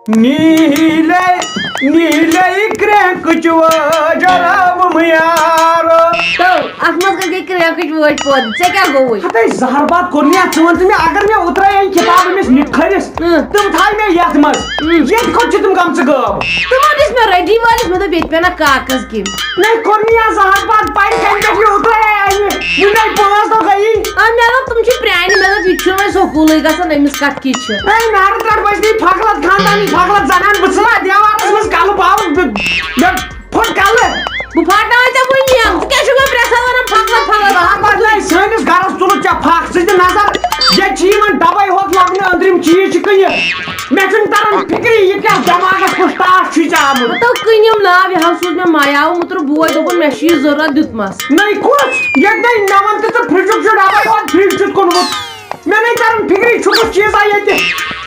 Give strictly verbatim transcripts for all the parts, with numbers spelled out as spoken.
نیٖلے، نیٖلے کرٛٮ۪کٕچ وٲج رَب یارو۔ تو، اتھ منٛز کتھ گٔے کرٛٮ۪کٕچ وٲج پٲدٕ؟ ژےٚ کیٛاہ گوٚوُے؟ ہتے زہر باد کوٚر مےٚ، ژٕ وَن تہٕ مےٚ، اگر مےٚ اوترَے اَنہِ کِتاب أمِس نِکھٔرِس، اۭں۔ تِم تھایہِ مےٚ یَتھ منٛز۔ اۭں۔ ییٚتہِ کوٚت چھِ تِم گٔمژٕ غٲب؟ تِمو دِژ مےٚ رٔٹی وٲلِس، مےٚ دوٚپ، ییٚتہِ پیٚنہ کاغذ کِنۍ۔ نَے کوٚر مےٚ یَتھ زہر باد پَے، کَمہِ پٮ۪ٹھ یہِ اوترَے اَنہِ؟ وٕنہِ پانٛژھ دۄہ گٔیی۔ آ، مےٚ دوٚپ، تِم چھِ پرٛانہِ، مےٚ دوٚپ، یہِ تہِ چھُنہٕ وۄنۍ سکوٗلٕے گژھان، أمِس کَتھ کِتھ چھِ؟ ہے، نارٕ ترٛٹھ بچنٕے فخلت خاندانی، فخلت زنان، بہٕ ژھٕنہٕ دیوارس منٛز کلہٕ باوُن، بہٕ، مےٚ پھوٚٹ کلہٕ۔ بہٕ پھاٹناوے ژےٚ وٕنۍ یَم۔ ژٕ کیٛاہ چھُکھ مےٚ پرٛٮ۪ژھان وَنان فخلت، فخلت؟ نارٕ بچنٕے سٲنِس گرس تُلُتھ ژےٚ پھکھ، ژٕ دِ نظر، ییٚتہِ چھِ یِوان ڈبے ہوت لبنہٕ، أنٛدرِم چیٖز چھِ کٕنِتھ۔ مےٚ چھُنہٕ تران فِکری، یہِ کیٛاہ دٮ۪ماغس کُس ٹاس چھُے ژےٚ آمُت؟ ہتو کٕنِم ناو، یہِ ہاو سوٗز مےٚ مایاوٕ مُترٕ بوے، دوٚپُن، مےٚ چھُ یہِ ضروٗرت، دیُتمس۔ نٔے کُس؟ ییٚتہِ نَے مےٚ وَن تہٕ ژٕ فرٛجُک چھُ ڈبے ہوت فرٛج چھُتھ کُنمُت۔ مےٚ نَے تران فِکری، چھُکھ چیٖزا ییٚتہِ؟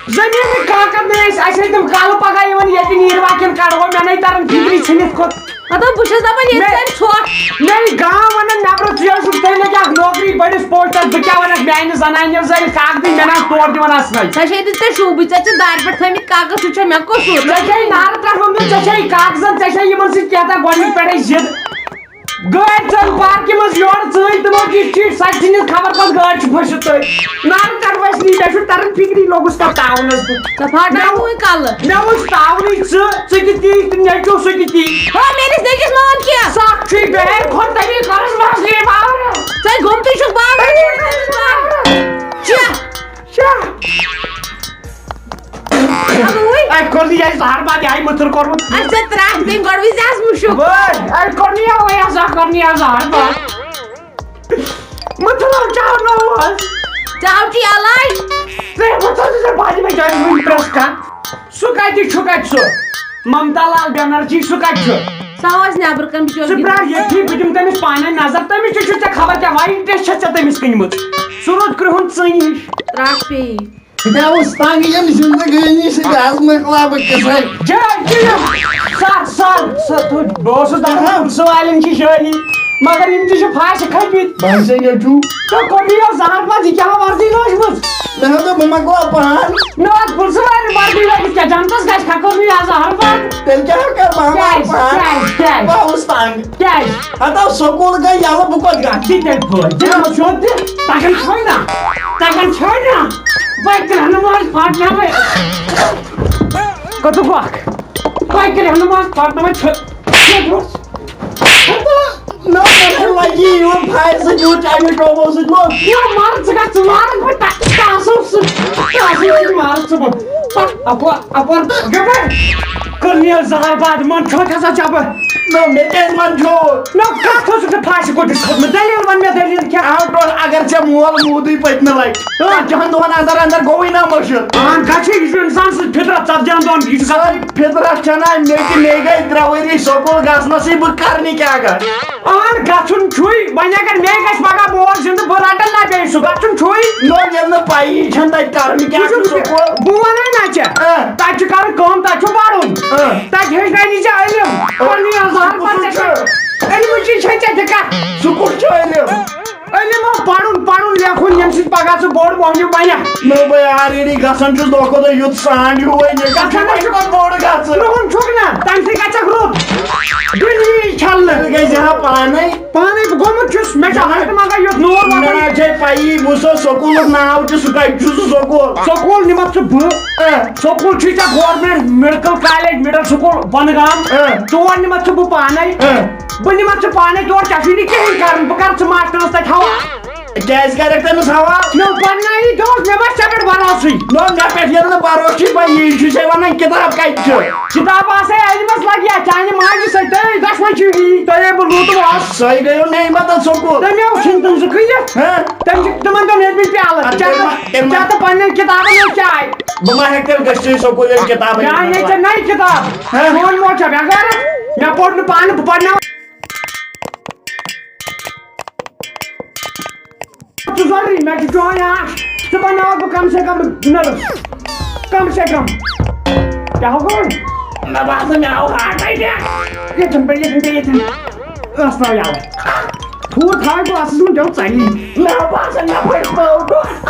زٔمیٖنٕکۍ کاکد نہٕ ٲسۍ، اَسہِ ٲسۍ تِم کالہٕ پگاہ یِوان ییٚتہِ نیٖروا کِنہٕ کڑہو، مےٚ نَے تران فِکری ژھٕنِتھ کوٚت۔ مطلب، بہٕ چھَس دَپان، ییٚتہِ مےٚ، ژَلہِ ژھۄٹھ۔ مےٚ یہِ گام وَنان، نٮ۪برٕ ژٕ ٲسُکھ تیٚلہِ کیٛاہ نوکری بٔڑِس پوسٹَس، بہٕ کیٛاہ وَنکھ، میٛانہِ زنانہِ ییٚلہِ زَن کاکدٕے مےٚ نہ تور دِوان اَژنَے۔ ژےٚ چھے دِتھ ژےٚ شوٗبٕے، ژےٚ چھِ دارِ پٮ۪ٹھ تھٲومٕتۍ کاغذ، سُہ چھا مےٚ قصوٗر؟ ژےٚ چھے نارٕ پٮ۪ٹھ ووٚنمُت، ژےٚ چھے کاغذن، ژےٚ چھے یِمَن سۭتۍ کینٛہہ تام گۄڈٕنِچ پٮ۪ٹھَے ضِد۔ گٲڑۍ ژٔج پارکہِ منٛز یورٕ ژٲنۍ تِمو چیٖز چیٖز سۄ ژھٕنِتھ خبر پتہٕ گٲڑۍ چھِ پھٔسِتھ تٔتھۍ۔ نارٕ تَلہٕ وَسہِ نی، مےٚ چھُ تَران فِکری لوٚگُس کَتھ تاوُن ٲسۍ بہٕ۔ ژےٚ پھاٹراوُے کَلہٕ۔ مےٚ وٕچھ تاونٕے ژٕ، ژٕ تہِ تی تہٕ نیٚچوٗ سُہ تہِ تی۔ ہو، مےٚ نِش نیٚچوِس مٲل کینٛہہ۔ سَکھ چھُے بہٕ ہیٚرِ کھۄتہٕ تٔمی کٔرٕس وَس یے باورٕ۔ ژَے گوٚمتُے چھُکھ باورٕ۔ چےٚ۔ شےٚ۔ اَدٕ وٕے۔ اَتہِ کوٚر نہٕ یہِ اَسہِ زہر باد، یہِ آیہِ مٔتھٕر کوٚرمُت۔ اَسہِ ژےٚ ترٛٹھ دِنۍ گۄڈٕ وٕچھ زِ اَسہِ مُشُک۔ وٲے، اَتہِ کوٚر نہٕ یہِ وۄنۍ اَسہِ زانٛہہ کوٚر نہٕ یہِ زہر باد۔ مٔتھٕر آو چاونہٕ اوس۔ چاو چھِ یَلَے۔ ژےٚ مٔتھٕر ژٕ ژےٚ بادِ مےٚ جایہِ وٕنہِ پرٛٮ۪س کَر۔ سُہ کَتہِ چھُ، کَتہِ سُہ؟ ممتا لال بنرجی، سُہ کَتہِ چھُ؟ سُہ آو اَسہِ نٮ۪برٕ کَنہِ بِچور ژٕ گِنٛدنہِ۔ پرٛار ییٚتھی، بہٕ دِمہٕ تٔمِس پانَے نظر، تٔمِس تہِ چھُ ژےٚ خبر کیٛاہ، وایِن ٹیسٹ چھےٚ ژےٚ تٔمِس کٕنمٕژ۔ سُہ روٗد کرٛہُن ژٕنہِ ہِش۔ ترٛٹھ پیٚیہِ۔ مےٚ اوس تنگ ییٚمہِ زندگٲنی سۭتۍ، از مۄکلاو بہٕ قصے۔ جاے دِیِو۔ سر، سر، سر، تُہۍ، بہٕ اوسُس دپان، پُلسہٕ والٮ۪ن چھِ جٲلی، مگر یِم تہِ چھِ پھاسہِ کھٔتۍ مٕتۍ۔ بہٕ ہسا نیٚچوٗ۔ تہٕ کوٚر مےٚ یہِ زہر پتہٕ، یہِ کیٛاہ وردی لٲجمٕژ؟ مےٚ دوٚپ، بہٕ مۄکلاو پان۔ مےٚ ٲس پُلسہٕ والٮ۪ن وردی لٲگِتھ، کیٛاہ جنتس گژھِ کھا کوٚر مےٚ یہِ زہر پتہٕ؟ تیٚلہِ کیٛاہ کر بہٕ اَنہٕ کیٛازِ؟ پان؟ کیٛازِ؟ کیٛازِ؟ بہٕ اوسُس تنگ۔ کیٛازِ؟ ہتو سکوٗل گٔے یَلہٕ، بہٕ کوٚت گژھٕ؟ دِ تیٚلہِ فون۔ دِ تیٚلہِ فون۔ دِ۔ تَگان چھُے نا؟ تَگان چھُے نا؟ بہٕ کرٛہنہٕ منٛز پھاٹناوَے۔ کَتُک وَکھ؟ بہٕ کرٛہنہٕ منٛز پھاٹناوَے ژھٕ-، ژھٕ-، نہ، نہ، لگی یور فایَر سۭتۍ، یور چاینہٕ ٹوبو سۭتۍ لوٚگ۔ یہِ مَر ژٕ گژھ، ژٕ مارَکھ بہٕ ٹَ-، ٹاسو سۭتۍ، ٹاسو سۭتۍ مارَکھ ژٕ بہٕ۔ پَتہٕ اَپور، اَپور، گٔبر۔ کٔر مےٚ زہر باد، من چھوٚت ہسا چَپہٕ۔ نہ، مےٚ کیٛازِ وَن چھو؟ نہ، کَتھ اوسُکھ ژٕ پھاسہِ کوٚٹِس کھوٚتمُت؟ دٔلیٖل وَن مےٚ، دٔلیٖل کیٛاہ؟ آو ٹوٹھ، اگر ژےٚ مول موٗدٕے پٔتمہِ لَٹہِ، آ۔ ژَتجِہَن دۄہَن اندر اندر گوٚوُے نا مٔشِد۔ اہن، گژھِ، یہِ چھُ اِنسان سٕنٛز فطرت، ژَتجِہَن دۄہَن، یہِ چھُ گژھان۔ سۄے فطرت چھَنا مےٚ تہِ، مے گٔے ترٛےٚ ؤری سکوٗل گژھنَسٕے، بہٕ کَرٕ نہٕ کیٛاہ کَرٕ؟ اہن، گژھُن چھُے، وۄنۍ اگر مے گژھِ پگاہ مول زِندٕ، بہٕ رَٹَن نا بیٚیہِ سُہ، گژھُن چھُے۔ نو، ییٚلہِ نہٕ پَیی چھَنہٕ تَتہِ کَرُن کیٛاہ وٕچھِو، چھُ سکوٗل۔ بہٕ وَنَے نا ژےٚ، آ۔ تَتہِ چھُ کَرُن کٲم، تَتہِ چھُ پَرُن۔ آ۔ تَتہِ ہیٚچھنٲوِنی ژےٚ علم۔ آ۔ پَرنی یَزار سُہ پَتہٕ کُس چھُ؟ علمٕچی چھے ژےٚ دِقت۔ سُہ کُس چھُ علم؟ علم ہو پَرُن، پَرُن، لیکھُن، ییٚمہِ سۭتۍ پَگاہ ژٕ بوٚڑ مۄہنیو بَنَکھ۔ نہ، بہٕ already گژھان چھُس دۄہ کھۄتہٕ دۄہ یُتھ سانٛڈ ہیوٗ وۄنۍ، مےٚ کیٛاہ چھُ گژھان وۄنۍ چھُ؟ پَتہٕ بوٚڑ گژھُن؟ کرٛہُن چھُکھ نا، تَمہِ سۭتۍ گژھکھ رُت۔ دُنیاہٕے چھَلنہٕ۔ تیٚلہِ گژھِ ہا پانَے۔ پانے بہٕ گوٚمُت چھُس، مےٚ چھُ ہَٹہٕ منٛگان یُتھ نوٗر مےٚ وَسان۔ نہ حظ چھے پَیی، بہٕ چھُس سکوٗلُک ناو تہِ سُہ کَتہِ چھُ سُہ سکوٗل؟ سکوٗل نِمَتھ ژٕ بہٕ۔ اہ۔ سکوٗل چھُے ژےٚ government medical college middle school بۄنہٕ گام۔ اہ۔ تور نِمَتھ ژٕ بہٕ پانے۔ اہ۔ بہٕ نِمَتھ ژٕ پانے تور، ژےٚ چھُے نہٕ کِہیٖنۍ کَرُن، بہٕ کَرٕ ژٕ ماسٹرَس تَتہِ حوالہٕ۔ کیٛازِ کَرَکھ تٔمِس حوالہٕ؟ نہ، پَرناونی دوٚپُس، مےٚ ما چھِ ژےٚ پٮ۪ٹھ بھروسٕے؟ نہ، مےٚ پٮ۪ٹھ ییٚلہِ نہٕ بھروسہٕ چھُے، بہٕ یی چھُے ژےٚ وَنان، کِتاب کَتہِ چھِ؟ کِتاب آسے علمس لگیا، چانہِ ماجہِ سۭتۍ، تۄہے دۄشوے چھِو یی، تۄہے بہٕ لوٗٹہٕ واس۔ سۄے گٔیو نعمت سکوٗل۔ تٔمۍ اوس ژھٕنۍ تِم زٕ کٕنِتھ۔ ہہ؟ تٔمۍ چھِ تِمن دۄہن ہیٚتمٕتۍ پیالہٕ۔ اَدٕ چا تیٚلہِ ما، تہٕ، تیٚلہِ ما، چا تہٕ پننٮ۪ن کِتابن منٛز چاے۔ بہٕ ما ہٮ۪کہٕ تیٚلہِ گٔژھتھٕے سکوٗل ییٚلہِ کِتابٕے چاے نہٕ نَے ژےٚ نَے کِتاب۔ ہہ؟ چون موج چھا بے غیرت؟ مےٚ پوٚر نہٕ پانہٕ، بہٕ پرناوٕ۔ ژٕ ضروٗری، مےٚ چھُ چون یہِ اکھ، ژٕ بناوکھ بہٕ کم سے کم nurse۔ کم سے کم۔ کیٛاہ گوٚو؟ مےٚ باسان مےٚ آو heart attack۔ ییٚتٮ۪ن پٮ۪ٹھ، ییٚتٮ۪ن پٮ۪ٹھ، ییٚتٮ۪ن۔ ٲس ترٛاو یَلہٕ۔ ٹھوٗل تھاوَے بہٕ اَصٕل پٲٹھۍ، دِیُن ژَلی۔ مےٚ باسان مےٚ پھٔٹۍ پٲو ڈۄٹھ۔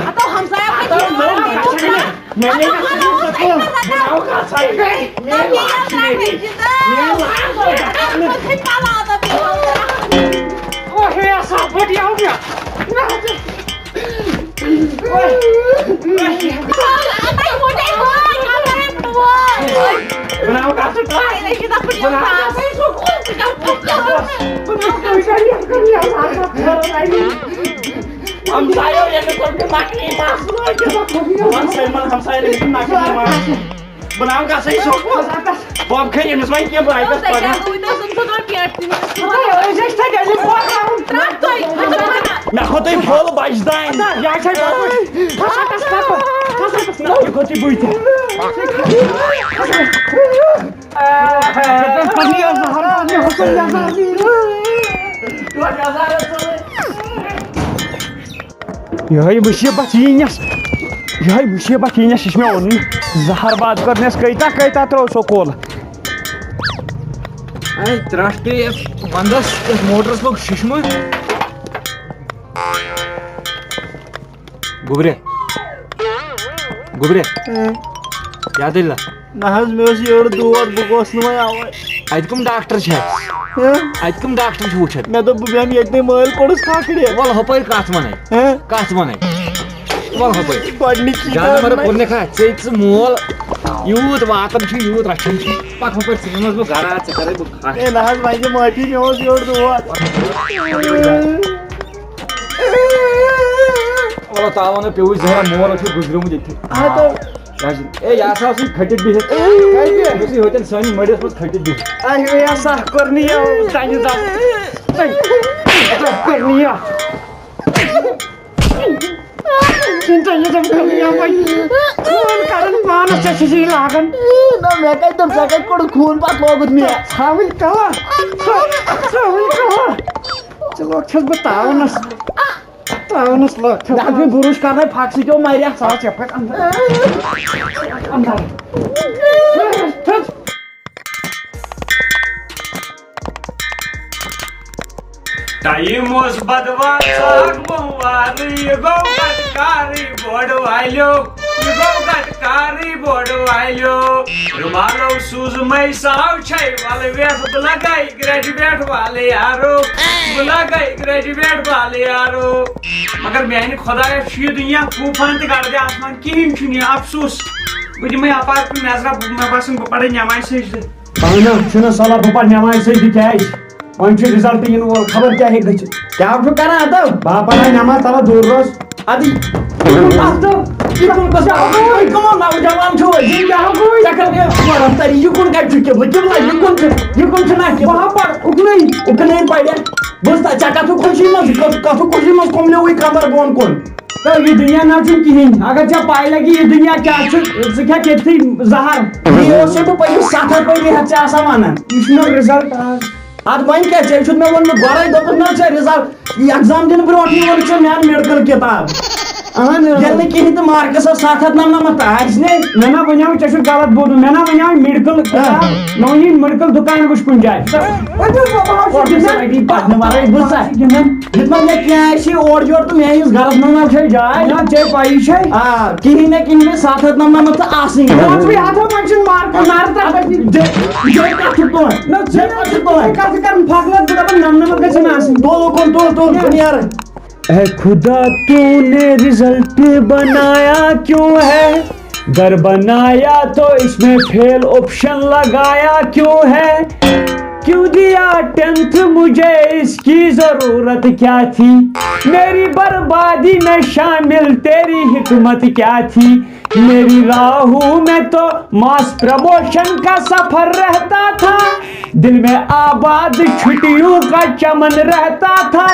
ہتو ہمسایو کتہِ ہتو یِوان؟ لوگ کتہِ چھِ مےٚ؟ مےٚ لٔگۍ اَتھ منٛز سکوٗل۔ بہٕ ناو کتھ سایہِ۔ مےٚ لٔگۍ اَتھ منٛز سکوٗل۔ مےٚ لٔگۍ اَتھ منٛز سکوٗل۔ او ہے، آسا، بہٕ تہِ آو مےٚ۔ بہٕ ناو کتھ سکوٗل۔ بہٕ ناو کتھ سکوٗل۔ ہمسایو، ییٚلہِ کوٚر مےٚ نقلی مَس۔ بہٕ وَنہٕ سٲلمَن ہمساین، أمِس چھُ نقلی مَس۔ بہٕ ناو گژھٕ یہِ سکوٗل۔ بہٕ ہَم کھٔرۍ أمِس وۄنۍ کینٛہہ، بہٕ آیہِ گژھٕ پَرنہِ۔ مےٚ کھوٚت تۄہہِ پھوٚل بَچہٕ دانہِ۔ نہ، یہِ کھوٚت یہِ بٕے ژےٚ۔ یِہوٚے مُصیٖبت یی نَس، یِہوٚے مُصیٖبت یی نَس، یہِ چھُ مےٚ اوٚنمُت۔ زہر باد کٔرنَس کۭتیٛاہ، کۭتیٛاہ ترٛوو سکوٗل۔ اے، ترٛٹھ پیٚیہِ یَتھ وَنٛدَس، یَتھ موٹرَس لوٚگ شِشمہٕ۔ گوٚبرِ، گوٚبرِ، اۭں۔ کیٛاہ دٔلیٖلہ؟ نہ حظ، مےٚ اوس یٔڑ دود، بہٕ گوس نہٕ وۄنۍ اَوَے۔ اَتہِ کٕم ڈاکٹر چھِ؟ ہہ؟ اَتہِ کٕم ڈاکٹر چھِ وٕچھان؟ مےٚ دوٚپ، بہٕ بیٚہمہٕ ییٚتنٕے مٲلۍ کوٚڑُس کھکھرِ۔ وَلہٕ ہُپٲرۍ کَتھ وَنَے؟ ہہ؟ کَتھ وَنَے؟ وَلہٕ ہُپٲرۍ۔ گۄڈٕنِچی گاڈٕ کَتھ مَرٕ وَنَے۔ کوٚرنَکھ اَتھ، ژےٚ ژٕ مول یوٗت واتان چھُ، یوٗت رَچھان چھُ۔ پَکھ ہُپٲرۍ، ژٕ نِمَس بہٕ گَرٕ، ژےٚ کَرَے بہٕ کَتھ۔ ہے نہ حظ، وۄنۍ دِ معٲفی، مےٚ اوس یٔڑ دود۔ وَلہٕ تاوَن پیوٚوُے زہرا، مول چھُ گُزریومُت ییٚتہِ۔ اَدٕ۔ اے، یہِ ہسا اوسُے کھٔٹِتھ بِہِتھ۔ کَتہِ؟ یہِ اوسُے ہوٚتٮ۪ن سٲنِس مٔڈِس منٛز کھٔٹِتھ بِہِتھ۔ اَہہِ وے سَکھ کوٚر نہٕ یہِ، تَمہِ دۄہ۔ سَکھ کوٚر نہٕ یہِ۔ چھُنہٕ تۄہہِ یہِ دَم کوٚر نہٕ یہِ وۄنۍ۔ خوٗن کَرُن پانَس، ژےٚ چھُے یہِ لاگان۔ نہ، مےٚ کَتہِ دوٚپ، ژےٚ کَتہِ کوٚڑُتھ خوٗن پَتہٕ لوگُتھ مےٚ؟ ژھاوٕلۍ کَلہٕ۔ ژھاوٕلۍ کَلہٕ۔ ژےٚ لوگ چھَس بہٕ تاونَس۔ ترٛاونَس لٔٹھ۔ نہ، مےٚ بروس کرنے پھکھ سۭتۍ، او مریہ۔ ژاو ژےٚ پٮ۪ٹھ اندر۔ اندر۔ ٹایم اوس بدوان ژاگ بوموار، یہِ گوٚو گٹکارٕے بوڈ والیو، یہِ گوٚو گٹکارٕے بوڈ والیو۔ رُمالو سوٗزمَے ساو چھَے ولہٕ وٮ۪ٹھ، بہٕ لگے گریجویٹ والے یارو، بہٕ لگے گریجویٹ والے یارو۔ مگر میانہِ خۄدایہ، چھُ یہِ دُنیا طوٗفان تہٕ گردِ آسمان، کِہیٖنۍ چھُنہٕ یہِ، افسوٗس۔ بہٕ دِمے اپارِ کُن نظرہ، بہٕ، مےٚ باسان بہٕ پرے نٮ۪مازِ سجدٕ۔ اہن حظ، چھُنہٕ صلاح بہٕ پرٕ نٮ۪مازِ سجدٕ کیازِ؟ وۄنۍ چھُ رِزلٹ یِنہٕ وول، خبر کیٛاہ ہیٚکہِ گٔژھِتھ۔ کیٛاہ چھُ کران ادٕ؟ بہٕ ہا پرٕ ہا نٮ۪ماز، تَلہ دوٗر روز۔ ادٕ یہِ کُن کَتھ تہٕ؟ یہِ کُن کَتھ؟ تُہۍ کٕمو نوجوان چھِو أزِکۍ؟ کیٛاہ گوٚو؟ ژےٚ کَتہِ چھُ قبلہٕ؟ یہِ کُن کَتہِ چھُ قبلہٕ؟ قبلہ یہِ کُن چھُ، یہِ کُن چھُ نہ قبلہ۔ بہٕ ہا پرٕ اُکنُے۔ کٕنٕنۍ پَرِ۔ بہٕ چھُس ژےٚ کَتھٕ خوشی منٛز، کَتھ-، کَتھٕ خوشی منٛز کُملیوٕے کَمر بۄن کُن۔ تہٕ یہِ دُنیا نہ چھُنہٕ کِہیٖنۍ۔ اگر ژےٚ پَے لَگہِ یہِ دُنیا کیٛاہ چھُ، ژٕ کھٮ۪کھ ییٚتھٕے زَہر۔ یہِ اوسُے بہٕ پٔتمہِ سَتھ ہَتھ ؤری ہٮ۪تھ ژےٚ آسان وَنان۔ یہِ چھُنہٕ result آز۔ اَدٕ وۄنۍ کیٛاہ، ژےٚ چھُتھ مےٚ ووٚنمُت گۄڈَے، دوٚپُتھ نہ ژےٚ result، یہِ exam دِنہٕ برونٛٹھٕے ووٚنُتھ ژےٚ میٛانہِ medical کِتاب۔ اہن حظ۔ ییٚلہِ نہٕ کِہیٖنۍ تہٕ marks ستھ ہتھ نمنمتھ تہٕ آسہِ نے۔ مےٚ نا وَنیٛاو، ژےٚ چھُکھ غلط بوٗزمُت۔ مےٚ نا وَنیٛاو medical کِتاب، مےٚ وَنے medical دُکان وٕچھ کُنہِ جایہِ۔ وۄنۍ چھُ سُہ أتی پَرنہٕ وَرٲے بہٕ ژےٚ۔ گِنٛدان۔ دیُتمَے مےٚ کینٛہہ آسہِ اورٕ یورٕ تہٕ میٛٲنِس گَرَس منٛز ما چھے جاے؟ نہ، ژےٚ پَیی چھے۔ آ، کِہیٖنۍ نہ کِہیٖنۍ نہٕ، ستھ ہتھ نمنمتھ تہٕ آسٕنۍ۔ پانٛژوٕے ہَتھو منٛز چھِنہٕ mark، نَرٕ ترٛٹھ۔ جے، جے کَتھ چھُ پٲٹھۍ؟ نہ، ژےٚ کَتھ چھُ پٲٹھۍ؟ ژےٚ کَتھ چھِ کَران فخرت؟ بہٕ دَپان نمنمتھ گژھِ نہٕ آسٕنۍ۔ تُل اُکُن، تُل، تُل، بہٕ نیرٕ۔ اے خدا، تو نے رزلٹ بنایا کیوں ہے؟ گھر بنایا تو اس میں فیل آپشن لگایا کیوں ہے؟ کیوں دیا ٹینتھ مجھے، اس کی ضرورت کیا تھی؟ میری بربادی میں شامل تیری حکمت کیا تھی؟ میری راہوں میں تو ماس پروموشن کا سفر رہتا تھا، دل میں آباد چھٹیوں کا چمن رہتا تھا۔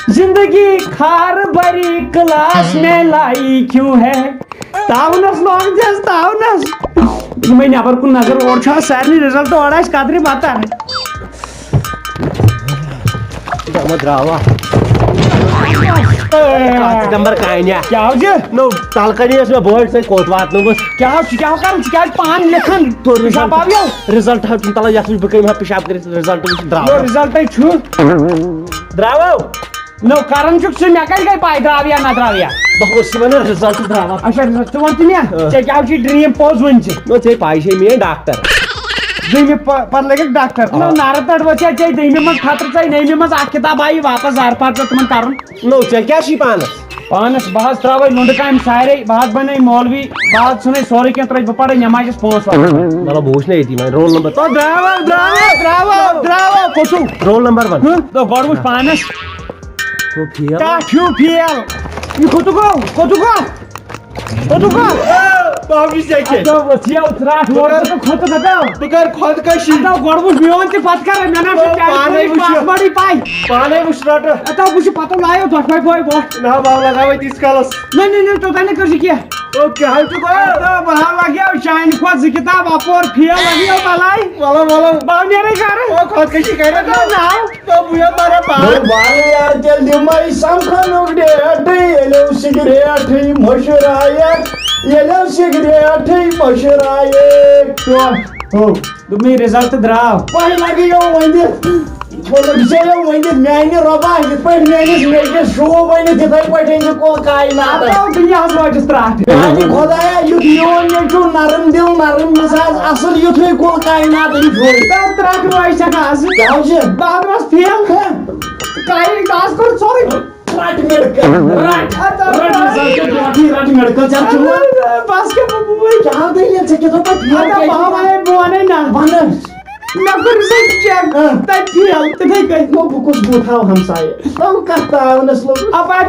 زندگی خار بری کلاس میں لائی کیوں ہے؟ تعاونس لوگ دِس، تعاونس۔ یِمے نٮ۪بر کُن نظر، اورٕ چھُ آز سارنٕے result، اورٕ آسہِ قدرِ بتر۔ اما دراوا۔ کتھ نمبر کانیا۔ کیٛاہ حظ چھُ؟ نو، تلہٕ کنہِ ٲس مےٚ بوے، سۄے کوٚت واتنٲوٕس؟ کیٛاہ حظ چھُ، کیٛاہ کران چھُ، کیٛاہ چھُ پانہٕ لیکھان؟ تو result۔ پشاب آو یو؟ Result حظ چھُنہٕ تلان، یتھ وٕچھ بہٕ کٔمۍ ہا پشاب کٔرِتھ، result وٕچھ درٛاو۔ یو result چھُ۔ درٛاوو؟ نو، کران چھُکھ ژٕ، مےٚ کتہِ گٔے پاے درٛاو یا نہ درٛاو یا؟ بہٕ اوسُس ونان result درٛاو۔ اچھا، result، ژٕ وَن تہٕ مےٚ، آ۔ ژےٚ کیٛاہ چھُے dream پوٚز ؤنۍ ژٕ؟ نو، ژےٚ پاے چھے میٲنۍ ڈاکٹر۔ دوٚیمہِ پ-، پتہٕ لگکھ ڈاکٹر۔ آ۔ نو، نارٕ تڑ وۄتھ یا ژےٚ دوٚیمہِ منٛز خطرٕ ژےٚ نٔیمہِ منٛز اکھ کتاب آیہِ واپس زارٕ پار ژےٚ تِمن کرُن۔ نو، ژےٚ کیٛاہ چھُے پانس؟ پانس، بہٕ حظ ترٛاوے لُنڈٕ کامہِ سارے، بہٕ حظ بنے مولوی، بہٕ حظ ژھٕنے سورُے کینٛہہ ترٛٲوِتھ، بہٕ پرے نٮ۪مازٮ۪س پانٛژھ وقت۔ مطلب، بہٕ وٕچھٕ نا ییٚتی وۄنۍ roll number۔ تو درٛاو، درٛاو، درٛاو، درٛاو، کوٚت چھُو؟ Roll number وَن۔ ہہ؟ تو گۄڈٕ وٕچھ پانس۔ تو fail۔ کتھ ہیوٗ fail؟ یہِ کوٚت گوٚو؟ کوٚت گوٚو؟ کوٚت گوٚو؟ بابی سیکہِ۔ اَدٕ وۄتھ یَو، ژٕ رَٹھ اورٕ تہٕ کھۄتہٕ دَپیو۔ بہٕ کَرٕ خۄدکٔشی۔ اَدٕ گۄڈٕ وٕچھ میون تہِ، پَتہٕ کَرَے مےٚ نا چھُ پانے وٕچھ یہِ۔ Password-ٕے پَے۔ پانے وٕچھ رَٹہٕ۔ اَدٕ وٕچھ پَتہٕ لایو دۄشوَے بٲے وۄٹھ۔ نہ، بہٕ ہاو لَگاوَے تیٖتِس کالَس۔ نہ، نہ، نہ، توٚتام نہ کٔرۍ زِ کینٛہہ۔ او، کیٛاہ حظ چھُ گوٚو؟ اَدٕ بہٕ ہاو لَگیو چانہِ کھۄتہٕ زٕ کِتاب اَپور fail لَگیو بَلاے۔ وَلہٕ، وَلہٕ۔ بہٕ ہاو نیرَے گَرٕ۔ او، خۄدکٔشی کَرِ۔ اَدٕ ناو۔ تو بہٕ یَتھ واریاہ پَہَم۔ وَلہٕ یارٕ، تیٚلہِ دِمَے سَمکھنُک date، ییٚلہِ سِگریٹٕے مٔشرایَکھ، ییٚلہِ سِگریٹٕے مٔشرایَکھ۔ تو، ہو۔ دوٚپمَے result درٛاو۔ پَہہِ لَگیو ؤنِتھ۔ مطلب، ژےٚ یو ؤنِتھ، میٛانہِ رۄبا، یِتھ پٲٹھۍ میٛٲنِس نیٚچوِس شوٗب ؤنِتھ، یِتھَے پٲٹھۍ أنۍ زِ کُل کاینات۔ اَتھ آو دُنیاہَس وٲجِس ترٛٹھ۔ میٛانہِ خۄدایا، یُتھ میون نیٚچوٗ نرم دِل، نرم مِزاز، اَصٕل یُتھُے کُل کاینات أمۍ شوٗب۔ تَتھ ترٛٹھ وٲج چھَکھ آز۔ کیٛاہ حظ چھِ؟ بہٕ حظ درٛاس fail۔ ہہ؟ کاینات آز کوٚر سورُے۔ رَٹ مِڈکَل، رَٹ، اَدٕ رَٹ result برونٛٹھٕے، رَٹ مِڈکَل، ژےٚ چھُ وۄنۍ۔ بَس کیٛاہ بہٕ بوٗز۔ کیٛاہ دٔلیٖل، ژےٚ کیٛاہ دوٚپُتھ fail اَدٕ کیٛازِ؟ بہٕ وَنَے، بہٕ وَنَے نہ۔ وَن حظ۔ مےٚ کوٚر result check، ہہ۔ تَتہِ fail، تِتھَے کٔنۍ۔ نو، بہٕ کُس بُتھ ہاوٕ ہمسایہِ؟ تَو کَتھ تاونَس لوٚگ۔ اَپارِ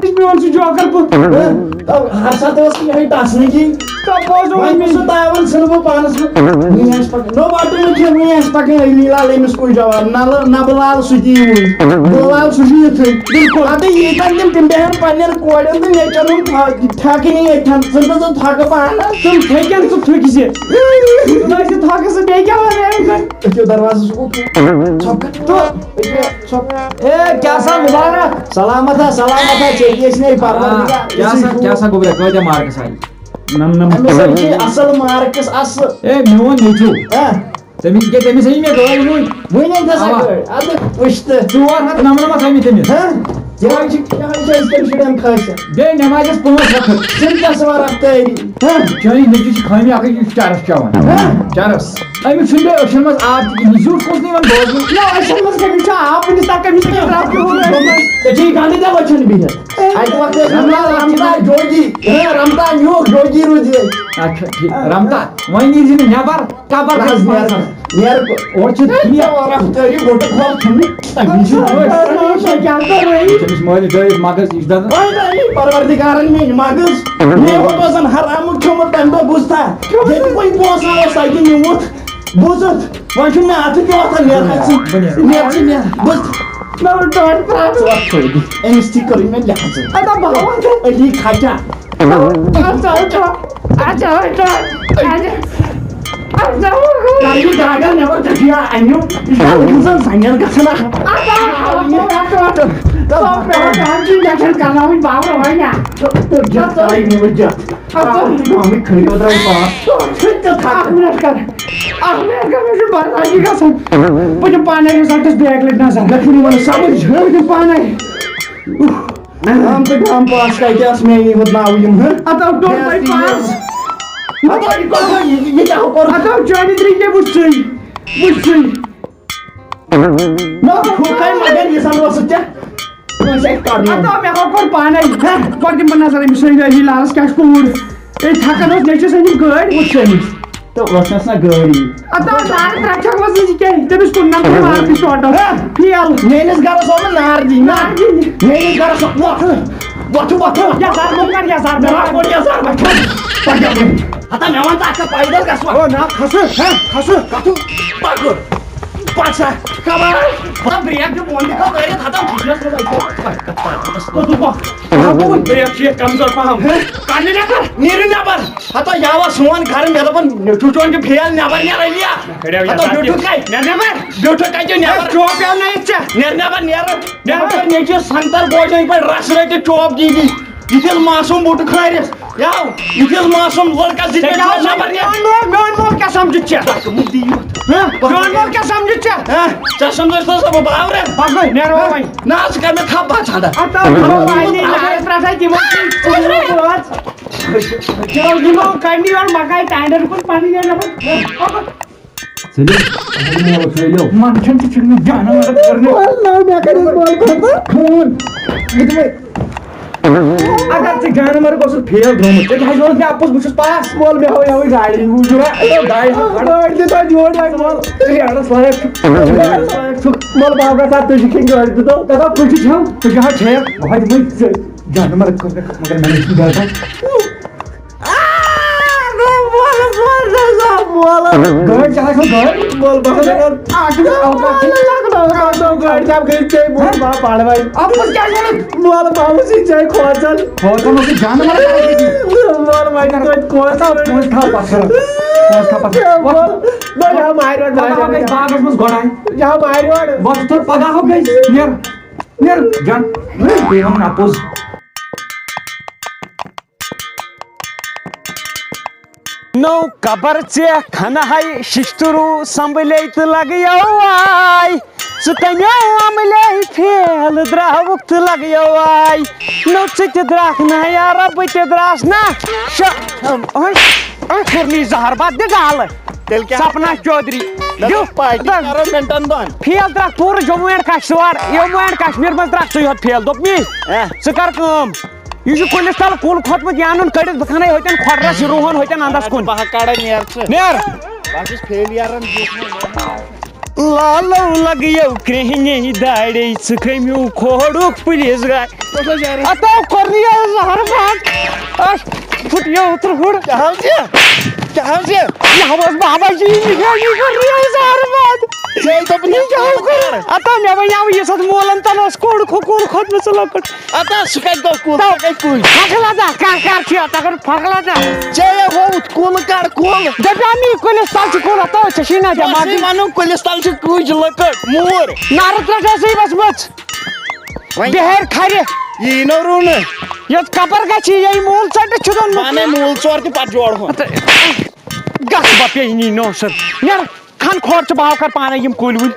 میون سُہ joker بُتھ۔ ہہ؟ تَو ہر ساتہٕ ٲس یِہوٚے ٹَسنٕکی۔ تَو بوزو وۄنۍ وۄنۍ۔ کُس سُہ تاوَن ژھٕنہٕ بہٕ پانَس منٛز؟ وٕنۍ آسہِ پَکان۔ نو، وَٹہٕ مہٕ کھےٚ، وٕنۍ آسہِ پَکان علی لال، أمِس کُس جواب؟ نَلہٕ، نَبہٕ لال سُہ تی وٕنۍ۔ بہٕ لال سُہ چھُ یِتھُے۔ بِلکُل۔ اَدٕ ییٚتٮ۪ن تِم، تِم بیٚہن پنٛنٮ۪ن کورٮ۪ن تہٕ نیٚچوٮ۪ن ہُنٛد تھَ-، تھٮ۪کہٕ نہٕ ییٚتٮ۪ن۔ ژٕ نہٕ ژٕ تھۄکہٕ پانَس۔ تِم تھٮ۪کن ژٕ تھُکہِ زِ۔ ژٕ نہ ٲسۍ تھۄکہٕ سۭتۍ بیٚیہِ کیٛاہ وَنان؟ أکِو دروازَس کُن۔ ژھۄپہٕ کر۔ تو۔ أکِو ژھۄپہٕ۔ اے، کیٛاہ سا مُبارک؟ سلامت ہا، سلامت ہا، ژےٚ یی أسۍ نے پروردگار۔ آ، کیٛاہ سا، کیٛاہ سا گوٚبرا، کۭتیٛاہ marks آیہِ؟ نَمنَمَتھ۔ أمِس آیہِ اَصٕل marks، اَصٕل۔ اے، میون نیٚچوٗ۔ ہہ؟ تٔمِس کیٛاہ، تٔمِس أنۍ مےٚ گٲڑۍ وٕنۍ۔ وٕنۍ أنۍ ژےٚ سۄ اَوا۔ گٲڑۍ؟ اَدٕ وٕچھ تہٕ۔ ژور ہَتھ نَمنَمَتھ أنۍ مےٚ تٔمِس۔ ہہ؟ یِہوٚے چھِ، یِہوٚے چھِ أزکٮ۪ن شُرٮ۪ن خٲصیت۔ بیٚیہِ نٮ۪مازٮ۪س پانٛژھ وقت۔ سِمٹَس وَرَکھ تٲری۔ ہہ؟ چٲنِس نیٚچوِس چھِ خٲمی اَکٕے، یہِ چھُ چَرَس چٮ۪وان۔ ہہ؟ چَرَس۔ أمِس چھُنہٕ بیٚیہِ أچھَن منٛز آب تہِ کِہیٖنۍ۔ زیُٹھ کُس نہٕ یِوان بوزنہٕ۔ نہ، أچھَن منٛز کٔمِس چھُ آب؟ وٕنِس تام کٔمِس چھِ راتھ کہِ ہُہ ژےٚ چھِ گَنٛڈٕ تہِ وٕچھان بِہِتھ۔ اَکہِ وقتہٕ ٲسۍ وَنان، "رَمتا جوگی، ہے، رَمتا نیوٗکھ جوگی روٗدِ ییٚتہِ۔" اچھا، ٹھیٖک۔ رَمتا، وۄنۍ نیٖرزِ نہٕ نٮ۪بَر، کَبَر نہ حظ، کٔرِتھ نیرٕ۔ پَنٛژاہ۔ نیر۔ اورٕ چھِ دُنیا۔ رفتٲری گوٚٹہٕ کھۄر ژھٕنُن۔ تٔمِس چھِ أسۍ کیٛاہ کَرو؟ تٔمِس مٲلِس دٲرِتھ مَگَز، یہِ چھُ دَپان۔ وۄنۍ دٲری پروردگارَن میٛٲنۍ مَگَز۔ مےٚ اوس آسان حرامُک کھیوٚمُت تَمہِ دۄہ بوٗزتھا؟ ییٚتہِ وۄنۍ پونٛسہٕ اوس اَتہِ نیوٗمُت۔ بوٗزُتھ، وۄنۍ چھُنہٕ مےٚ اَتھٕ تہِ وۄتھان، نیر حظ ژٕ۔ نیر ژٕ نیر۔ بوٗزتھ۔ نہ، ڈۄڈ ترٛکھ۔ ژٕ وَتھ تھٲوِتھ۔ أمِس تہِ کٔرٕے مےٚ لحاظ۔ اَدٕ بہٕ وَتھٕ۔ علی کھَچا۔ اَچھا، اَچھا، اَچھا، اَچھا۔ گرمی داغا نٮ۪بر ژےٚ چھُیا اَمیُک؟ یہِ چھُ زَن زَنٮ۪ن گژھان اَکھ۔ اَکھ منٹ کر، اَکھ منٹ کر، مےٚ چھُ برداشی گژھان۔ بہٕ دِمہٕ پانے رِزلٹس بیٚیہِ اَکہِ لَٹہِ نظر۔ مےٚ چھُنہٕ یِوان سمجھ۔ بہٕ دِمہٕ پانے۔ گام تہٕ گام پاس کَتہِ آسہٕ مےٚ یہِ ہُتھ ناوٕ یِم، ہہ؟ اَتھ آو ٹوٹل پاس۔ اَتھ آو یہِ کوٚر، یہِ، یہِ کیٛاہ ہُہ کوٚر؟ اَتھ آو چٲنِس طریٖقے وٕچھ ژٕے، وٕچھ ژٕے۔ نہ، ہُہ کَمہِ مگر یہِ زَن اوس ژےٚ کٲنٛسہِ اَتھِ کَڑنومُت۔ اَتھ آو مےٚ ہا کوٚر پانے۔ ہہ؟ گۄڈٕ دِمہٕ بہٕ نظر أمِس سۭتۍ، أمِس لالَس کیٛاہ چھُ کوٗر۔ أمۍ تھکان اوس نیٚچوِس أنِم گٲڑۍ۔ وٕچھ أمِس۔ تہٕ ٲسنَس نہ گٲڑی۔ اَتھ آو نار ترٛٹھ چھَکھ وَسان یہِ کیٛاہ؟ تٔمِس کوٚر نہ کوٚر مارکٕس ٹوٹل۔ ہہ؟ فیل۔ میٲنِس گرس آو نہٕ نار دِنہِ۔ نار دِنہِ۔ میٲنِس گرس آو وۄتھٕ۔ وۄتھٕ، وۄتھٕ۔ یَزار مۄکھ کر، یَزار مۄکھ۔ نار کوٚر یَزار مۄکھ۔ پَکھ یَپٲرۍ۔ ہتا مےٚ وَن تہٕ اَتھ چھا پیدل گژھُن؟ او نا، کھسہٕ۔ ہہ؟ کھسہٕ۔ کَتھٕ؟ پَکُن۔ پَک سا۔ کَمال۔ ہتا بریک دِ بۄن تہِ کھا کٔرِتھ۔ ہتا بُتھِس منٛز اَتہِ۔ کوٚت پَکھ؟ بریک چھِ یَتھ کمزور پَہَم۔ ہہ؟ کَڑ نہٕ نٮ۪بر۔ نیٖرِو نٮ۪بر۔ ہتا یاوا سون گرٕ، مےٚ دوٚپُن، نیٚچوٗ چون چھُ فیل، نٮ۪بر نیر علیا۔ کھڑیو ہتا یزار، بیوٗٹھُک کتہِ؟ نیر نٮ۪بر۔ بیوٗٹھُک کتہِ چھُ نیر؟ چوب پیو نہ ییٚتہِ ژےٚ۔ نیر نٮ۪بر، نیر۔ نیر۔ ہتا نیٚچوِس سنگتر بوزان یِتھ پٲٹھۍ رس رٔٹِتھ چوب دی دی۔ یِتھِس معصوم بُٹہٕ کھٲرِس۔ یاو، یِتھِس معصوم لڑکس دِتھ ژےٚ مےٚ کیٛاہ چوب اوس نٮ۪بر نیر۔ میون، میون مول کیٛاہ سمجھُتھ ژےٚ؟ ژٕ مہٕ دِیِو۔ ہہ؟ میون مول کیٛاہ سمجھُتھ ژےٚ؟ ہہ؟ ژےٚ سمجھُتھ سا بہٕ باورٕ؟ پکھ وۄنۍ، نیرو وۄنۍ۔ نہ، ژٕ کر مےٚ تھپھ بتھ ژھانڈان۔ ہتا، پننہِ نارِ پٮ۪ٹھے دِمو۔ چلو، یِمو کَڑنہِ یورٕ مکاے ٹینڈر کُن پَنٕنۍ یورٕ نفر۔ ژٔلِو، ژٔلِو، ژٔلِو۔ منٛدچھان تہِ چھُنہٕ جانور کرنہِ۔ وَلہٕ نہ، مےٚ کَرِ مول خۄطا۔ خوٗن۔ یہِ دِمَے۔ اگر ژٕ جانور اوسُکھ فیل درٛامُت، ژےٚ کیٛازِ ووٚنُتھ مےٚ اَپُز، بہٕ چھُس پاس؟ وَلہٕ مےٚ ہاو یَوٕے گاڑِ۔ موٗجوٗب۔ اے، گاڑِ ہُنٛد گٲڑۍ دِ تۄہہِ جوڑ وۄنۍ وَل۔ ژٕ یارَس لایق چھُکھ۔ ژٕ یارَس لایق چھُکھ۔ وَلہٕ بابا، تَتھ تُجہِ کھٮ۪نۍ گٲڑۍ دِ تو۔ دَپان تُجہِ کھٮ۪و، تُجہِ ہا کھیٚیَکھ۔ وۄنۍ دِمَے ژےٚ۔ جانور کوٚر مےٚ، مگر مےٚ چھُنہٕ باسان۔ گٲڑۍ چلاے سا گٲڑۍ۔ بول بہٕ ہسا کرٕ۔ اکھ اوقات چھِ۔ گٲڑۍ چھا گٔے ژےٚ بوٗٹ ما پڑوے؟ اَپُز کیٛازِ ووٚنُتھ؟ بول بہٕ ہسا ژےٚ کھوژان۔ کھوژان اوس یہِ جانور۔ بول وۄنۍ توتہِ کھوژان۔ پونٛسہٕ تھاو پتھر۔ پونٛسہٕ تھاو پتھر۔ بول۔ بول ہا مارِ وۄنۍ، مارِ پگاہ ہاو گژھِ وۄنۍ۔ باغس منٛز گۄڈے۔ یہِ ہاو مارِ وۄنۍ۔ وۄتھ تہٕ پگاہ ہاو گژھِ۔ نیر۔ نیر۔ جان۔ بیٚیہِ وَنُن اَپُز۔ نو قبر ژےٚ کھنہٕ ہاے شِشتروٗ سنبھلے تہٕ لگیو آے۔ ژٕ کَمیو عملے فیل درٛاوُکھ تہٕ لگیو آے۔ نو ژٕ تہِ درٛاکھ نہ یارا، بہٕ تہِ درٛاس نہ۔ شا-، أہے، أہے، پھِرنی زہر بَتھ دِ گالہٕ۔ تیٚلہِ کیٛاہ؟ سپنا چودھری۔ نہ، دیُت۔ پارٹی دَ-، کرو مِنٹَن دۄن۔ فیل درٛاکھ پوٗرٕ جموں اینڈ کشمیر، جموں اینڈ کشمیر منٛز درٛاکھ ژٕے یوت فیل۔ دوٚپ مے، ہہ۔ ژٕ کر کٲم۔ یہِ چھُ کُلِس تَل کُل کھوٚتمُت، یہِ اَنُن کٔڑِتھ، بہٕ کھَنَے ہوٚتٮ۪ن کھۄڈرَس، یہِ رُہَن ہوٚتٮ۪ن اَندَس کُن۔ بہٕ ہا کَڑَے نیر ژٕ۔ نیر۔ بہٕ ہا چھُس فیلیَرَن دیُتمُت۔ لالو لَگیو کرٛیٚہنہِ داڑے، ژٕ کَمیُک کھوڑُک پُلیٖس گاڑِ۔ اَتھ آو کوٚرنٕے آز زَہر بَنٛد۔ اَتھ پھُٹیو ترٛوٚہُر۔ کیٛاہ حظ یہِ؟ کیٛاہ حظ یہِ؟ یہِ حظ بابا جی نِشٲنی کوٚرنٕے آز زَہر بَنٛد۔ ژےٚ دوٚپُتھ یہِ کیٛاہ حظ کوٚر؟ اَتھ آو مےٚ وَنیٛاو یُس اَتھ مولَن تَل اوس کوٚڑ کھو-، کوٚڑ کھوٚتمُت سُہ لۄکُٹ۔ اَتھ آو سُہ کَتہِ گوٚو کُل؟ تَو۔ سُہ کَتہِ کُل؟ فَکہٕ لَداخ، کَر کَر چھِ اَتھ تَگان فَکہٕ لَداخ؟ ژےٚ ہے ہووُتھ کُل کَڑ کُل۔ دَپیٛاو مےٚ یہِ کُلِس تَل چھُ کُل، اَتھ تَوَے ژےٚ چھُے نہ ژےٚ دٮ۪ماغٕے۔ ٲسٕے وَنُن کُلِس تَل چھِ کُج لٔکٕر، موٗر۔ نارٕ ترٛٹھ ٲسٕے ؤژھمٕژ۔ وۄنۍ بِہٲرۍ کھرِ۔ یی نہٕ رُونہٕ۔ یَتھ کَپَر گژھِ یہِ مول ژٔٹِتھ چھُ دوٚنمُت۔ پانَے مول ژور تہِ پَتہٕ جوڑٕ ہُن۔ تہٕ گژھ بَپے نی نوسَر۔ نیر۔ کھن کھور چھُ، بہٕ ہاو کر پانے یِم کُلۍ وُلۍ۔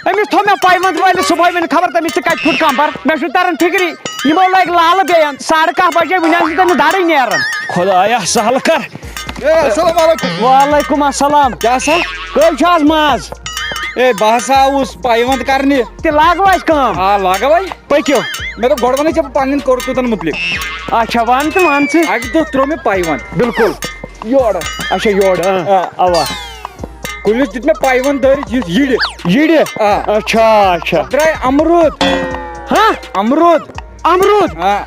أمِس تھوٚو مےٚ پایونٛد وٲلِس صُبحٲے، وۄنۍ خبر تٔمِس تہِ کَتہِ پھُٹ کمبر۔ مےٚ چھُنہٕ تران فِکری، یِمو لٲگۍ لالہٕ بیٚیَن۔ ساڑٕ کاہ بجے، وُنہِ آسہِ نہٕ تٔمِس دَرٕے نیران۔ خۄدایا سہل کر۔ اے، السلام علیکم۔ وعلیکم السلام۔ کیٛاہ سا؟ کٔہۍ چھُ آز ماز؟ اے، بہٕ ہسا آوُس پایونٛد کرنہِ۔ تہِ لاگو اَسہِ کٲم۔ آ، لاگو ہے۔ پٔکِو۔ مےٚ دوٚپ گۄڈٕ وَنَے ژےٚ بہٕ پنٕنٮ۪ن کرتوٗتن مُتعلِق۔ اچھا، وَن تہٕ وَن ژٕ۔ اَکہِ دۄہ ترٛوو مےٚ پایونٛد۔ بِلکُل۔ یورٕ۔ اچھا، یورٕ، اۭں۔ آ۔ اَوا۔ کُلِس دیُت مےٚ پایونٛد دٲرِتھ یُتھ یِرِ۔ یِرِ؟ آ۔ اچھا، اچھا۔ درٛاے امروٗد۔ ہاں؟ امروٗد۔ امروٗد؟ آ۔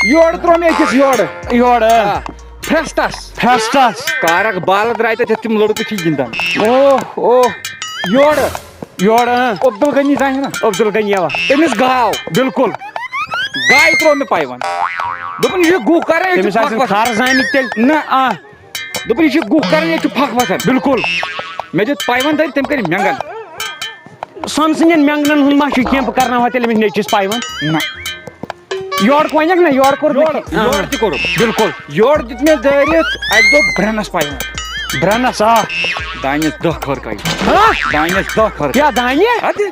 یورٕ ترٛوو مےٚ أکِس یورٕ۔ یورٕ؟ آ۔ پھرٛستس۔ پھرٛستس۔ کارک بالہٕ درٛاے تَتٮ۪تھ، تِم لٔڑکہٕ چھِ گِنٛدان۔ اوہ، اوہ۔ یورٕ۔ یورٕ، اۭں۔ عبدالغنی زانہِ نا؟ عبدالغنی، اوا۔ تٔمِس گاو۔ بِلکُل۔ گایہِ ترٛوو مےٚ پایونٛد۔ دوٚپُن، یہِ چھُ گُہہ کران، ییٚتہِ تٔمِس چھُ آسن پھکھ وۄتھان۔ کھر زٲمٕتۍ تیٚلہِ۔ نہ، آ۔ دوٚپُن، یہِ چھُ گُہہ کران، ییٚتہِ چھُ پھکھ وۄتھان۔ بِلکُل۔ مےٚ دیُت پایونٛد دٲرِتھ، تٔمۍ کٔرۍ مٮ۪نٛگن۔ سۄنہٕ سٕنٛدٮ۪ن مٮ۪نٛگنن ہُنٛد ما چھُ کینٛہہ؟ بہٕ کرناوہا تیٚلہِ أمِس نیٚچوِس پایونٛد۔ نہ۔ یورُک وَنَکھ نہ، یورٕ کوٚر نہٕ یورٕ، کینٛہہ۔ یورٕ تہِ کوٚرُکھ۔ بِلکُل۔ یورٕ دیُت مےٚ دٲرِتھ، اَکہِ دۄہ برٛنَس پایونٛد۔ برٛنَس، آ۔ دانٮ۪س دَہ کھٔر کَجہِ۔ ہا؟ دانٮ۪س دَہ کھٔر۔ کیٛاہ دانہِ؟ اَدٕ۔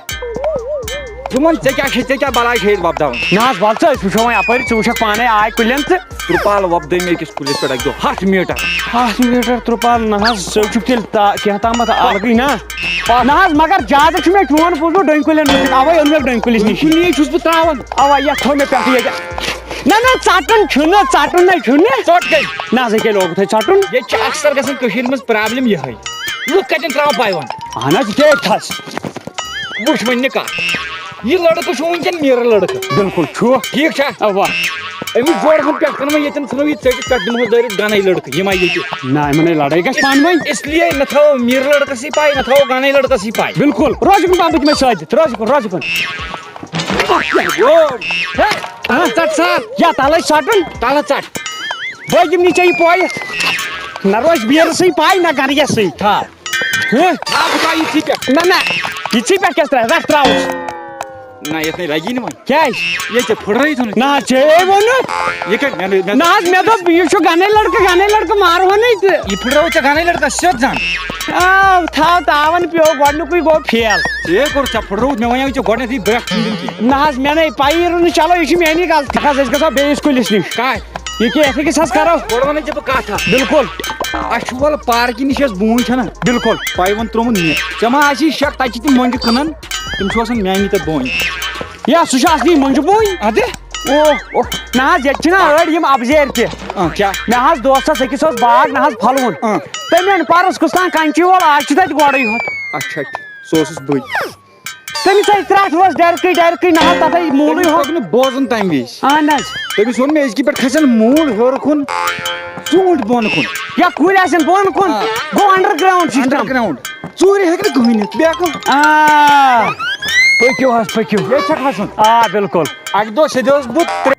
ژٕ وَن، ژےٚ کیٛاہ چھے، ژےٚ کیٛاہ بَلاے چھے ییٚتہِ وۄپداوٕنۍ؟ نہ حظ، وَلہٕ ژٕ، أسۍ وٕچھو وۄنۍ اَپٲرۍ، ژٕ وٕچھَکھ پانَے آے کُلٮ۪ن تہٕ۔ ترٛپال وۄپدٲے مےٚ أکِس کُلِس پٮ۪ٹھ اَکہِ دۄہ ہَتھ میٖٹر۔ ہَتھ میٖٹر ترٛپال؟ نہ حظ، ژٕ چھُکھ تیٚلہِ تا-، کینٛہہ تامَتھ الگٕے نا۔ نہ حظ، مگر زیادٕ چھُ مےٚ چون بوٗزمُت ڈوٗنۍ کُلٮ۪ن مُتعلِق، اَوَے اوٚن مےٚ ڈوٗنۍ کُلِس نِش۔ ڈوٗنۍ کُلی چھُس بہٕ ترٛاوان۔ اَوا، یَتھ تھوٚو مےٚ پٮ۪ٹھٕ ییٚتہِ۔ نہ، نہ، ژَٹُن چھُنہٕ، ژَٹُن نَے چھُنہٕ۔ ژوٚٹ کٔمۍ؟ نہ حظ، یہِ کیٛاہ لوگُتھ تۄہہِ ژَٹُن؟ ییٚتہِ چھِ اکثر گژھان کٔشیٖرِ منٛز problem یِہوٚے۔ لُکھ کَتٮ۪ن ترٛاوان پایونٛد؟ اَہَن حظ، یہِ کیٛاہ ییٚتہِ تھَس؟ وٕچھ وۄنۍ نِکاح۔ یہِ لٔڑکہٕ چھُ وٕنکٮ۪ن میٖرٕ لٔڑکہٕ۔ بِلکُل چھُ۔ ٹھیٖک چھا؟ اَوا۔ أمِس جوڑہَن پٮ۪ٹھ کَنہٕ وۄنۍ ییٚتٮ۪ن ژھٕنو یہِ ژٔٹِتھ، پٮ۪ٹھ دِمہوس دٲرِتھ گَنَے لٔڑکہٕ، یِم آیہِ ییٚتہِ۔ نہ، یِمَن ہے لَڑٲے گژھِ پانہٕ ؤنۍ۔ اس لیے نہ تھاوو میٖرٕ لٔڑکَسٕے پَے، نہ تھاوو گَنَے لٔڑکَس پَے۔ بِلکُل۔ روزِ کُن پَہَم، بہٕ دِمَے سۭتۍ۔ روزِ کُن، روزِ کُن۔ ہہ؟ ژَٹ سا۔ یا تَلَے ژَٹُن۔ تَلہٕ ژَٹ۔ بہٕ دِمہٕ نہٕ ژےٚ یہِ پویہِ۔ نہ روزِ بیرٕ سٕے پَے، نہ گَنہٕ یَس سٕے۔ تھاو۔ ہہ؟ تھاو بہٕ تھاوٕ یِتھٕے پٮ۪ٹھ۔ نہ، نہ۔ یِتھٕے پٮ۪ٹھ کیٛاہ ترٛاوٕ؟ رَٹھ ترٛاوُس۔ نہ، یَتھ نَے لَگی نہٕ وۄنۍ۔ کیٛازِ؟ یہِ ژےٚ پھٕٹرٲیِتھ اوٚنُتھ۔ نہ حظ، ژےٚ ہے ووٚنُتھ۔ یہِ کَتہِ؟ مےٚ نہٕ، مےٚ نہ حظ، مےٚ دوٚپ، یہِ چھُ گَنے لٔڑکہٕ، گَنے لٔڑکہٕ مارہونٕے تہٕ۔ یہِ پھٕٹرٲوٕتھ ژےٚ گَنے لٔڑکَس سیوٚد زَن۔ آ، تھاو، تاوَن پیوٚو، گۄڈٕنیُکُے گوٚو فیل۔ ژےٚ کوٚر، ژےٚ پھٕٹرٲوٕتھ، مےٚ وَنیٛاو ژےٚ گۄڈٕنٮ۪تھٕے برٛکھ ژھٕنِتھ کِنۍ۔ نہ حظ، مےٚ نَے پَیی روٗد نہٕ، چلو، یہِ چھِ میٛٲنی غلطی۔ نہ حظ، أسۍ گژھو بیٚیِس کُلِس نِش۔ کَتھ؟ یہِ کیٛاہ، یِتھَے کٔنۍ حظ کَرو۔ گۄڈٕ وَنَے ژےٚ بہٕ کَتھ اَکھ۔ بِلکُل۔ اَسہِ چھُ وَلہٕ پارکہِ نِش یۄس بوٗنۍ چھَنہ؟ بِلکُل۔ پایونٛد ترٛوومُت مےٚ۔ ژےٚ ما آسی شک، تَتہِ چھِ تِم مۄنٛجہِ کٕنان، تِم چھِ آسان میٛانی تَتھ بوٗنۍ۔ یا سُہ چھُ اَصلی مۄنٛجہِ بوٗنۍ؟ اَدٕ؟ او، او، نہ حظ، ییٚتہِ چھِنہ أڑۍ یِم اَپزیرۍ تہِ۔ آ، کیٛاہ؟ مےٚ حظ دوستَس أکِس اوس باغ، نہ حظ پھَلوُن۔ آ۔ تٔمۍ اوٚن پَرُس کُس تام کَنچی وول، آز چھُ تَتہِ گۄڈَے ہوت۔ اچھا، سُہ اوسُس بٕے۔ تٔمِس آیہِ ترٛٹھ ؤژھ ڈرکٕے ڈرکٕے، نہ حظ تَتھ آیہِ موٗلٕے تٔمِس ہوٚت۔ توٚگ نہٕ بوزُن تَمہِ وِزِ۔ اَہَن حظ۔ تٔمِس ووٚن مےٚ، أزکہِ پٮ۪ٹھ کھسن موٗل ہیوٚر کُن، ژوٗنٛٹھۍ بۄن کُن۔ یا کُلۍ آسن بۄن کُن، آ۔ گوٚو underground system۔ Underground۔ ژوٗرِ ہیٚکہِ نہٕ کٕہٕنۍ یِتھ، بیٚیہِ کُن۔ آ۔ پٔکِو حظ، پٔکِو۔ ییٚتہِ چھا کھسُن؟ آ، بِلکُل۔ اَکہِ دۄہ سیٚدیوس بہٕ ترٛےٚ۔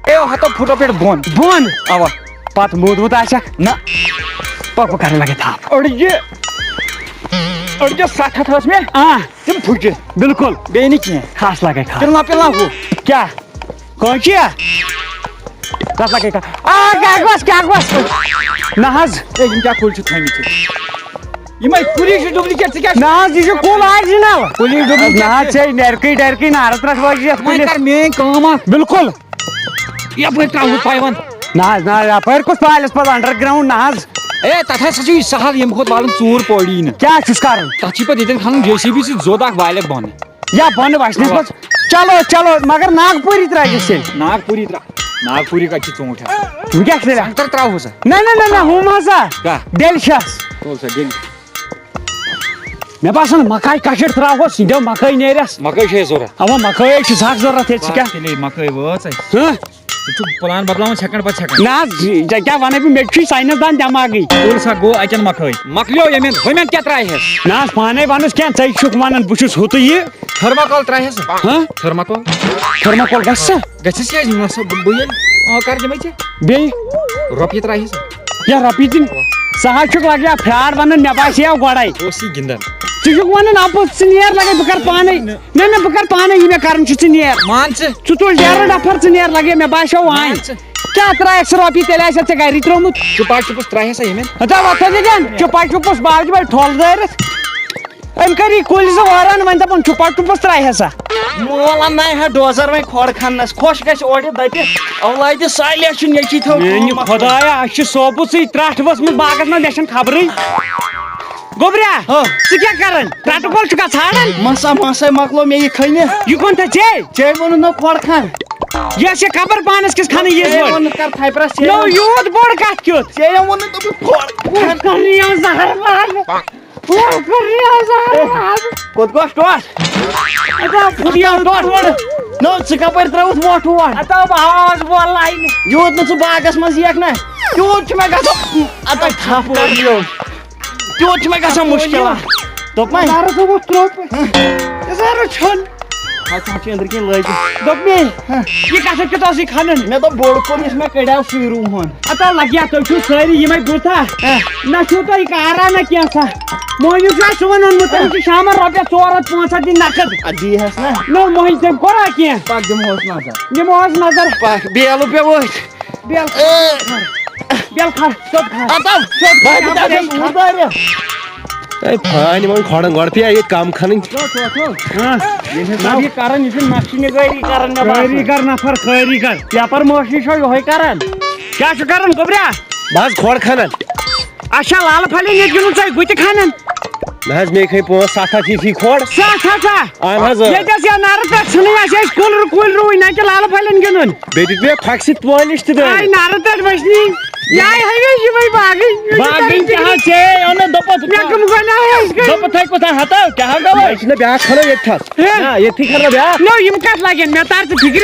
اے، ہتو پھُٹو پٮ۪ٹھ بۄن۔ بۄن؟ اوا۔ پتہٕ موٗدمُت آسٮ۪کھ؟ نہ۔ پکھ بہٕ کرٕ لگے تھپھ۔ أڑجہِ، أڑجہِ ستھ ہتھ ٲس مےٚ۔ آ۔ تِم پھُٹہِ۔ بِلکُل۔ بیٚیہِ نہٕ کینٛہہ۔ خاص لگے خاص۔ پِلنا، پِلنا ہُہ۔ کیٛاہ؟ کٲنٛچی یا؟ تتھ لگے خاص۔ آ، کیٛاہ گوٚژھ، کیٛاہ گوٚژھ؟ نہ حظ۔ اے، یِم کیٛاہ کُلۍ چھِ تھٲمٕتۍ؟ یِمے کُلی چھِ duplicate، ژٕ کیٛاہ چھُکھ؟ نہ حظ، یہِ چھُ کُل original۔ کُلی duplicate نہ حظ، چھِ۔ ژےٚ نرکٕے ڈرکٕے نارس پٮ۪ٹھ وٲجِتھ یَتھ وۄنۍ کُلِس۔ کر میٲنۍ کٲم اکھ۔ بِلکُل۔ یپٲرۍ ترٛاوہوس پایونٛد۔ نہ حظ، نہ حظ، یپٲرۍ کُس پالٮ۪س پتہٕ underground نہ حظ۔ اے، تتھ ہسا چھُ یہِ سہل، ییٚمہِ کھۄتہٕ والُن ژوٗر پوڑی نہٕ۔ کیٛاہ چھُس کرُن؟ تتھ چھِ پتہٕ ییٚتٮ۪ن کھنُن جے سی بی سۭتۍ زوٚد اکھ والٮ۪کھ بۄنہٕ۔ یا بۄنہٕ وَسنَس منٛز۔ چلو، چلو، مگر ناگپوٗری ترٛٲوِس تیٚلہِ۔ ناگپوٗری ترٛا-، ناگپوٗری کَتہِ چھِ ژوٗنٛٹھۍ آسان؟ وۄنۍ کیٛاہ چھِ تیٚلہِ؟ سنٛگتر ترٛاوہوسا؟ نہ، نہ، نہ، نہ، ہُم ہسا۔ کیٛاہ؟ ڈیلشس۔ تُل سا ڈیلشس۔ مےٚ باسان مکاے کَشِر ترٛاوہوس، یہِ دِیو مکٲے نیرٮ۪س۔ مکٲے چھے ضوٚرتھ؟ اَوا، مکٲے چھِ سخ ضوٚرتھ ییٚتہِ، ژٕ کیٛاہ؟ تیٚلے مکٲے وٲژ اَسہِ۔ ہہ؟ ژٕ چھُکھ plan بدلاوان second پتہٕ second۔ نہ حظ، ژےٚ کیٛاہ وَنَے بہٕ، مےٚ تہِ چھُے ساینس دان دٮ۪ماغٕے۔ تُل سا گوٚو اَتٮ۪ن مکٲے۔ مۄکلیو ییٚمٮ۪ن، ہُمٮ۪ن کیٛاہ ترٛایہَس؟ نہ حظ، پانَے وَنُس کینٛہہ، ژَے چھُکھ وَنان بہٕ چھُس ہُہ تہٕ یہِ۔ تھٔرماکول ترٛایہَس؟ ہہ؟ تھٔرماکول؟ تھٔرماکول گژھِ سا؟ گژھِ سا، نہ سا، بہٕ، بہٕ ییٚلہِ، آ، کَر دِمَے ژےٚ؟ بیٚیہِ؟ رۄپیہِ ترٛایہَس۔ یا رۄپیہِ دِنۍ؟ ژٕ حظ چھُکھ لَگیا fraud وَنان، مےٚ باسیو گۄڈَے۔ بہٕ اوسُس یہِ گِنٛدان۔ ژٕ چھُکھ وَنان اَپُز، ژٕ نیر لَگے، بہٕ کَرٕ پانَے۔ نہ، نہ، بہٕ کَرٕ پانَے، یہِ مےٚ کَرُن چھُ، ژٕ نیر۔ مان ژٕ۔ ژٕ تُل ڈیرٕ ڈفر، ژٕ نیر لگے، مےٚ باسیو وۄنۍ۔ مان ژٕ۔ کیٛاہ ترٛایَکھ ژٕ رۄپیہِ، تیٚلہِ آسہِ ژےٚ گری ترٛوومُت۔ چُپا چُپس ترٛایہِ ہسا ییٚمٮ۪ن۔ ہتا وۄتھ حظ ییٚتٮ۪ن، چُپا چُپس باغ چھُ وۄنۍ ٹھۄل دٲرِتھ۔ أمۍ کٔر یہِ کُلۍ زٕ وٲران، وۄنۍ دَپان چُپا چُپس ترٛایہِ ہسا۔ مول اَنناے ہا ڈوزر وۄنۍ کھۄڑ کھننس، خۄش گژھِ اورٕ دَپہِ، اولادِ صالح چھُ نیٚچی تھٲو میٛانہِ کٲم اَتھ۔ خۄدایا، اَسہِ چھِ سوپُر سٕے ترٛٹھ ؤژھمٕژ باغس منٛز، مےٚ چھَنہٕ خبرٕے۔ گوٚبریا، ہاں۔ ژٕ کیٛاہ کران؟ ٹٹہٕ کۄل چھُکھا ژھانڈان؟ مسا مسا مۄکلو مےٚ یہِ کھٔنِتھ۔ یہِ کون تھا ژے؟ ژے ووٚنُتھ نہ کھۄڑ کھن۔ یہِ ٲسیا قبر پانس کِس کھنٕنۍ یِژ ژے پٲٹھۍ؟ ووٚنُتھ کر تھپرس، ژے نو، ووٚن-، یوٗت بوٚڑ کتھ کیُتھ؟ ژے یوٚن ووٚنُتھ دوٚپُتھ کھۄڑ کھن۔ کر یہِ زہر وہر۔ کر یہِ زہر وہر۔ کوٚت گوٚو ٹوٹھ؟ اَتھ آو پھُٹیو ٹوٹھ۔ نو، ژٕ کپٲرۍ ترٲوُتھ وۄٹھ وۄٹھ؟ اَتھ آو آواز بولناونہِ۔ یوٗت نہٕ ژٕ باغس منٛز یِکھ نہ، تیوٗت چھُ مےٚ گژھان۔ اَتھ آو تھپھ کٔرِو۔ تیوٗت چھُ مےٚ گژھان مُشکِل۔ دوٚپمَے۔ زَرٕ گوٚمُت ترٛوپ۔ یہِ زَرٕ چھُنہٕ۔ ہَتھ ہَتھ چھِ أنٛدرٕ کِنۍ لٲگِتھ۔ دوٚپمَے۔ یہِ کَتھ کیُتھ اوسُے کھَنُن؟ مےٚ دوٚپ بوٚڑ کُل یُس مےٚ کَڑیو سُے رُوہُن۔ اَتھ ہا لَگہِ ہا، تُہۍ چھِو سٲری یِمَے بُتھا۔ ہہ۔ نہ چھُو تۄہہِ کارا نہ کینٛہہ سا۔ مۄہنیو چھُ اَسہِ صُبحن اوٚنمُت، تٔمِس چھِ شامَن رۄپیَس ژور ہَتھ پانٛژھ ہَتھ دِنۍ نَقٕد۔ اَدٕ دِیہِ ہَس نہ۔ نو مۄہنیو تٔمۍ کوٚرا کینٛہہ؟ پَکھ دِمہوس نظر۔ دِمہوس نظر۔ پَکھ، بیلہٕ پیوٚو أتھۍ۔ بیل کھار۔ بیل کھار، سیوٚد کھار۔ اَتَو، سیوٚد کھار۔ بہٕ ہا بہٕ ہا بہٕ ہا ہے، پھانۍ یِمَن کھۄڑَن گۄڈٕ پیٚیہِ ییٚتہِ کَم کھَنٕنۍ۔ ہاں۔ ییٚمہِ حساب یہِ کران، یہِ چھُ نقشہٕ نِگٲری کران، مےٚ باسان۔ کٲریٖگر نفر، کٲریٖگر۔ پیپر موشی چھو یِہوٚے کران۔ کیٛاہ چھُ کران، گوٚبریا؟ بہٕ حظ کھۄڑ کھنان۔ اچھا، لالہٕ پھلٮ۪ن ییٚتہِ گِنٛدُن ژےٚ گُتہِ کھنان؟ نہ حظ، مےٚ کھٔنۍ پانٛژھ ستھ ہتھ یِتھی کھۄڑ۔ ستھ ہتھ ہا؟ اہن حظ، اۭں۔ ییٚتہِ ٲس یا نارٕ پٮ۪ٹھ ژھٕنٕنۍ، اَسہِ ٲسۍ کُلۍ رُ-، کُلۍ رُوٕنۍ، نہ کہِ لالہٕ پھلٮ۪ن گِنٛدُن۔ بیٚیہِ دیُت مےٚ کھۄکھِ سۭتۍ پٲلِش تہِ دٲرِتھ۔ آے نارٕ پٮ۪ٹھ وٕچھنی۔ یہِ آے ہمیشہِ یِمَے باغٕنۍ۔ باغٕنۍ کیٛاہ حظ چھے؟ اَو نہ دوٚپُتھ۔ مےٚ کٕم گۄناہ ٲسۍ کٔرۍ؟ دوٚپُتھ ہے کوٗتاہ ہَتو، کیٛاہ ہَو گوٚو؟ یہِ چھِنہ بیٛاکھ کھَنو ییٚتہِ تھَس۔ ہے۔ نہ، ییٚتھی کھَنو بیٛاکھ۔ نو، یِم کَتھ لَگن؟ مےٚ تَر ژٕ فِکرِ۔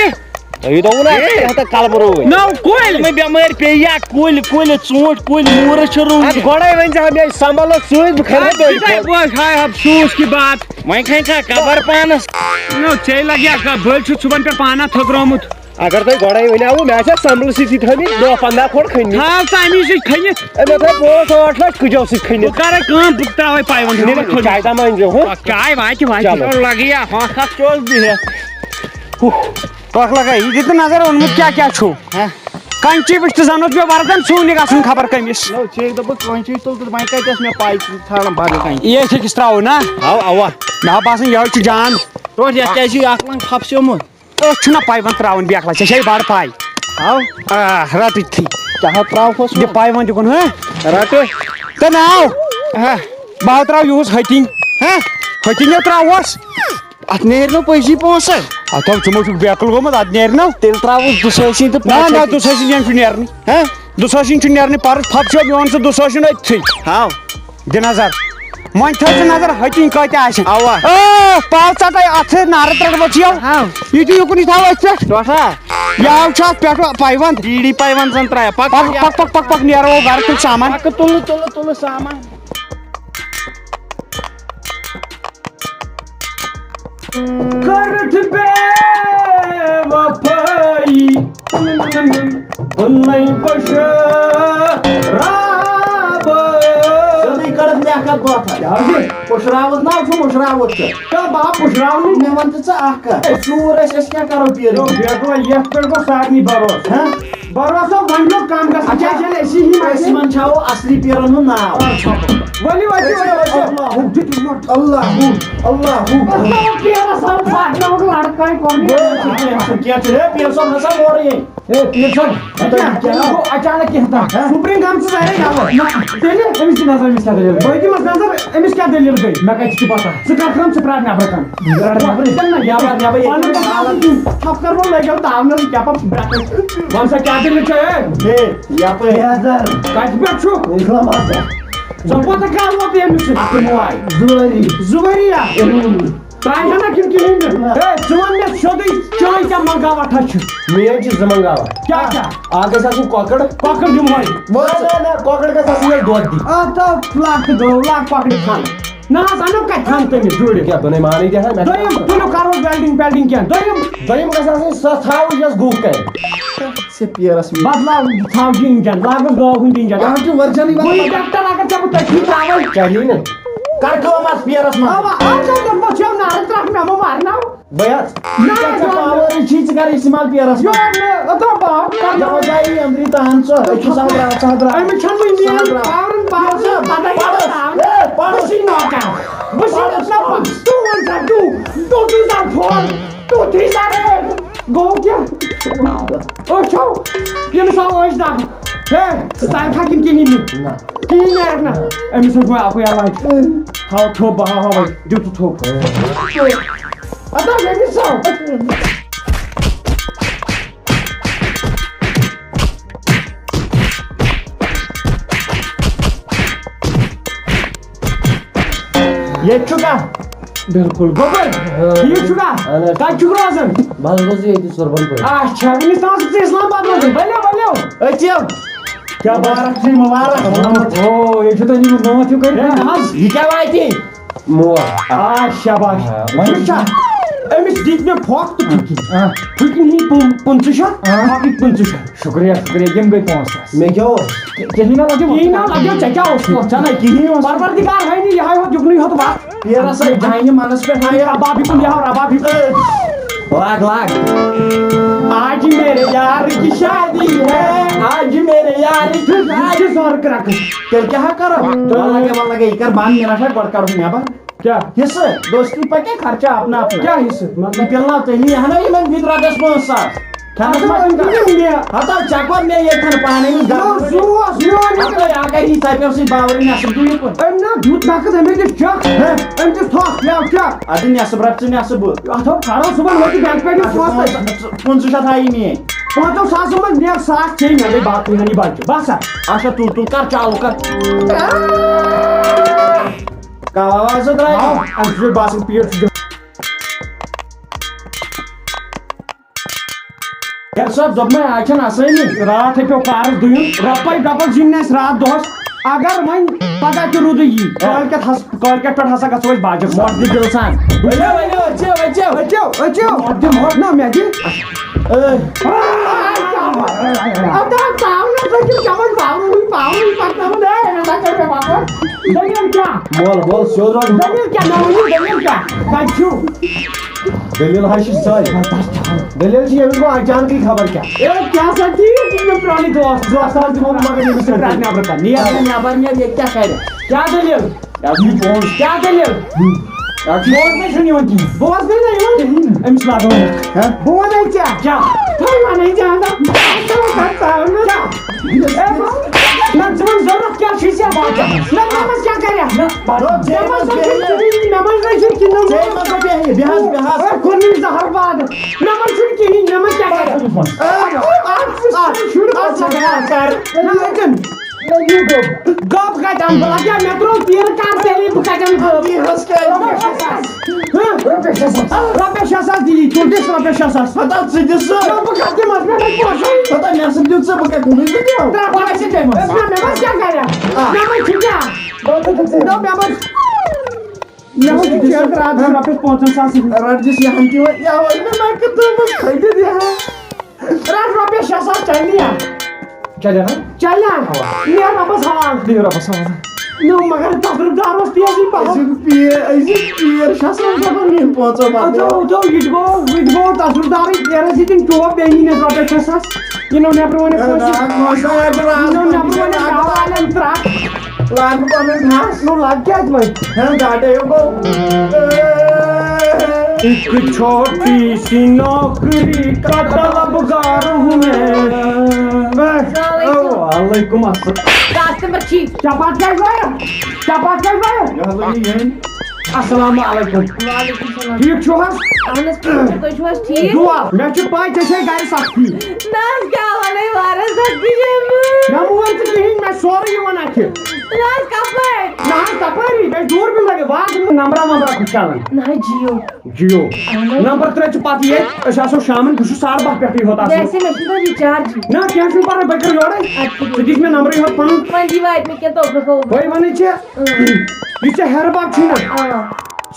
یہِ دوٚپُن نہ، ہے۔ یہِ ہَتہ کَلہٕ بروے۔ نو، کُلۍ۔ یِمَے بٮ۪مٲرۍ پیٚیہِ یا کُلۍ، کُلۍ، ژوٗنٛٹھۍ کُلۍ، موٗرٕ چھِ رُوٕنۍ۔ اَدٕ گۄڈَے ؤنۍ زِ ہا مےٚ سنبھالو سۭتۍ، بہٕ کھَنہٕ اَدٕ تۄہہِ یہِ کھۄڑ۔ وۄنۍ ہاے افسوٗس کی بات۔ وۄنۍ کھَنہِ کھا قبر پانَس؟ نو، ژےٚ لَگہِ ہا کَتھ، بٔلۍ چھُ صُبحَن پٮ۪ٹھ پانہ تھٔکرومُت۔ اگر تۄہہِ گۄڈَے ؤنیٛاوُ، مےٚ آسہِ ہا سمبلہٕ سۭتی تھٲومٕتۍ دَہ پنٛداہ کھۄڑ کھٔنۍ مٕتۍ۔ تھاو ژٕ اَمی سۭتۍ کھٔنِتھ۔ ہے، مےٚ تھٲے پانٛژھ ٲٹھ لَچھ کُجو سۭتۍ کھٔنِتھ۔ بہٕ کَرَے کٲم، بہٕ ترٛاوَے پایونٛد نہ، ہیوٚر نہ، کھٔنِتھ۔ چاے دام أنۍزیو، ہہ؟ چاے واے تہِ واے تہِ۔ چلو۔ لَگہِ یا ہۄکھ اَکھ چوز بِہِتھ۔ ہُہ، ٹۄکھ لَگے، یہِ دِ تہٕ نظر اوٚنمُت کیٛاہ کیٛاہ چھُو؟ ہہ؟ کَنچی وٕچھ تہٕ زَن اوس مےٚ وَردَن ژھیوٚن یہِ گژھُن خبر کٔمِس۔ نو، ژےٚ دوٚپُتھ کٲنٛچی تُل تہٕ وۄنۍ کَتہِ ٲس مےٚ پَے ژٕ ژھانٛڈان بدل کَنچی؟ یہِ أتھۍ أکِس ترٛاوو نا؟ اَوا، اَوا۔ مےٚ ہا باسان یِہوٚے چھُ جان۔ ٹوٹھ یَتھ کیٛازِ چھُ یہِ اَکھ لنٛگ پھَپسیومُت؟ أتھۍ چھُنہ پایونٛد ترٛاوُن بیکھلا، ژےٚ چھے بَڑٕ پاے۔ ہاو۔ آ، رَٹٕتھی۔ کیٛاہ ہا ترٛاوہوس ژےٚ وۄنۍ؟ پایونٛد یِکُن، ہہ؟ رَٹہٕ۔ تہٕ ناو۔ ہہ۔ بہٕ ہا ترٛاوٕ یِہُس ۂتِنۍ۔ ہہ؟ ۂتِنۍ ہا ترٛاوہوس۔ اَتھ نیرِ نہٕ پٔزی پونٛسہٕ۔ اَتھ ہا ژٕ ما چھُکھ بیکٕل گوٚمُت، اَتھ نیرِ نہ۔ تیٚلہِ ترٛاوُس دُسٲسی تہٕ نہ، پانٛژھ نہ، ہَتھ۔ دُسٲسی چھَنہٕ نیرنٕے۔ ہہ؟ دُسٲسی چھُنہٕ نیرنٕے، پَرُس پھَپسیو میون سُہ دُسٲسی أتھٕے۔ ہاو۔ دِ نظر۔ وۄنۍ تھٲو ژٕ نظر، ۂتِنۍ کۭتیٛاہ آسن۔ اَوا۔ آ، پاو ژَٹَے اَتھٕ نارٕ ترٛٹھ ؤژھِیو۔ ہاو۔ یہِ تہِ یُکُن یہِ تھاو أتھۍ پٮ۪ٹھ۔ ٹۄٹھا۔ یاو چھُ اَتھ پٮ۪ٹھ پایونٛد۔ بیٖڑی پایونٛد زَن ترٛایہِ۔ پَکھ، پَکھ، پَکھ، پَکھ، پَکھ، پَکھ، نیرو گَرٕ تُل سامان۔ پَکھ، تُلہٕ، تُلہٕ، تُلہٕ سامان۔ کٔرٕتھ بے وفٲیی۔ بُنَے پٔشرابہٕ۔ سیوٚدُے کٔرٕتھ مےٚ کَتھ باتھا۔ کیٛاہ حظ؟ پٔشراوُتھ نا چھُ مٔشراوُتھ ژٕ۔ تہٕ بہٕ ہا پٔشراونٕے۔ مےٚ وَن تہٕ ژٕ اَکھ کَتھ۔ ہے۔ ژوٗر ٲسۍ، أسۍ کیٛاہ کَرو پیٖرٕ؟ یو، بیٹھو، یَتھ پٮ۪ٹھ گوٚو سارنٕے بھروسہٕ۔ ہہ؟ بھروسہٕ وۄنۍ گوٚو کَم گژھان۔ اچھا۔ کیٛاہ چھَنہٕ أسی ہی أسۍ منٛز؟ یِمَن چھاوو اَصلی پیٖرَن ہُنٛد ناو۔ آ، چھاپو۔ ؤلِو، ؤلِو، ؤلِو۔ اللہ ہُہ، دِتُن نوٚٹ۔ اللہ ہُہ، اللہ ہُہ۔ اللہ پیرس ہم پھاٹناوُن لڑکے کوٚر مےٚ۔ کیٛاہ چھُ، کیٛاہ چھُ؟ ہے، پیٖر صٲب ہسا مورٕے۔ ہے، پیٖر صٲب، کیٛاہ؟ کیٛاہ گوٚو اچانک کینٛہہ تام؟ ہہ؟ سُپرِنٛگ گام چھُ ظٲہرے یَلہٕ۔ نہ، تیٚلہِ أمِس دِ نظر، أمِس کیٛاہ دٔلیٖل؟ بہٕ دِمس نظر، أمِس کیٛاہ دٔلیٖل گٔے؟ مےٚ کَتہِ چھِ پَتہ؟ ژٕ کَتھ کَران، ژٕ پرٛار نٮ۪برٕ کَن۔ نٮ۪بر، نٮ۪بر۔ نہ، نٮ۪بر، نٮ۪بر۔ پَنُن پَتہٕ ژھۄپہٕ کَرٕ وۄنۍ لٲگِو تاونَس کیٛاہ پَتہٕ برٛکھ۔ وَن سا، کیٛاہ دٔلیٖل چھےٚ، ہے؟ ہے، یَپٲرۍ۔ کَتہِ پٮ۪ٹھ چھُ؟ اِسلام آباد۔ ژٕ کوتاہ کال ووت ییٚمِس سۭتۍ؟ اَتھ تہِ موے۔ زٕ ؤری۔ زٕ ؤری ہا؟ اۭں۔ ترٛایہِ ہا نہ کِنہٕ کِہیٖنۍ نہٕ؟ نہ۔ ہے، ژٕ وَن مےٚ سیوٚدُے، چٲنۍ کیٛاہ منٛگاوٹھا چھِ؟ میٛٲنۍ چھِ زٕ منٛگاوٹھ۔ کیٛاہ کیٛاہ؟ اَکھ گژھِ آسٕنۍ کۄکٕر۔ کۄکٕر دِمہوے۔ نہ، نہ، نہ، کۄکٕر گژھِ آسٕنۍ ییٚلہِ دۄد دِ۔ آ، تہٕ لَکھ دو، لَکھ کۄکرِ کھَنٛڈ۔ نہ حظ، اَنو کَتہِ کھَنٛڈ تٔمِس جُرِ؟ کیٛاہ، بہٕ نے مانٕے تہِ ہا، مےٚ دوٚیِم، تُلِو کَرو welding پٮ۪لڈِنٛگ کینٛہہ۔ دوٚیِم۔ دوٚیِم گژھِ آسٕنۍ سۄ ژھاوٕج یۄس گُہہ کَرِ۔ ژےٚ پیرَس منٛز۔ بدلاو ژھاوجہِ اِنجَن، لاگُس گٲو ہُنٛد اِنجَن۔ اَتھ چھُ ؤرجَنٕے بٕے وَنان۔ ٹرٛیکٹَر اگر ژےٚ بہٕ تٔتھی ترٛاوَے۔ چَلی نہٕ۔ کَر کٲم اَتھ پیرَس منٛز۔ اَوا، اَتھ چھا دوٚپمُت چھَو نارٕ ترٛٹھ مےٚ مہٕ مارناو۔ بہٕ حظ۔ نہ، ژےٚ چھےٚ نہ، نہ۔ پاورٕے چھی، ژٕ کَر استعمال پیرَس یور منٛز۔ نہٕ، اوترٕ باو، کَر یَوٕ نہٕ۔ جایہِ أنٛدری تَہَن ژٕ، أکِس آو درٛاو، ژٕ آو درٛاو۔ أمِس چھَنہٕ وٕنہِ ژٕ آو نیران درٛاو۔ پاورَن پاور پَتَے پَرُس، پاورَن۔ ہے، پَرُس۔ بہٕ چھُس نوکر۔ بہٕ چھُس نوکر۔ ژٕ وَن سا، ژٕ، ژٕ تُل سا فون، تُتھُے سا ہے۔ گوٚو کیٛاہ؟ أچھو، ییٚمِس آو أچھ دَگ۔ ہے، ژٕ ژَلکھا کِنہٕ کِہیٖنۍ نہٕ؟ نہ۔ کِہیٖنۍ نیرَکھ نہ۔ أمِس اوس وۄنۍ اَکُے علاج۔ تھاو تھوٚپ، بہٕ ہاوہاوَے۔ دیُت ژٕ تھوٚپ۔ اَدٕ حظ، أمِس سا۔ ییٚتہِ چھُکھا؟ بِلکُل۔ گوٚبُر، آ۔ ٹھیٖک چھُکھا؟ اَہَن حظ۔ کَتہِ چھُکھ روزان؟ بہٕ حظ روزٕ ییٚتی سُربَن پورِ۔ اچھا، وٕنِس تام چھُکھ ژٕ اِسلام آباد روزان۔ ؤلِو، ؤلِو۔ أژِو۔ کیٛاہ مُبارک چھُے، مُبارک۔ او، ییٚتہِ چھُ تۄہہِ نِمُت نومَتھ ہیوٗ کٔرِتھ۔ ہے، نہ حظ۔ یہِ کیٛاہ واتہِ؟ مول۔ آ، شاباش۔ آ، وۄنۍ وٕچھ سا، أمِس دِتۍ مےٚ پھۄکھ تہٕ پھُکِنۍ۔ آ۔ پھُکِنۍ ہِنٛدۍ پٕن-، پٕنٛژٕہ شَتھ، آ۔ پھۄکٕکۍ پٕنٛژٕہ شَتھ۔ شُکریہ، شُکریہ، یِم گٔے پانٛژھ ساس۔ مےٚ کیٛاہ اوس؟ کِہیٖنۍ نہ لَگیو، ژےٚ کیٛاہ اوس؟ ژےٚ نَے کِہیٖنۍ اوس۔ پروردگار ہٲینی یہِ ہاے ہوت یُکنُے ہوت وَتھ۔ یہِ رَسا جانہِ منَس پٮ۪ٹھ آیہِ۔ ربابی کُن بیٚہو، ربابی کُن۔ Log, log. آج میرے یار کی شادی ہے، آج میرے یار کی شادی۔ یہِ چھِ زورٕ کرٛٮ۪کہٕ۔ تیٚلہِ کیٛاہ ہا کَرو؟ وَلہٕ لَگے، وَلہٕ لَگے، یہِ کَر بنٛد، مےٚ نہ چھُ گۄڈٕ کَڑُن نٮ۪بَر۔ کیٛاہ؟ حصہٕ، دوستی پَکہِ خرچہ اپنا اپنا۔ کیٛاہ حصہٕ؟ مطلب؟ یہِ پِلناو تیٚلی، اَہَن حظ، یِمَن دِتھ رۄپیَس پانٛژھ ساس۔ کھٮ۪نَس اَتھ منٛز حظ چھُ أمۍ دیُت مےٚ۔ ہَتہٕ حظ، ژےٚ کوٚر مےٚ ییٚتہِ تھَن پانَے أمِس گَرٕ۔ نہ، سُہ اوس میون۔ ہَتہٕ حظ، اَکھ گٔے یہِ ژۄپیو سۭتۍ باورٕے نٮ۪صٕب دیُن یہِ کُن۔ أمۍ نہ دیُت نَقٕد، أمۍ دیُت چَک۔ ہہ؟ أمۍ دیُت تھۄکھ، یَو چَک۔ اَدٕ نٮ۪صٕب رَٹھ ژٕ نٮ۪صٕب بہٕ۔ اَتھ ہو کَرو صُبحن وٲتِتھ بٮ۪نٛک پٮ۪ٹھ یہِ اَدٕ پونٛسہٕ تہِ۔ پانٛژھ، پٕنٛژٕہ شَتھ آیی مےٚ۔ پانٛژو ساسو منٛز نیر ساس چے مےٚ، گٔے باقٕے ہَن یہِ بَچہِ۔ بَس سا۔ اَچھا، تُل، تُل، کَر چالوٗ، کَر۔ کَم آوازٕ درٛاے۔ آو، اَمہِ سۭتۍ چھُ باسان پیٖٹ چھُ ڈیڈ صٲب، دوٚپمَے، آز چھَنہٕ آسٲنی۔ راتھ ہے پیوٚو کارَس دُیُن۔ رۄپَے ڈبل زیٖنۍ نہٕ اَسہِ راتھ دۄہَس۔ اگر وۄنۍ پَگاہ تہِ روٗدُے یی، آ۔ کٲلۍکٮ۪تھ ہس-، کٲلۍکٮ۪تھ پٮ۪ٹھ ہسا گژھو أسۍ باجَس۔ مۄٹھ دِ دِل سان۔ ؤلِو، ؤلِو، أژِو، أژِو۔ أژِو، أژِو۔ مۄٹھ دِ، مۄٹھ۔ نہ، مےٚ دِ۔ اے۔ اَدٕ حظ، ژاو نہ، ژٕ چھُکھ چٮ۪وان پاورٕے، پاورٕے پَکناوُن۔ اے، مےٚ سا کٔر مےٚ بکواس۔ دٔلیٖل کیٛاہ؟ مول، مول، سیوٚد روز۔ دٔلیٖل کیٛاہ؟ مےٚ ؤنِو، دٔلیٖل کیٛاہ؟ کَتہِ چھِو؟ دٔلیٖل حظ چھِ سۄے۔ دٔلیٖل چھِ ییٚمِس گوٚو اچانکٕے خبر کیٛاہ۔ اے، کیٛاہ سا ٹھیٖک، یہِ چھُ پرٛانٕے دوست۔ دوست حظ دِمو مگر ییٚمِس سۭتۍ۔ نٮ۪بر، نٮ۪بر کر۔ نیر، نیر، نیر، ییٚتہِ کیٛاہ کرِ؟ کیٛاہ دٔلیٖل؟ کیٛاہ چھُ پوٚز؟ کیٛاہ دٔلیٖل؟ کیٛاہ چھُ؟ بوزنَے چھُنہٕ یِوان کِہیٖنۍ۔ بوزنَے نہ یِوان؟ کِہیٖنۍ۔ أمِس لاگو نہٕ۔ ہہ؟ بہٕ وَنے ژےٚ۔ کیٛاہ؟ تُہۍ وَنے ژےٚ اَنٛدٕ۔ کیٛاہ؟ اے، بہٕ، نہ، ژٕ وَن ضروٗرت کیٛاہ چھُے ژےٚ باسان؟ نہ، مےٚ منٛز کیٛاہ کَرِ؟ نہ، بہٕ، مےٚ منٛز نہ چھُ کِہیٖنۍ، مےٚ منٛز نہ چھُ کِہیٖنۍ۔ ژےٚ منٛز نہ بیٚہہِ، بیٚہہ حظ، بیٚہہ حظ۔ اے، کوٚر مےٚ زَہر باد۔ مےٚ منٛز چھُنہٕ کِہیٖنۍ، مےٚ منٛز کیٛاہ کَرِ؟ اَتھ، اَتھ، اَتھ، شُرۍ اَتھ بَچہٕ۔ کیٛاہ کَرِ؟ نہ، لیکِن، گوٚب کَتہِ اَنہٕ بہٕ؟ اَدٕ کیٛاہ مےٚ ترٛوو تیٖرٕ کَر تیٚلے بہٕ کَتہِ اَنہٕ گوٚب؟ یہِ حظ کیٛازِ؟ رۄپیَس شےٚ ساس۔ ہہ؟ رۄپیَس شےٚ ساس۔ رۄپیَس شےٚ ساس دِیِو، تُل دِس رۄپیَس شےٚ ساس۔ ہتا ژٕ دِ سُہ۔ نہ، بہٕ کَتہِ دِمَس؟ مےٚ کَتہِ پونٛسہٕ؟ ہتا مےٚ سۭتۍ دیُت ژٕ، بہٕ کَتہِ کُنُے زٕ دِمو؟ ترٛےٚ پونٛسہٕ دِمَس۔ ہے، مےٚ، مےٚ منٛز کیٛاہ کَرِ؟ آ۔ مےٚ منٛز چھُ کیٛاہ؟ بہٕ ہَسا دِژٕے۔ نہ، مےٚ منٛز، مےٚ منٛز چھُ چیک راتھ رۄپیَس پانٛژَن ساسَن۔ رَٹ دِس یہِ ہَن تہِ وۄنۍ، یَوَے مےٚ نَکھٕ ترٛٲومٕژ کھٔٹِتھ یہِ ہَن۔ رَٹ رۄپیَس شےٚ ساس چَلہِ یا؟ چَلہِ نا؟ چَلہِ یا؟ اَوا۔ نیر رۄبَس حوالہٕ۔ بِہِو رۄبَس حوالہٕ۔ نو، مگر تصرف دار اوس تیزٕے پَہَم۔ أزیُک پیٖر، أزیُک پیٖر چھَس نہٕ دَپان میٛٲنۍ پونٛسہٕ اَدٕ بدل۔ وٕچھو، یہِ تہِ گوٚو، یہِ تہِ گوٚو تصرف دارٕے، نیرَس یہِ تِم چوب بیٚیہِ نِنَس رۄپیَس شےٚ ساس۔ یہِ نو نیٚبرٕ وَنہِ کٲنٛسہِ۔ نہ، کٲنٛسہِ اگر یہِ نو نیٚبرٕ وَنہِ گاوٕ والٮ۪ن ترٛٹھ۔ لاگہٕ پنُن ٹھَس۔ نو لگ کیٛازِ وۄنۍ؟ ہہ، گاٹے ہیوٗ گوٚو۔ ایک چھوٹی سی نوکری کا طلبگار ہوں میں۔ اے، او، وعلیکم السلام۔ کسٹمر چھی۔ چپات کیٛازِ وایَکھ؟ چپات کیٛازِ وایَکھ؟ یہِ حظ لگہِ یہِ یِہٕنٛدۍ۔ السلام علیکم۔ وعلیکم السلام۔ ٹھیٖک چھِو حظ؟ اہن حظ، ٹھیٖک چھِ، تُہۍ چھِو حظ ٹھیٖک؟ دُعا، مےٚ چھِ پَے ژےٚ چھے گَرِ سختی۔ نہ حظ، کیٛاہ وَنَے، واریاہ سختی چھے مےٚ۔ مےٚ مون ژٕ کِہیٖنۍ، مےٚ چھُ سورُے یِوان اَتھِ۔ نہ حظ، کَپٲرۍ؟ نہ حظ، تَپٲری، مےٚ چھُ دوٗربیٖن لَگٲوِتھ، وازٕ نمبرا ومبرا کُس چَلان؟ نہ حظ، جِیو۔ جِیو۔ اہن حظ۔ نمبر ترٛٲے ژٕ پَتہٕ ییٚتہِ، أسۍ آسو شامَن، بہٕ چھُس ساڑٕ باہ پٮ۪ٹھٕے یوت آسان۔ ویسے مےٚ چھُنہٕ تَتھ ریچارجٕے۔ نہ، کینٛہہ چھُنہٕ پَرواے، بہٕ کَرٕ یورَے۔ اَدٕ کیٛاہ۔ ژٕ دِکھ مےٚ نمبرٕے یوت پَنُن۔ وۄنۍ دی واتہِ مےٚ کینٛہہ توفہٕ۔ بٕے وَنَے ژےٚ، اۭں۔ یُس ژےٚ ہیرٕ بب چھُے نا، آ۔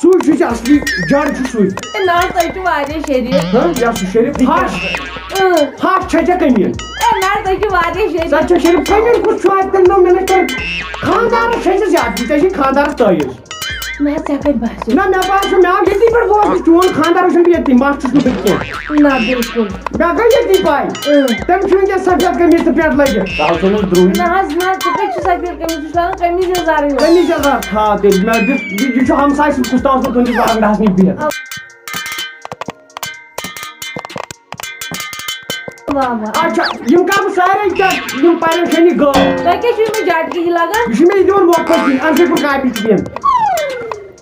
سُے چھُے ژےٚ اصلی جڑ چھُ سُے۔ اے نہ، تُہۍ چھِو واریاہ شریٖف۔ ہاں، یہِ ہا چھُ شریٖف۔ ہش۔ اۭں۔ ہش چھےٚ ژےٚ کٔمی۔ اے نہ، تُہۍ چھِو واریاہ شریٖف۔ ژےٚ چھےٚ شریٖف۔ کٔمی کُس چھُ اَتہِ؟ تٔمۍ دوٚپ مےٚ نَے کٔر خانٛدارَس چھےٚ ژےٚ زیادٕ، ژےٚ چھے خانٛدارَس تٲویٖز۔ نہ، ژےٚ کَتہِ باسیو؟ نہ، مےٚ باسیو، مےٚ آو ییٚتی پٮ۪ٹھ بوزنہٕ، چون خانٛدار چھُنہٕ ییٚتی، مَس چھُس نہٕ بہٕ کینٛہہ۔ نہ، بِلکُل۔ مےٚ گٔے ییٚتی پَے۔ اۭں۔ تٔمۍ چھُ وٕنکیٚس سفید قمیٖض تہٕ پٮ۪نٛٹ لٲگِتھ۔ تَوٕ چھُنہٕ درٛوٚے۔ نہ حظ، نہ، ژٕ کَتہِ چھُکھ سفید قمیٖض؟ ژٕ چھُکھ لاگان قمیٖض یَزارٕے یوت۔ قمیٖض یَزار تھاو تیٚلہِ۔ مےٚ دیُت، یہِ، یہِ چھُ ہمساے سُنٛد کُس تام اوس مےٚ تُہٕنٛدِس وَرَنٛڈَہَس نِش بِہِتھ۔ واہ واہ۔ اچھا، یِم کر بہٕ سارے ژےٚ یِم پریشٲنی غٲب۔ تۄہہِ کیٛاہ چھُو یِمن جاٹکی ہی لگان؟ یہِ چھُ مےٚ یہِ دِوان وۄپھ پٲٹھۍ، اَمہِ سۭتۍ کوٚر کاپی تہِ دِنۍ۔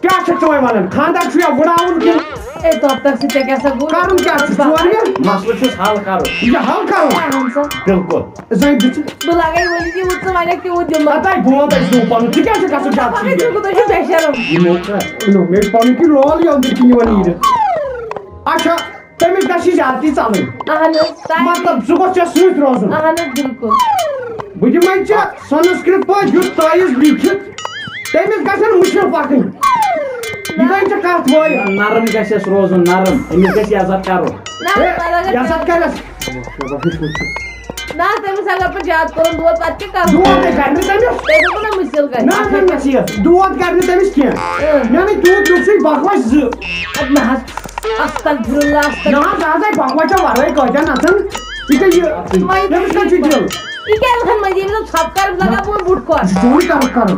کیٛاہ چھَکھ ژٕ وۄنۍ وَنان؟ خانٛدر چھُ یا وٕڑاوُن کِنہٕ اے دۄپتَکھ ژٕ ژےٚ کیٛاہ سا گوٚو؟ کَرُن کیٛاہ چھُ؟ ژور مےٚ؟ مسلہٕ چھُس حل کرُن۔ یہِ چھُ حل کَرُن۔ اہن سا۔ بِلکُل۔ زٔنۍ دِژٕ۔ بہٕ لگے ؤنہِ تہِ وُچھ ژٕ وۄنۍ اَتہِ تیوٗت دِماغ۔ پَتَے بہٕ وَنہٕ تۄہہِ سُہ پَنُن۔ ژٕ کیٛاہ چھُکھ گژھان زیادٕ پَکھ ژٕ ژٕ کوٗتاہ چھُکھ بے شرم۔ یِمو کر۔ نو، مےٚ چھُ پَنُن کِنۍ لول یِوان بہٕ کِنۍ یِوان نیٖرِتھ۔ اچھا، تٔمِس گژھِ زیادتی ژَلٕنۍ۔ اہن حظ، تۄہہِ مطلب، سُہ گوٚژھ ژےٚ سۭتۍ روزُن۔ اہن حظ، بِلکُل۔ بہٕ دِمے ژےٚ سنسکرت پٲٹھۍ یُتھ تعویٖذ لیٖکھِتھ، تٔمِس گژھن مُشکِل پَکٕنۍ۔ یہِ گٔے ژےٚ کَتھ وٲے۔ نرم گژھٮ۪س روزُن، نرم۔ أمِس گژھِ عزت کرُن۔ نہ، پَتہٕ اگر یَتھ کَرَس۔ نہ، تٔمِس اگر پَتہٕ زیادٕ کوٚرُن دود، پَتہٕ کیٛاہ کَرُن؟ دود ہے کَرِ نہٕ تٔمِس۔ تٔمۍ دوٚپ نہ مُشکِل گژھِ۔ نہ، نہ، نہ، دود کَرِ نہٕ تٔمِس کینٛہہ۔ مےٚ نَے تیوٗت تیُتھ چھُے بۄکوَچ زٕ۔ اَدٕ نہ حظ، استغفر اللہ، استغفر۔ نہ حظ، نہ حظ، ہے بۄکوَچو وَرٲے کٲتیٛاہ نَژَن؟ یہِ کیٛاہ یہِ؟ تٔمِس کَتہِ چھُ دِل؟ یہِ کیٛاہ لَگان مٔنٛزۍ ییٚمِس ژھۄپہٕ کَرُن لَگان بہٕ وُٹھ کھۄر؟ یہِ چھُ چونٕے کَرُکھ کَرُن۔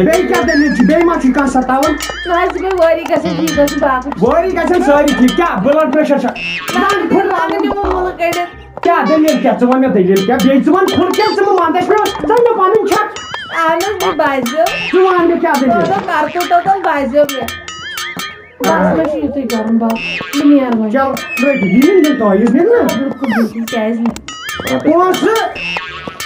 بیٚیہِ کیٛاہ دٔلیٖل چھِ؟ بیٚیہِ ما چھُے کانٛہہ سَتاوان؟ نہ حظ، یہِ گٔے وٲری گژھان ٹھیٖک گژھُن باقٕے۔ وٲری گژھن سٲری ٹھیٖک۔ کیٛاہ بٕلڈ پرٛیشَر چھا؟ نہ حظ، یہِ پھٕٹراونہٕ مےٚ ووٚن مُلہٕ کٔڑِتھ۔ کیٛاہ دٔلیٖل کیٛاہ؟ ژٕ وَن مےٚ دٔلیٖل کیٛاہ؟ بیٚیہِ ژٕ وَن کھُل کیٛاہ؟ ژٕ مہٕ وَن دَچھ مےٚ، ژٕ وَن مےٚ پَنٕنۍ چھَکھ۔ اہن حظ، مےٚ باسیو۔ ژٕ وَن مےٚ کیٛاہ دٔلیٖل؟ مطلب، کَرتوٗ توتَن باسیو مےٚ۔ بس، مےٚ چھُ یُتُے کَرُن، بَس۔ بہٕ نیرٕ وۄنۍ۔ چل، رٔٹِو، یہِ نِن تۄہہِ یُس نِن نا۔ بِلکُل، بِلکُل، کیٛازِ نہٕ؟ پونٛسہٕ،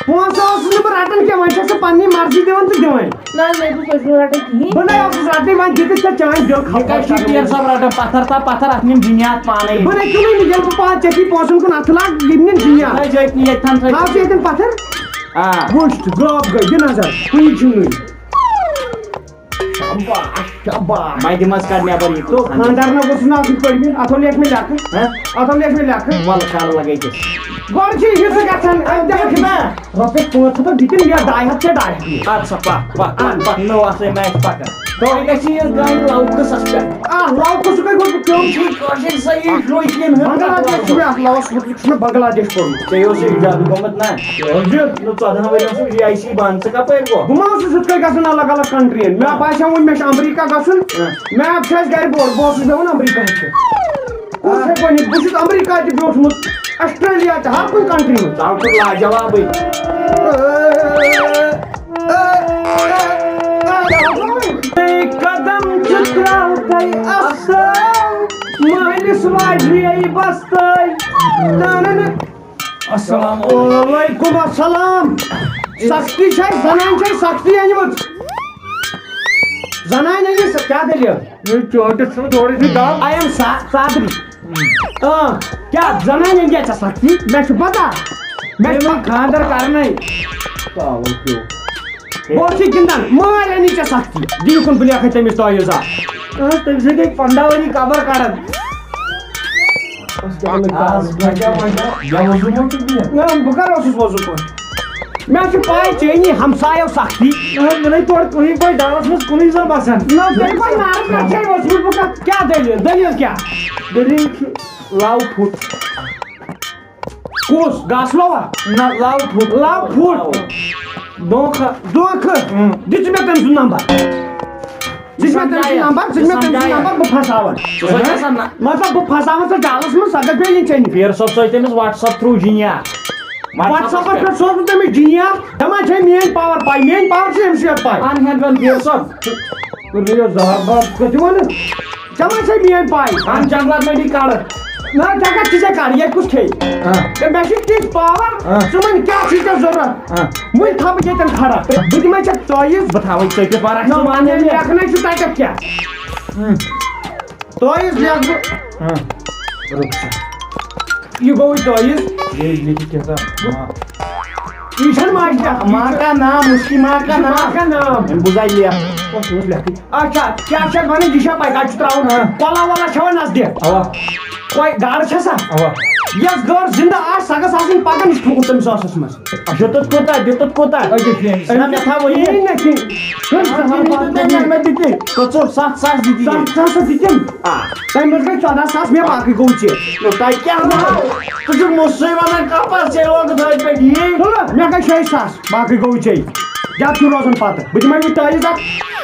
پونٛسہٕ اوسُس نہٕ بہٕ رَٹان کینٛہہ، وۄنۍ چھَکھ ژٕ پَنٕنی مرضی دِوان تہٕ دِوان۔ نہ حظ، مےٚ دوٚپ، تُہۍ چھِو رَٹان کِہیٖنۍ۔ بہٕ نَے اوسُس رَٹنٕے، وۄنۍ دِتُکھ ژےٚ چانہِ دِل خبر۔ یہِ کَتہِ چھُ پیٖر صٲب رَٹان پَتھر تہٕ پَتھر، اَتھ نِم جِنیات پانَے۔ بہٕ نَے کُنُے نہٕ، ییٚلہِ بہٕ پانہٕ ژےٚ تھی پونٛسَن کُن اَتھٕ لاگہٕ، یِم نِن جِنیات۔ تھٲے زِ أتنی، ییٚتہِ تھَن تھٲے۔ تھاو ژٕ ییٚتٮ۪ن پَتھر۔ آ۔ وٕچھ، ڈراپ گٔے، دِ نظر، کُنہِ چھُنہٕ۔ شاباش، شاباش۔ بَجہِ منٛز کَڑ نٮ۪بر یہِ۔ تو خانٛدار نہ گوٚژھ نہٕ آسُن پٔرمٕتۍ، اَتھو لیکھ مےٚ لیکھٕ۔ ہہ؟ اَتھو لیکھ مےٚ لیکھٕ۔ وَلہٕ کَر لَگٲیِتھ۔ گۄڈٕ چھِ یہِ زٕ گژھان، اَتہِ دِمہٕ بہٕ رۄپیَس پانٛژھ ہَتھ تہٕ دِتِم یا ڈاے ہَتھ چھےٚ ڈاے ہَتھ۔ اَدٕ سا پَکھ، پَکھ، پَکھ، پَکھ، نٔو آسَے میچ پَکان۔ تۄہہِ گژھِ یہِ گاندِ لَوکَس اَسہِ پٮ۪ٹھ۔ آ، لَوکُس چھُ کَتہِ گوٚمُت؟ پیوٚم چھُ۔ کٲشِر صحیح شوقیٖن ہُنٛد۔ بنگلادیش چھُ مےٚ اَتھ لَوَس ووٚتمُت، چھُ مےٚ بنگلادیش کوٚرمُت۔ ژےٚ اوسُے اِجازت گوٚمُت نا؟ یہِ اوس یہِ، نہٕ ژۄدہَن ؤرۍ یَن اوسُے جی آی سی بنٛد، ژٕ کَپٲرۍ گوٚو؟ بہٕ ما اوسُس یِتھ کٔنۍ گژھان الگ الگ کنٹرین؟ مےٚ باسیٛو وۄنۍ مےٚ چھُ امریکہ گژھُن۔ ہاں۔ میپ چھُ اَسہِ گرِ بوٚڑ، بہٕ اوسُس بیٚہوان امریکہ ہَس پٮ۪ٹھ۔ کُس ہیٚکہِ ؤنِتھ؟ بہٕ چھُس امریکہ تہِ بیوٗٹھمُت، آسٹریلیا تہِ، ہر کُنہِ کنٹری منٛز۔ ژٕ چھُکھ لاجوابٕے۔ قدم ژٕ ترٛاوتَے اَصٕل، مٲلِس واجے بستَے۔ نہ، نہ، نہ۔ السلام علیکم۔ وعلیکم السلام۔ سختی چھے، زنان چھے سختی أنمٕژ۔ زنان أنمٕژ، کیٛاہ دٔلیٖل؟ یہِ چونٹس چھُنہٕ تھوڑا سی دب۔ I am صا-، Sabri. اۭں، کیٛاہ زنان أنۍ گیا ژےٚ سختی؟ مےٚ چھُ پتہ۔ مےٚ چھُ تٔمۍ ووٚن خانٛدر کرنَے۔ بہٕ اوسُس گِنٛدان، مٲلۍ أنی ژےٚ سختی۔ دِ یُکُن بہٕ لیکھے تٔمِس تعویٖذ اکھ۔ اہن حظ، تٔمۍ سۭتۍ گٔے پنٛداہ ؤری قبر کڑان۔ آز بچا وۄنۍ کیٛاہ وضوٗ ما چھُکھ دِوان؟ نہ، بہٕ کر اوسُس وضوٗ پٲٹھۍ؟ مےٚ چھِ پاے چٲنی ہمسایو سختی۔ نہ حظ، مےٚ نَے تورٕ کُنی پٲٹھۍ ڈلس منٛز کُنُے زوٚن بسان۔ نہ، تیٚلہِ پاے نارس پٮ۪ٹھ چھے وضوٗ، بہٕ کر-، کیٛاہ دٔلیٖل؟ دٔلیٖل کیٛاہ؟ دٔلیٖل چھِ لو پھُٹ۔ کُس؟ گاسہٕ لوا؟ نہ، لو پھُٹ۔ لو پھُٹ۔ دھوکہ۔ دھوکہٕ؟ اۭں۔ دِ ژٕ مےٚ تٔمۍ سُنٛد نمبر۔ ژٕ دِ مےٚ تٔمۍ سُنٛد نمبر، ژٕ دِ مےٚ تٔمۍ سُنٛد نمبر، بہٕ پھساوَن۔ ژٕ سوز مےٚ سا نہ-، مطلب، بہٕ پھساوَن سُہ ڈالَس منٛز، سۄ گژھِ بیٚیہِ یِنۍ ژےٚ نِش۔ پیٖر صٲب سوز تٔمِس WhatsApp through جِنیات۔ WhatsApp WhatsApp پٮ۪ٹھ سوز بہٕ تٔمِس جِنیات، دَپان چھے میٛٲنۍ power پاے، میٛٲنۍ power چھِ أمِس یوت پاے۔ اَن ہٮ۪نٛد وٮ۪نٛد پیٖر صٲب۔ یہِ ٲس زہر باد، کَتہِ وَنہٕ؟ ژےٚ ما چھے میٛٲنۍ پاے؟ اَن جنگلات مٔنٛڈی کَڑٕ۔ نہ، ژےٚ کَتھ چھِ ژےٚ کَڑ، ییٚتہِ کُس کھیٚیہِ؟ ہاں۔ ہے، مےٚ چھِ تِژھ power، ہاں۔ ژٕ وَن کیٛاہ چھُے ژےٚ ضوٚرَتھ؟ ہاں۔ وٕنۍ تھاوٕ بہٕ ییٚتٮ۪ن کھڑا۔ بہٕ دِمَے ژےٚ تعویٖذ۔ بہٕ تھاوَے ژٔٹِتھ پَرَکھ نہ، ژٕ وَن وَن مےٚ۔ لیکھنَے چھُ تَتٮ۪تھ کیٛاہ؟ تعویٖذ لیکھ بہٕ۔ ہاں۔ یہِ گوٚوُے تعویٖذ۔ یے، یہِ تہِ کیٛاہ سا؟ یہِ چھَنہٕ ماجہِ لیکھ۔ ماں کا نام، اس کی ماں کا نام۔ ماں کا نام۔ أمۍ بوٗزا یہِ لیکھ؟ اوس یِہُس لیکھٕے۔ اچھا، کیٛاہ چھِ اَتھ وَنان؟ یہِ چھا پَے کَتہِ چھُ ترٛاوُن؟ ہاں۔ کۄلا وۄلا چھَوا نزدیٖک؟ اَوا۔ کۄے گاڈٕ چھےٚ سا؟ اَوا۔ یۄس گٲڈ زِندٕ آسہِ، سۄ گٔژھ آسٕنۍ پَکان، یہِ چھُ تھوٚومُت تٔمِس ٲسَس منٛز۔ دیُتُتھ کوٗتاہ؟ دیُتُتھ کوٗتاہ؟ أکِس شیٖنَس۔ نہ، مےٚ تھاوو یہِ۔ کِہیٖنۍ نہ کِہیٖنۍ۔ کٔژ ساس؟ مےٚ دیُتُتھ تٔمۍ، مےٚ دیُتُے۔ کٔژو؟ سَتھ ساس دِتی۔ سَتھ ساس دِتِم۔ آ۔ تَمہِ منٛز گٔے ژۄداہ ساس، مےٚ باقٕے گوٚو ژےٚ۔ نو، تۄہہِ کیٛاہ گوٚو؟ ژٕ چھُکھ مُسٕے وَنان کَپَر، ژےٚ لوگُتھ أتھۍ پٮ۪ٹھ یی۔ تُلہٕ، مےٚ گٔے شیٚے ساس، باقٕے گوٚو ژےٚ۔ یتھ چھُ روزُن پتہٕ۔ بہٕ دِمے وۄنۍ تٲویٖز اکھ،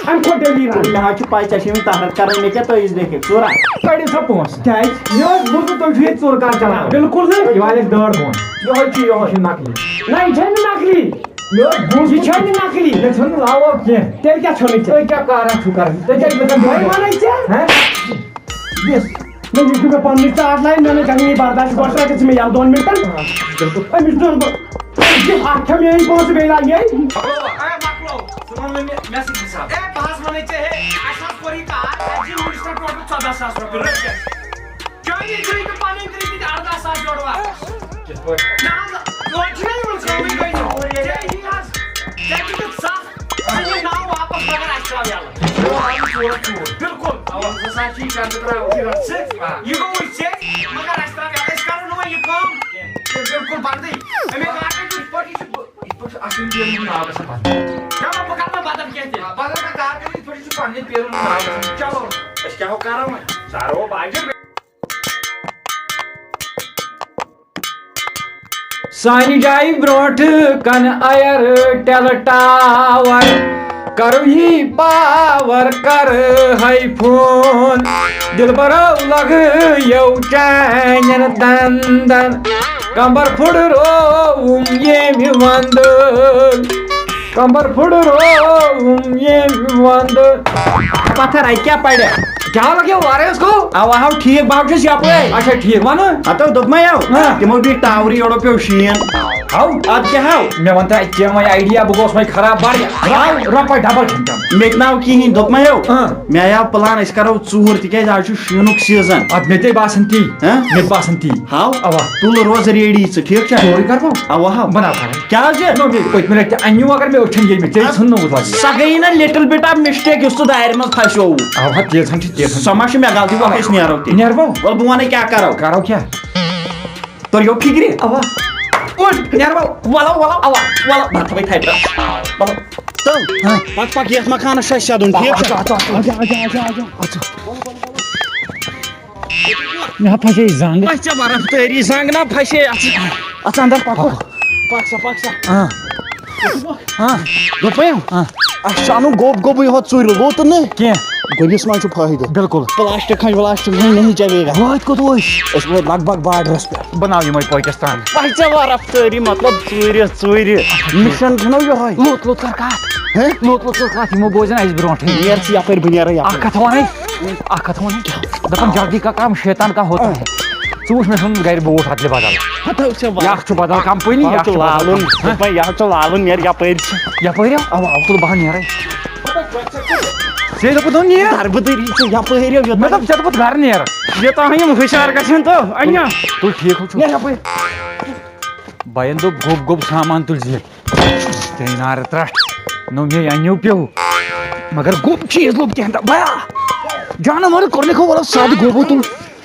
امہِ کھۄتہٕ دٔلیٖل رنگ۔ مےٚ حظ چھُ پَے، ژےٚ چھِ یِم تحرت کرٕنۍ، مےٚ کیٛاہ تٲویٖز لیکھِتھ؟ ژٕ رَٹ۔ کٔڑِو سا پونٛسہٕ۔ کیٛازِ؟ مےٚ اوس بوٗزمُت تُہۍ چھِو ییٚتہِ ژوٗرٕ کار چلاوان۔ بِلکُل نہٕ۔ یہِ والہِ اَسہِ ڈٲر بۄن۔ یِہوٚے چھُ، یِہوٚے چھُ نقلی۔ نہ، یہِ چھَنہٕ نقلی۔ مےٚ اوس بوٗزمُت۔ یہِ چھَنہٕ نقلی۔ مےٚ ژھیوٚن نہٕ لاوو کینٛہہ۔ تیٚلہِ کیٛاہ ژھیوٚنُے ژےٚ؟ تُہۍ کیٛاہ کارا چھُو کران؟ تُہۍ کیٛاہ چھِو گژھان وۄنۍ دۄن دۄہَن؟ وَنَے ژےٚ۔ ہہ؟ دِس۔ نہ، یہِ چھُ مےٚ پننُے ژاٹ لایِن، مےٚ نہٕ گژھِ نہٕ یہِ برداش، گۄڈٕ ترٛاو ژٕ مےٚ یَلہٕ دۄن مِنٹَن۔ بِلکُل۔ أمِس دۄن بہٕ، أمِس دِ اَکھ کھٮ۪مہٕ میٛٲنۍ پونٛسہٕ بیٚیہِ لایہِ۔ مۄکلو، اے، مۄکلو۔ ژٕ وَن وۄنۍ مےٚ، مےٚ سۭتۍ حِساب۔ اے، بہٕ حظ وَنَے ژےٚ، ہے، اَسہِ حظ کوٚر یہِ کار، اَسہِ دِیِو minister total ژۄداہ ساس رۄپیہِ، رٔٹۍ اَسہِ۔ چٲنی درٛٲے تہٕ پَنٕنۍ درٛٲے تہِ اَرداہ ساس جوڑوا۔ کِتھ پٲٹھۍ؟ نہ حظ، یورٕ چھُنہ یِوان سمجھٕے وۄنۍ۔ ژےٚ یی حظ، ژےٚ تہِ دیُت ستھ، ژٕ نہِ ناو واپس مگر اَسہِ ترٛاو یَلہٕ۔ ژور ہاوُن ژور ژور۔ بِلکُل۔ اَوا۔ زٕ ساس چھِ یہِ چندٕ ترٛاوُن۔ یہِ گوٚو وۄنۍ ژےٚ، مگر اَسہِ ترٛاو یَلہٕ۔ أسۍ کَرو نہٕ وۄنۍ یہِ کٲم کینٛہہ۔ بِلکُل بنٛدٕے۔ اَمے کاٹن چھُ یِتھ پٲٹھۍ یہِ چھُ، یِتھ پٲٹھۍ چھُ اَصٕل ٹیٖمہِ ہُنٛد ناو گژھان پَتہٕ۔ چلو، بہٕ کَرٕ وۄنۍ بدل کینٛہہ تہِ۔ آ، بدل کانٛہہ کار کٔرِو، یِتھ پٲٹھۍ چھُ پَننہِ پیٖرُن ناو گژھان۔ چلو۔ أسۍ کیٛاہ ہو کَرو وۄنۍ؟ سارو باجِر۔ سانہِ جایہِ برونٛٹھ کَنہِ Airtel tower، کَرو یی power، کَر ہے phone۔ دِلبرو لَگیو چانٮ۪ن دَندَن، کَمبَر پھُڑرووُم ییٚمہِ وَندٕ، کَمبَر پھُڑرووُم ییٚمہِ وَندٕ۔ پتھر، اتہِ کیٛاہ پرِ؟ کیٛاہ لگیو وارس گوٚو؟ اوا، ہاو، ٹھیٖک، بہٕ ہاو چھُس یپٲرۍ۔ اچھا، ٹھیٖک، وَنہٕ۔ ہتو دوٚپمَے ہاو، ہاں۔ تِمو بیٖٹھۍ ٹاورٕے، یورٕ پیوٚو شیٖن۔ ہاو؟ ادٕ کیٛاہ ہاو؟ مےٚ وَن تہٕ اَتہِ کینٛہہ وۄنۍ idea، بہٕ گوس وۄنۍ خراب بڑٕ۔ ہاو، رۄپَے ڈبل چھَم چَم۔ مےٚ تہِ ناو کِہیٖنۍ، دوٚپمَے ہاو۔ ہاں۔ مےٚ آیاو plan، أسۍ کرو ژوٗر، تِکیٛازِ آز چھُ شیٖنُک season۔ ادٕ مےٚ تہِ باسان تی۔ ہاں؟ مےٚ تہِ باسان تی۔ ہاو؟ اوا۔ تُل روز ready ژٕ، ٹھیٖک چھا؟ سورُے کرٕ بہٕ۔ اوا ہاو۔ بناو کھڑا۔ کیٛاہ حظ چھِ؟ نو، مےٚ پٔتمہِ لٹہِ تہِ اَنیو، اگر مےٚ أچھن ییٚمہِ ژےٚ ژھٕن نہٕ وُتھ وَتہِ۔ سۄ گٔیے نہ little bit of mistake یُس ژٕ دارِ منٛز پھسیووُتھ۔ اَوا، تیٖژ ہن چھِ، تیٖژ ہن چھِ۔ سۄ ما چھِ مےٚ غلطی، وۄنۍ أسۍ نیرو تیٚلہِ۔ نیرٕ بہٕ؟ وَلہٕ بہٕ وَنَے کیٛاہ کَرو۔ کَرو کیٛاہ؟ توٚریو فِکرِ؟ اَوا۔ اُٹھ، نیرٕ بہٕ۔ وَلو، وَلو، اَوا، وَلو، بہٕ تھاوَے تھَپہِ۔ وَلو۔ تَل، ہاں۔ پَک، پَک، یَتھ مکانَس چھُ اَسہِ سیٚدُن، ٹھیٖک چھا؟ اچھا، اچھا، اچھا۔ مےٚ ہا پھسے زنٛگ۔ اچھا، ورم تٲری زنٛگ نا پھسے۔ اچھا، اچھا، اندر پکو۔ پک سا، پک سا۔ ہاں۔ ہاں۔ دوٚپمَے، ہاں۔ اَسہِ چھُ اَنُن گوٚب گوٚبٕے ہوت ژوٗرِ لوٚت نہٕ۔ کینٛہہ۔ گوٚبِس منٛز چھُ فٲیدٕ۔ بِلکُل۔ پلاسٹک کھنٛج ولاسٹک کھنٛج نہیں چلے گا۔ وٲتۍ کوٚت ٲسۍ؟ أسۍ وٲتۍ لگ بگ بارڈرس پٮ۪ٹھ۔ بناو یِمَے پٲکِستان۔ پَے ژےٚ ورم تٲری، مطلب ژوٗرِ، ژوٗرِ۔ مِشن چھُنہ یِہوٚے۔ لوٚت لوٚت کر کَتھ۔ ہے؟ لوٚت لوٚت کر کَتھ، یِمو بوزن اَسہِ برونٛٹھٕے۔ نیر ژٕ یپٲرۍ، بہٕ نیرٕ یپٲرۍ۔ اکھ کتھ ونے، اکھ کتھ ونے۔ دپان جلدی کا کام شیطان کا ہوتا ہے۔ ژٕ وٕچھ مےٚ چھُنہٕ گرِ بوٹھ اتلہِ بدل۔ ہتو ژےٚ وا-، یہِ اکھ چھُ بدل کمپنی، یہِ اکھ چھُ بدل لالُن۔ کمپنی۔ ہہ؟ دپان یہِ حظ چھُ لالُن، نیر یپٲرۍ۔ یپٲرۍ ہا؟ اوا، اوا۔ تُل بہٕ ہا نیرے۔ ژےٚ دوٚپُتھ نہٕ نیر۔ دربہٕ دٔری ژٕ یپٲرۍ یو، یوٚت مےٚ دوٚپ ژےٚ دوٚپُتھ گرٕ نیر۔ یوٚتام یِم ہُشار گژھن تہٕ انیا۔ تُل ٹھیٖک ہو چھُ۔ نیر یپٲرۍ۔ بین دوٚپ گوٚب گوٚب سامان تُلۍ زِ۔ ترٛیٚیہِ نارٕ ترٛٹھ۔ نوٚو مےٚ اَنیو پیوٚو۔ مگر گوٚب چیٖز لوٚب کینٛہہ تہٕ بیا۔ جانہٕ مگر کوٚر مےٚ کھو وَلہٕ سادٕ گوٚبو تُل۔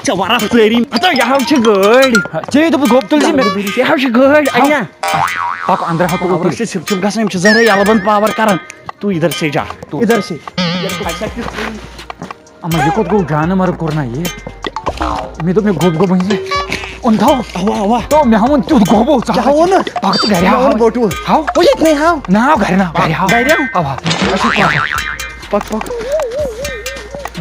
ژےٚ وَرَف تٲریٖن۔ ہَتو یہِ ہاو چھِ گٲڑۍ۔ ژےٚ دوٚپُتھ گوٚب تُل زِ مےٚ۔ یہِ ہاو چھِ گٲڑۍ۔ اَنیا۔ پَکھ اَندرٕ ہا تُل۔ پاورَس چھِ سِپ سِپ گژھان، یِم چھِ زَرٕے یَلہٕ بنٛد پاوَر کَران۔ تو ادھر سے جا۔ تو۔ ادھر سے۔ اما، یہِ کوٚت گوٚو جانہٕ مگر کوٚر نہ یہِ؟ مےٚ دوٚپ مےٚ گوٚب گوٚب أنۍ زِ۔ اوٚن تھاو۔ اوا، اوا۔ تو مےٚ ہا ووٚن تیُتھ گوٚب اوس ژٕ کیٛاہ ہا ووٚن؟ پَکھ ژٕ گرِ مےٚ ہاو۔ ووٚن بوٹوٗ۔ ہاو۔ ہُہ ییٚتہِ نَے ہاو۔ نہ ہاو گرِ نہ، گرِ ہاو۔ گرِ ہاو؟ اوا۔ اچھا، پَکھ۔ پَکھ، پَکھ۔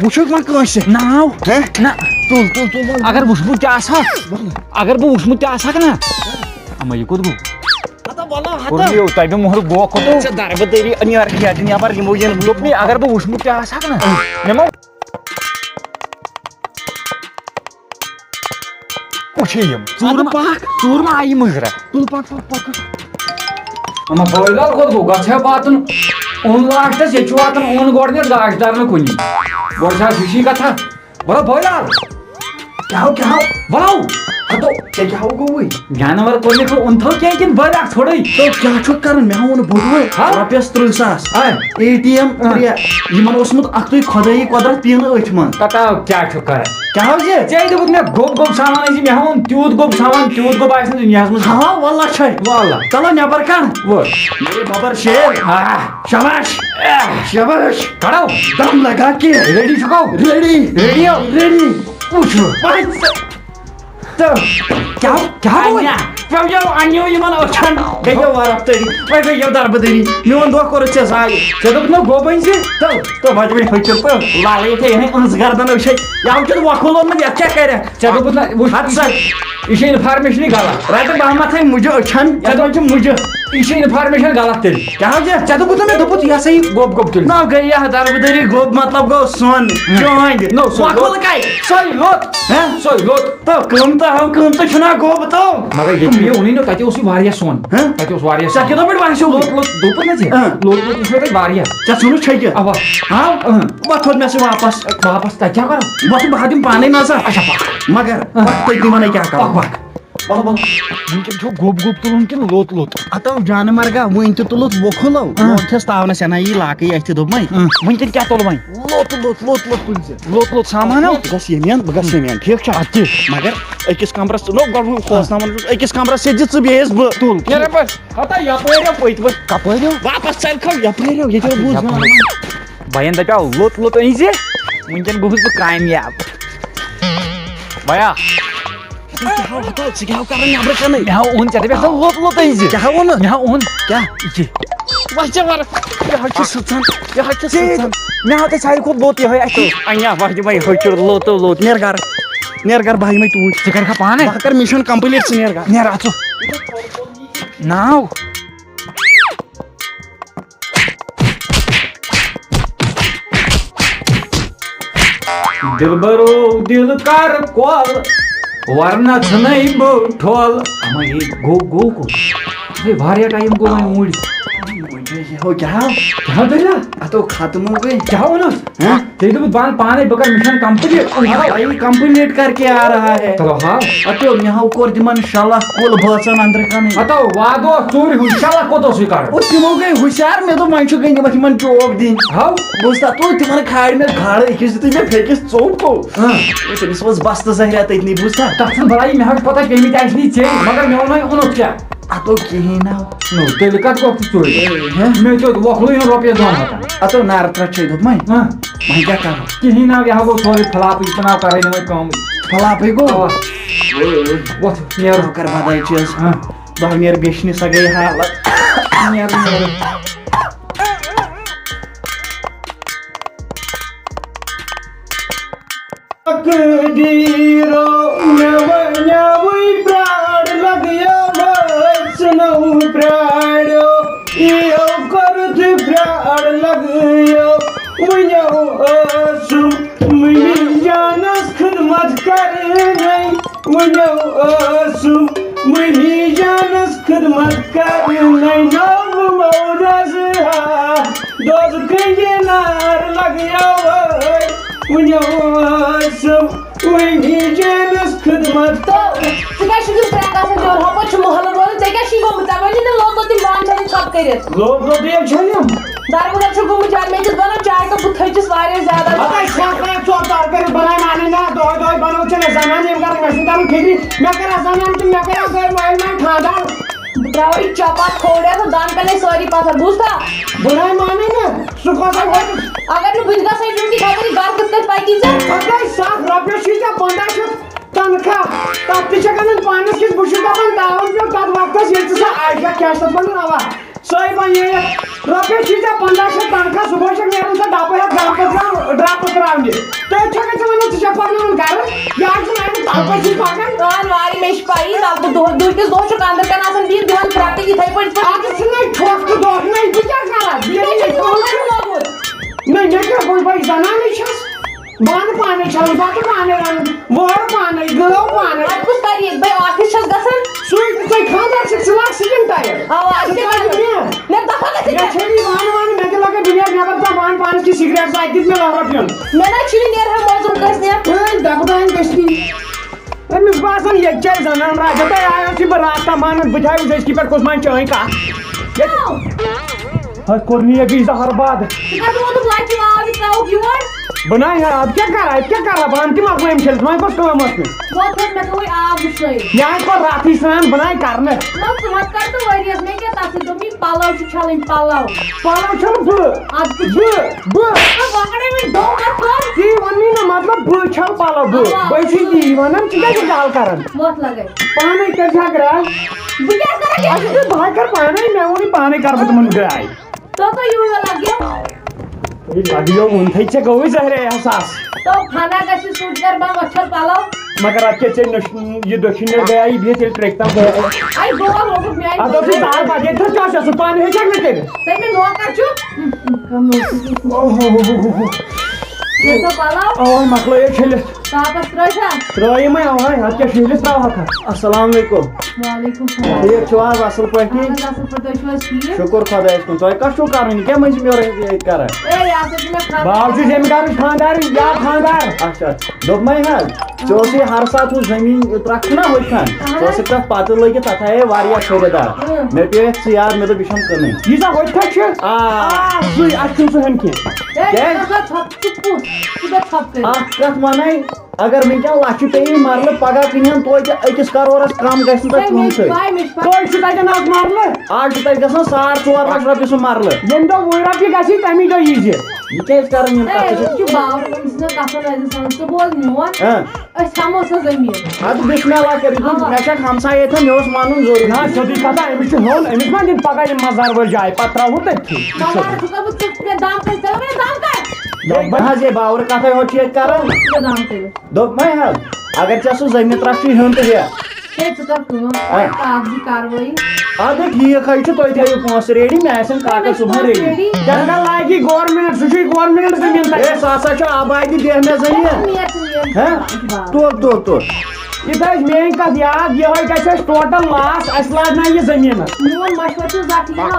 وٕچھُکھ وۄنۍ کٲنٛسہِ؟ نہ ہاو۔ ہے؟ نہ۔ تُل، تُل، تُل، وَل۔ اگر وٕچھمُت تہِ آسہٕ ہا، وَل۔ اگر بہٕ وٕچھمُت تہِ آسہٕ ہاکھ نہ، اما یہِ کوٚت گوٚو؟ ہتا وَلہٕ ہتا۔ کوٚر مےٚ یوٗتاہ مےٚ مۄہرٕ گوٚو کوٚت؟ ژےٚ دربہٕ دٲری أنۍ یارٕ کھیٹہِ نٮ۪بر یِمو یِن۔ دوٚپ مےٚ اگر بہٕ وٕچھمُت تہِ آسہٕ ہاکھ نہ، مےٚ ما وٕچھے یِم۔ ژوٗرٕ اَدٕ ما، پَکھ۔ ژوٗرٕ ما آیہِ مٕزرا؟ تُل پَکھ، پَکھ، پَکھ۔ اما بٲے لال کوٚت گوٚو؟ گژھِ ہا واتُن اوٚن لاسٹَس، ییٚتہِ چھُ واتان اوٚن گۄڈٕنٮ۪تھ گاش دار نہٕ کُنی۔ گۄڈٕ چھِ آز ہِشی کَتھا۔ وَلہٕ بٲے لال۔ کیٛاہ ہو، کیٛاہ ہو؟ وَلہٕ۔ ہَتو، ژےٚ کیٛاہ ہو گوٚوُے؟ جانور کوٚر مےٚ کھو اوٚن تھو کینٛہہ کِنہٕ بٔلۍ اَکھ ژھوٚڑٕے؟ تو کیٛاہ چھُکھ کَران؟ مےٚ ہا ووٚن بوٚڑ بوے، ہا؟ رۄپیَس تٕرٛہ ساس۔ ہا؟ اے ٹی ایم اۭں۔ ترٛےٚ۔ یِمَن اوسمُت اَکھتُے خۄدٲیی قۄدرت پیٖنہٕ أتھۍ منٛز۔ پَتہ کیٛاہ چھُکھ کَران؟ کیٛاہ حظ یہِ؟ ژےٚ دوٚپُتھ مےٚ گوٚب گوٚب سامان أنۍ زِ، مےٚ ہا ووٚن تیوٗت گوٚب سامان، تیوٗت گوٚب آسہِ نہٕ دُنیاہَس منٛز۔ ہا، واللہ چھے۔ واللہ۔ چلو نٮ۪بر کَڑ۔ وٲے۔ میرے بابر شیر۔ آہ۔ شاباش۔ شاباش۔ کڑو۔ دم لگا کے۔ ریڈی چھُکھو؟ ریڈی۔ ریڈی ہو؟ ریڈی۔ وٕچھو۔ پانٛژھ۔ تہٕ کیٛاہ، کیٛاہ گوٚو؟ اَنیا۔ پیوٚو یَو اَنیو یِمن أچھن، گٔیو وارٕ اَفتٲری، وۄنۍ گٔیو دربٕدٔری، میون دۄہ کوٚرُتھ ژےٚ ضایع۔ ژےٚ دوٚپُتھ نہ گوٚب أنۍ زِ؟ تہٕ، تہٕ وۄنۍ دوٚپُن فٔکِر پٲٹھۍ، لالہٕ یِتھے یِہٕنٛدۍ أنٛز گردن وٕچھے، یَوٕ کیُتھ وۄکھُل اوٚنمُت، یَتھ کیٛاہ کَرٮ۪کھ؟ ژےٚ دوٚپُتھ نہ، وٕچھ، ہَتھ سا۔ یہِ چھِ information غلط۔ رَٹہٕ بہٕ ہا مَتھَے مُجہِ أچھن، ژےٚ دوٚپُتھ چھِ مُجہِ۔ یہِ چھِ information غلط تیٚلہِ۔ کیٛاہ حظ یہِ؟ ژےٚ دوٚپُتھ نہ مےٚ دوٚپُتھ یہِ ہسا یہِ گوٚب گوٚب تُلِتھ۔ نہ گٔے یہِ دربٕدٔری گوٚب، مطلب گوٚو سۄن، ہُم۔ چٲنٛدۍ۔ نو، سۄ وۄکھُل گوٚب۔ کَے؟ سۄے لوٚت۔ ہہ؟ سۄے لوٚت۔ تہٕ قۭمتہٕ ہاو، قۭمتہٕ چھُنہ گوٚب تو۔ مگر ییٚلہِ مےٚ ووٚنُے نہ، تَتہِ اوسُے واریاہ سۄن۔ ہہ؟ تَتہِ اوس واریاہ ژےٚ سۄن۔ کیٛاہ دوٚپُتھ وۄنۍ چھُو لوٚت لوٚت دوٚپُتھ نہ ژےٚ؟ ہہ۔ لوٚت لوٚت وٕچھمو تَتہِ واریاہ۔ ژےٚ ژھُنُتھ چھٔکِتھ؟ اَوا۔ ہاو؟ ہہ۔ وۄتھ تھوٚد مےٚ سۭتۍ واپس۔ واپس تَتہِ کیٛاہ کَرو؟ وۄتھ بہٕ ہا دِمہٕ پانَے نظر۔ اچھا، پَکھ۔ مگر ہہ۔ پَکھ تٔتی وَنَے کیٛاہ کَرو، پَکھ، پَکھ۔ پَکھ۔ وَلہٕ، وَلہٕ۔ وٕنکٮ۪ن چھُو گوٚب گوٚب تُلُن کِنہٕ لوٚت لوٚت؟ ہتو جانہٕ مرگا، وٕنۍ تہِ تُلُتھ وۄکھُلو۔ اۭں۔ لوٚت چھَس تاونَس، یہِ نہ یی لاکٕے اَتھِ دوٚپمَے۔ اۭں۔ وٕنکٮ۪ن کیٛاہ تُلہٕ وۄنۍ؟ لوٚت، لوٚت، لوٚت، لوٚت تُلۍ زِ۔ لوٚت لوٚت سامان ہا؟ بہٕ گژھٕ ییٚمہِ اَنٛد، بہٕ گژھٕ ییٚمہِ اَنٛد، ٹھیٖک چھا؟ اَدٕ کیٛاہ؟ مگر أکِس کمرَس، نو، گۄڈٕ وۄنۍ کھوژناوان چھُس، أکِس کمرَس سۭتۍ دِ ژٕ بیٚیِس بہٕ۔ تُل، نیرا پَتہٕ۔ ہتا یَپٲرۍ یَپٲرۍ پَتہٕ۔ کَپٲرۍ ہیوٚو؟ واپَس ژَلہِ کھَو یَپٲرۍ ہیوٚو، ییٚتہِ ہیوٚو بوٗز یَپٲرۍ۔ گامَن منٛز۔ بَیَن دَپیٛاو، لوٚت لوٚت أنۍ زِ، وٕنکٮ۪ن گوٚوُس بہٕ کامیاب۔ بَیا۔ ژٕ کیٛاہ ہاو ہَتو، ژٕ کیٛاہ ہاو کَران نٮ۪برٕ کَنٕے؟ مےٚ ہاو اوٚن ژےٚ دَپیٛاکھ نا لوٚت لوٚت أنۍ زِ۔ کیٛاہ ہاو اوٚنُتھ؟ مےٚ ہاو اوٚن۔ کیٛاہ؟ یہِ۔ وَچھِ وَرٕ۔ یہِ حظ چھِ سٕژَن۔ یہِ حظ چھِ ژےٚ سٕژَن۔ مےٚ ہاو تۄہہِ ساروی کھۄتہٕ لوٚت یِہوٚے اَتھِ۔ اَنیا وَچھِ وۄنۍ ہُہ چھُ لوٚت لوٚت۔ نیر گَرٕ۔ نیر گَرٕ بَہہِ مےٚ توٗرۍ۔ ژٕ کَرکھا پانَے؟ بہٕ ہا کَرٕ مِشَن complete، ژٕ نیر گَرٕ۔ نیر اَژُ۔ ناو۔ دِلبرو دِل کر کۄل، ورنہ ژھٕنَے بہٕ ٹھۄل۔ اما یے گوٚو، گوٚو کوٚت؟ ہے، واریاہ ٹایم گوٚو وۄنۍ اوٗرۍ۔ وۄنۍ چھُ یہِ ہو کیٛاہ؟ کیٛاہ دٔلیٖل؟ اَتھ ہو ختم ہو گٔے۔ کیٛاہ ووٚنُس؟ ہہ؟ تیٚلہِ دوٚپُس، بہٕ اَنہٕ پانَے، بہٕ کَرٕ مِشَن complete۔ بھائی complete کر کے آ رہا ہے۔ چلو ہاو۔ اَتھ ہو مےٚ ہو کوٚر تِمَن شےٚ لَچھ کُل بٲژَن اَنٛدرٕ کَنٕے۔ ہتو وعدٕ اوس ژوٗرِ ہُنٛد، شےٚ لَچھ کوٚت اوسُے کَڑُن؟ او، تِمو گٔے ہُشیار، مےٚ دوٚپ وۄنۍ چھُ گٔے یِمَن چوب دِنۍ۔ ہاو۔ بہٕ اوسُس تَتھ، او، تِمَن کھارِ مےٚ گاڈٕ أکِس دیُتُے مےٚ پھیٚکِس ژوٚپ۔ ہاں۔ او، تٔمِس ؤژھ بستہٕ زَہریا تٔتنٕے، بوٗزتھا؟ تَتھ چھُنہٕ بَلاے، مےٚ حظ چھِ پَتہ کٔمِتۍ آسہِ نہٕ ژےٚ، مگر مےٚ ووٚن وۄنۍ اوٚنُتھ کیٛاہ؟ اَتھ اوٚن کِہیٖنۍ نہٕ۔ نو، تیٚلہِ کَتھ گوٚو ژٕ ژوٗرِ؟ ہے۔ مےٚ دیُت وۄکھلٕے ہُنٛد رۄپیَس دۄن ہَتَن۔ اَتھ اوٚن نارٕ ترٛٹھ چھے دوٚپمَے۔ ہاں۔ وۄنۍ کیٛاہ کَرو؟ کِہیٖنۍ نہٕ، یہِ ہا گوٚو سورُے فِلاپٕے، یہِ چھُنہٕ آو کَرٲنی وۄنۍ کٲمٕے۔ فِلاپٕے گوٚو؟ اَوا۔ وۄتھ، نیرو۔ ترٛاو کَر بَدَل چیٖز۔ ہاں۔ بہٕ ہا نیرٕ بیٚچھنہِ، سۄ گٔے حالت۔ نیرو، نیرو۔ تقدیٖرو مےٚ وَنیٛاوٕے پرٛار لَگیو وٲے ژٕنو پرٛاریو، یِیو کوٚرُتھ پرٛار لَگیو، وٕنیو ٲسٕم مُنی جانَس خدمت کَرٕنَے، وٕنیو ٲسٕم مُنی جانَس خدمت کَرٕنَے، نوٚو مولَس ہا۔ دوزخٕچ نار لگیو وٲے، وٕنیو ٲسٕم وٕنی جینَس خدمت۔ تو، ژٕ کیٛاہ چھُکھ یِم پرٛٮ۪تھ آسان دِوان؟ ہۄپٲرۍ چھُ محلہٕ روزان، ژےٚ کیٛاہ چھُے گوٚمُت؟ ژےٚ ؤنِو نہٕ لوٚت لوٚت یِم بانہٕ چھَلٕنۍ ژھۄپہٕ کٔرِتھ۔ لوٚت لوٚت ییٚلہِ چھٔلِم۔ دربٕدر چھُ گوٚمُت زیادٕ، مےٚ دِژ بَنان چاے کپ، بہٕ تھٔچِس واریاہ زیادٕ۔ ہَتَے چھَکھ وَنان ژور ژور کٔرِتھ بَناے مانٕے نہ، دۄہَے دۄہَے بَنو ژےٚ مےٚ زَنان یِم کَرَن، مےٚ چھُنہٕ تَران فِکرِ، مےٚ کَرا زَنان تہٕ مےٚ کَرا گٔے مٲلۍ ماجہِ خانٛدار۔ بہٕ ترٛاوَے چپا کھوڑے تہٕ دَن کَنے سٲری پَتھر، بوٗزتھا؟ بہٕ نَے مانَے نہٕ۔ سُہ کوتاہ ووت؟ اگر نہٕ بہٕ تہِ گژھٕ أمۍ کِنۍ خبر یہِ گرٕ کِتھ کٔنۍ پَکہِ ژےٚ؟ پَتہٕ سَتھ رۄپیہِ چھُے ژےٚ پنٛداہ شیٚتھ تنخواہ۔ تَتھ تہِ چھَکھ اَنان پانَس کِژھ، بہٕ چھُس دَپان تاوَن پیوٚو تَتھ وقتَس، ییٚلہِ ژٕ سۄ عایشہ کیسَس منٛز اَوا۔ سۄے وَنہِ یہِ، رۄپیَس چھُے ژےٚ پنٛداہ شیٚتھ تنخواہ، صُبحٲے چھَکھ نیران ژےٚ ڈَبہٕ ہٮ۪تھ گرٕ پَتہٕ گرٕ ڈرٛاپہٕ ترٛاونہِ۔ تٔتھۍ چھَکھ ژٕ وَنان ژٕ چھَکھ پَرناوان گرٕ، یہِ آسہِ نہٕ اَمیُک تَلہٕ پَتہٕ چھُے پَکان۔ آن واری مےٚ چھِ پَیی، تَلہٕ تہٕ دۄہ، دُرکِس دۄہ چھُکھ اَنٛدر کَنہِ آسان بِہِتھ دِوان پھرٛٹہٕ یِتھَے پٲٹھۍ۔ اَتھ چھُنہٕ ٹھۄکھ تہٕ دۄکھ نہ، یہِ کیٛاہ کَران؟ یہِ کیٛاہ چھُ یہِ یِمَن کَرُن لوگمُت؟ نہ، مےٚ کیٛاہ، بہٕ، بہٕ زَنانٕے چھَس۔ بانہٕ پانے چھلُن، بتہٕ پانے رنُن، وٲر پانے، گٲو پانے۔ اتھ کُس کرِ یہِ؟ بہٕ آفس چھَس گژھان۔ سُے تہٕ ژےٚ خانٛدار چھُکھ، ژٕ لاگ سِکِن ٹایِٹ۔ اوا، ژٕ اَسہِ کیٛاہ کَرِ کرِ؟ کینٛہہ۔ مےٚ دَپان ژٕ مےٚ کیٛاہ؟ چھے نہٕ یہِ وانہٕ وانہٕ، مےٚ تہِ لگے بہٕ نیرٕ نٮ۪بر ژےٚ وانہٕ پانس کِژھ سِگریٹ زٕ اَتہِ دِتھ مےٚ لۄہرہ پیوٚن۔ مےٚ نہ چھُ یہِ نیرہا موزوٗر کٲنٛسہِ نیر۔ ہے، دَپہٕ دَپان گٔژھۍ نہٕ۔ أمِس باسان ییٚتہِ چھِ اَسہِ زنان راجا، تۄہہِ آیو چھِ بہٕ راتھ تام وَنان، بہٕ تہِ ہا وٕچھ أزکہِ پٮ۪ٹھ کُس مان چٲنۍ کَتھ۔ ییٚتہِ ہَے کوٚر نہٕ یہِ بیٚیہِ زہر باد۔ ژٕ کَتھ ووتُکھ لَچہِ واو یہِ ترٛاوُکھ یور؟ بہٕ نَے ہا، اَدٕ کیٛاہ کَرٕ، اَتہِ کیٛاہ کَرٕ بہٕ؟ اَنہٕ تِم اَکھ وۄنۍ کھٔلِتھ، وۄنۍ کۄس کٲم ٲس مےٚ؟ وۄنۍ تھوٚو مےٚ تھوٚوُے آب وٕشنٲیِتھ۔ یہِ آسہِ پَتہٕ راتھٕے سرٛان، بہٕ نَے کَرٕ نہٕ۔ نہ، ژٕ وَتھ کَر تہٕ ؤریَس مےٚ کیٛاہ، تَتھ سۭتۍ دوٚپ مےٚ پَلَو چھِ چھَلٕنۍ، پَلَو۔ پَلَو چھَلہٕ بہٕ۔ اَدٕ کیٛاہ؟ بہٕ، بہٕ۔ نہ، وۄنۍ کَڑے وۄنۍ ڈوٚم اَتھ کَر۔ تی ووٚن مےٚ نہ، مطلب، بہٕ چھَلہٕ پَلَو، بہٕ۔ اَوا۔ بہٕ چھُس تی وَنان، ژٕ کیٛاہ چھُکھ جَہل کَران؟ وۄتھ لَگے۔ پانَے کٔرۍ زِ ہا گرٛاے۔ بہٕ کیٛاہ کَرٕ؟ اَسہِ چھُ بہٕ ہا کَرٕ پانَے، مےٚ ووٚنُے پانَے کَرٕ بہٕ تِمَن گرٛاے۔ تو تو یوٗ یہِ لَگہِ۔ ہے، لَگہِ یو ووٚنتھٕے ژےٚ گوٚوُے زہرے احساس۔ تو فنا گژھِ سُچ کر بہٕ وۄتھٕ پَلو۔ مگر اَتھ کیٛاہ ژےٚ نٔش-، یہِ دٔچھِنۍ نٔر گٔیے یہِ بِہِتھ ییٚلہِ ترٛیٚکہِ تام گٔیے۔ اَے گوٚو لوٚگُکھ میٛانہِ اَتھ اوسُے زار پَتہٕ ییٚتہِ تھٲو کیٛاہ چھےٚ سُہ پانہٕ ہیٚچھَکھ نہٕ کٔرِتھ۔ ژےٚ مےٚ نوکر چھُ۔ اوہ، اوہ، اوہ، اوہ، اوہ۔ ییٚلہِ سۄ پَلو اَوَے مۄکلٲیِو چھٔلِتھ۔ تاپَس ترٛٲوۍ سا۔ ترٛٲیِم ہے اَوَے، اَتھ کیٛاہ شیٖلِتھ ترٛاوہَکھ؟ السلام علیکم۔ وعلیکم السلام۔ ٹھیٖک چھِو حظ؟ اَصٕل پٲٹھی؟ اَہَن حظ، اَصٕل پٲٹھۍ، تُہۍ چھِو حظ ٹھیٖک؟ شُکُر خۄدایَس کُن۔ تۄہہِ کَس چھُو کَرُن؟ یہِ کیٛاہ مٔنٛزِم یورٕ ییٚتہِ کَران؟ اے، یہِ ہسا چھُ مےٚ خانٛدار۔ بہٕ حظ چھُس ییٚمہِ گَرُک خانٛدار، یا خانٛدار۔ اچھا، دوٚپمَے حظ، ژےٚ اوسُے ہر ساتہٕ ہُہ زٔمیٖن ترٛکھ چھُنہ ہوٚتہِ کھَنٛڈ، اہن۔ ژےٚ اوسُکھ تَتھ پَتہٕ لٲگِتھ، تَتھ آیے واریاہ خٔریٖدار۔ اۭں۔ مےٚ پیوٚو یَتھ سُہ یاد، مےٚ دوٚپ یہِ چھَم کٕنٕنۍ۔ ییٖژاہ ہوٚتہِ کھَنٛڈ چھِ؟ آ۔ آ، سُے، اَسہِ چھُنہٕ سُہ ہیوٚن کینٛہہ۔ ہے، کیٛازِ؟ ژٕ کَتھ ژھۄپ-، ژٕ کُس؟ ژٕ کَتھ ژھۄپہٕ کٔرِتھ؟ اَکھ کَتھ وَنَے، اگر وٕنکٮ۪ن لَچھِ پیٚیہِ مَرلہٕ، پَگاہ کٕنہِ ہَن توتہِ أکِس کَرورَس کَم گژھِ نہٕ تۄہہِ ہے، مےٚ چھِ کٕہٕنۍ۔ پَے، مےٚ چھِ پَے۔ کٔہۍ چھُ تَتٮ۪ن آز مَرلہٕ؟ آز چھُ تَتہِ گژھان ساڑ ژور لَچھ رۄپیہِ سُہ مَرلہٕ۔ ییٚمہِ دۄہ وُہہِ رۄپیہِ گژھی، تَمی دۄہ ییٖزِ۔ یہِ کیٛازِ کَران یِم ہے، کَتھٕ چھِ؟ یہِ چھُ باورٕ، أمِس چھِنہٕ کَتھَن عزیٖز سَنان۔ ژٕ بوز میون، ہاں۔ أسۍ ہٮ۪مو سۄ زٔمیٖن۔ اَدٕ بِسمِ اللہ کٔرِتھ، اَوا۔ مےٚ چھَکھ ہمسایہِ ییٚتٮ۪ن، مےٚ اوس وَنُن ضروٗری۔ نہ، سیوٚدُے کَتھا، أمِس چھُ ہیوٚن، أمِس ما دِن پَگاہ یِم مَزار وٲلۍ جایہِ، پَتہٕ ترٛاوہون تٔتھی۔ مَزار چھُکھ بہٕ ژٕ مےٚ دَم کٔرِتھ، ژٕ مےٚ دَم کٔرِتھ۔ دوٚپمَے حظ، یے باورٕ کَتھَے ہوت چھِ ییٚتہِ کَران۔ ژٕ دَم کٔرِتھ۔ دوٚپمَے حظ، اگر ژےٚ سُہ زٔمیٖن ترٛٹھ چھُے ہیوٚن تہٕ ہیٚہ۔ ہے، ژٕ کر کٲم، ہاں۔ کاغذی کاروٲیی۔ اَدٕ ٹھیٖک حظ چھُ، تُہۍ تھٲیِو پونٛسہٕ ریڈی، مےٚ آسن کاکَد صُبحن ریڈی۔ ریڈی۔ جنگل لاگی گورمنٹ، سُہ چھُے گورمنٹ زٔمیٖن تَتہِ۔ ہے، سُہ ہسا چھُ آبادی، دِیَہ مےٚ زٔمیٖن۔ مےٚ چھُ یہِ۔ ہہ؟ تُل، تُل، تُل۔ یہِ تھٲیِو میٛٲنۍ کَتھ یاد، یِہوٚے گژھِ اَسہِ ٹوٹل لاس، اَسہِ لاگہِ نہ یہِ زٔمیٖنَس۔ میون مشورٕ چھُ زَٹھ یِوان۔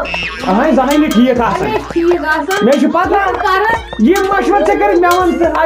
اَہَے، زَہٕنۍ نہٕ ٹھیٖک آسان۔ اَہَے، ٹھیٖک آسان۔ مےٚ چھُ پَتہ، بہٕ کَرٕ۔ یہِ مشورٕ ژےٚ کٔرِتھ مےٚ وَن ژٕ۔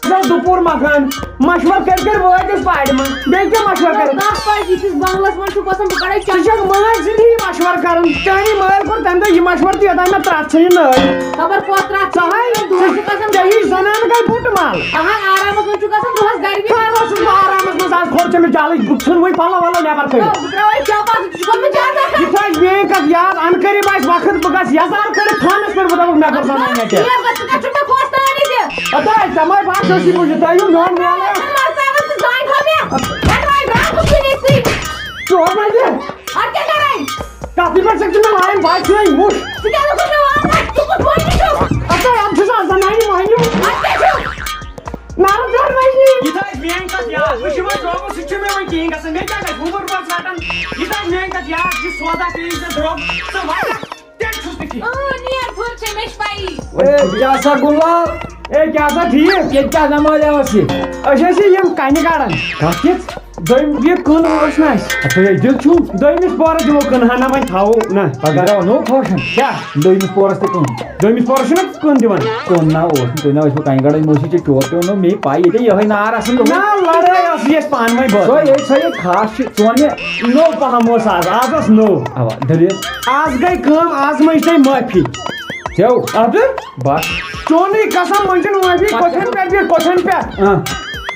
زَن دُپوٗر مکان، مشورٕ کٔرۍ کٔرۍ وٲتۍ أسۍ پارِ منٛز۔ بیٚیہِ کیٛاہ مشورٕ کٔرِتھ؟ دَہ بجہِ یِتھِس بنٛگلَس منٛز چھُ باسان بہٕ کَڑے ژٕ چَکر۔ چھَکھ مٲلۍ سٕنٛدی مشورٕ کَران۔ چانی مٲلۍ کوٚر تَمہِ دۄہ یہِ مشورٕ تہِ یوٚتام مےٚ ترٛٹھ ژھٕنہِ نٲلۍ۔ خبر کوٚت ترٛٹھ ژٕ ہاے، ژٕ چھِ گژھان ژےٚ ہِش زنان گٔے بُٹہٕ مال۔ اَہَن، آرامَس منٛز چھُ گژھان دۄہَس گَرِ کیٛاہ اوسُس بہٕ آرامَس منٛز؟ آز کھول ژےٚ مےٚ جَلٕے، بہٕ ژھٕنہٕ وۄنۍ پَلو وَلو نٮ۪بَر کٔڑِتھ۔ بہٕ ترٛاوَے چَپَل، ژٕ چھُکھ ووٚنمُت زیادٕ آسان۔ یہِ تھٲے میٛٲنۍ کَتھ یاد، اَنہٕ قریٖب آسہِ وقت، بہٕ گژھٕ یَزار کٔڑِتھ تھانَس پٮ۪ٹھ، بہٕ دَپَکھ مےٚ کوٚر زَنانہِ اَتہِ۔ ژٕ کَتھ چھُکھ مےٚ کھوژناوان ییٚتہِ؟ ہتا، ژےٚ ما باسیو سُہ بوٗزِتھ تۄہہِ یہِ میون مول؟ ژٕ مَرژٕوانٛگَن تہٕ زانہِ تھاو مےٚ۔ وۄنۍ وۄنۍ درٛاو بہٕ کُنی سٕے۔ ژٕ وَن وۄنۍ یہِ۔ اَدٕ کیٛاہ کَرَے؟ کَتھ تہِ پٮ۪ٹھ چھَکھ ژٕ مےٚ لایان؟ بہٕ ہا چھُسَے وُچھ۔ ژٕ کیٛازِ کوٚر مےٚ وَنان؟ ژٕ کُس وۄنۍ چھُکھ؟ ہتا، اَتھ چھُس آسان نَیہِ مۄہنیو۔ اَدٕ کیٛاہ چھُکھ؟ نارٕ درٛاے وۄنۍ یہِ۔ یہِ تھٲے میٛٲنۍ کَتھ یاد۔ وٕچھ یہِ وۄنۍ درٛوگُن، سُہ تہِ چھُ مےٚ وۄنۍ کِہیٖنۍ گژھان۔ مےٚ کیٛاہ گژھِ؟ وُمُر پَتہٕ ژَٹان۔ یہِ تھٲے میٛٲنۍ کَتھ یاد۔ یہِ سودا پیٚیہِ ژےٚ درٛوگ۔ ژٕ وَن۔ تیٚلہِ چھُس نہٕ کِہیٖنۍ۔ اۭں، نیر پھُر چھے، مےٚ چھِ پَیی۔ اے، کیٛاہ سا گُلال؟ اے، کیٛاہ سا ٹھیٖک؟ ییٚتہِ کیٛاہ نمازا ٲس یہِ؟ أسۍ ٲسۍ یہِ یِم کَنہِ کَڑان۔ کَتھ کِژھ؟ دوٚیِم یہِ کٕن اوس نہ اَسہِ۔ اَتھ ہے دِل چھُو۔ دوٚیمِس پورَس دِمو کٕن ہنا وۄنۍ تھاوو نہ۔ پَگاہ درٛاو نوٚو فوشَن۔ کیٛاہ؟ دوٚیمِس پورَس تہِ کٕن۔ دوٚیمِس پورَس چھُنہ کٕن دِوان۔ کٕن نہ اوس نہٕ، تُہۍ نہ ٲسِو کَنہِ کَڑان، یِمو سۭتۍ چھِ چور پیوٚو نہٕ مے پَے، ییٚتہِ یِہوٚے نار آسان دوٚپمُت۔ نہ، لَڑٲے ٲس یہِ اَسہِ پانہٕ ؤنۍ بٲژ۔ سۄے ییٚتہِ سۄ ییٚتہِ خاص چھِ، ژٕ وَن مےٚ۔ نوٚو پَہَم اوس آز، آز اوس نوٚو۔ اَوا، دٔلیٖل؟ آز گٔے کٲم، آز مٔنٛج تۄہہِ معٲفی۔ ژےٚ؟ اَدٕ؟ بَس۔ چونٕے قسم، مٔنٛجِن معٲفی، پَتہٕ کۄٹھٮ۪ن پٮ۪ٹھ بیٖٹھ، کۄٹھٮ۪ن پٮ۪ٹھ۔ اۭں۔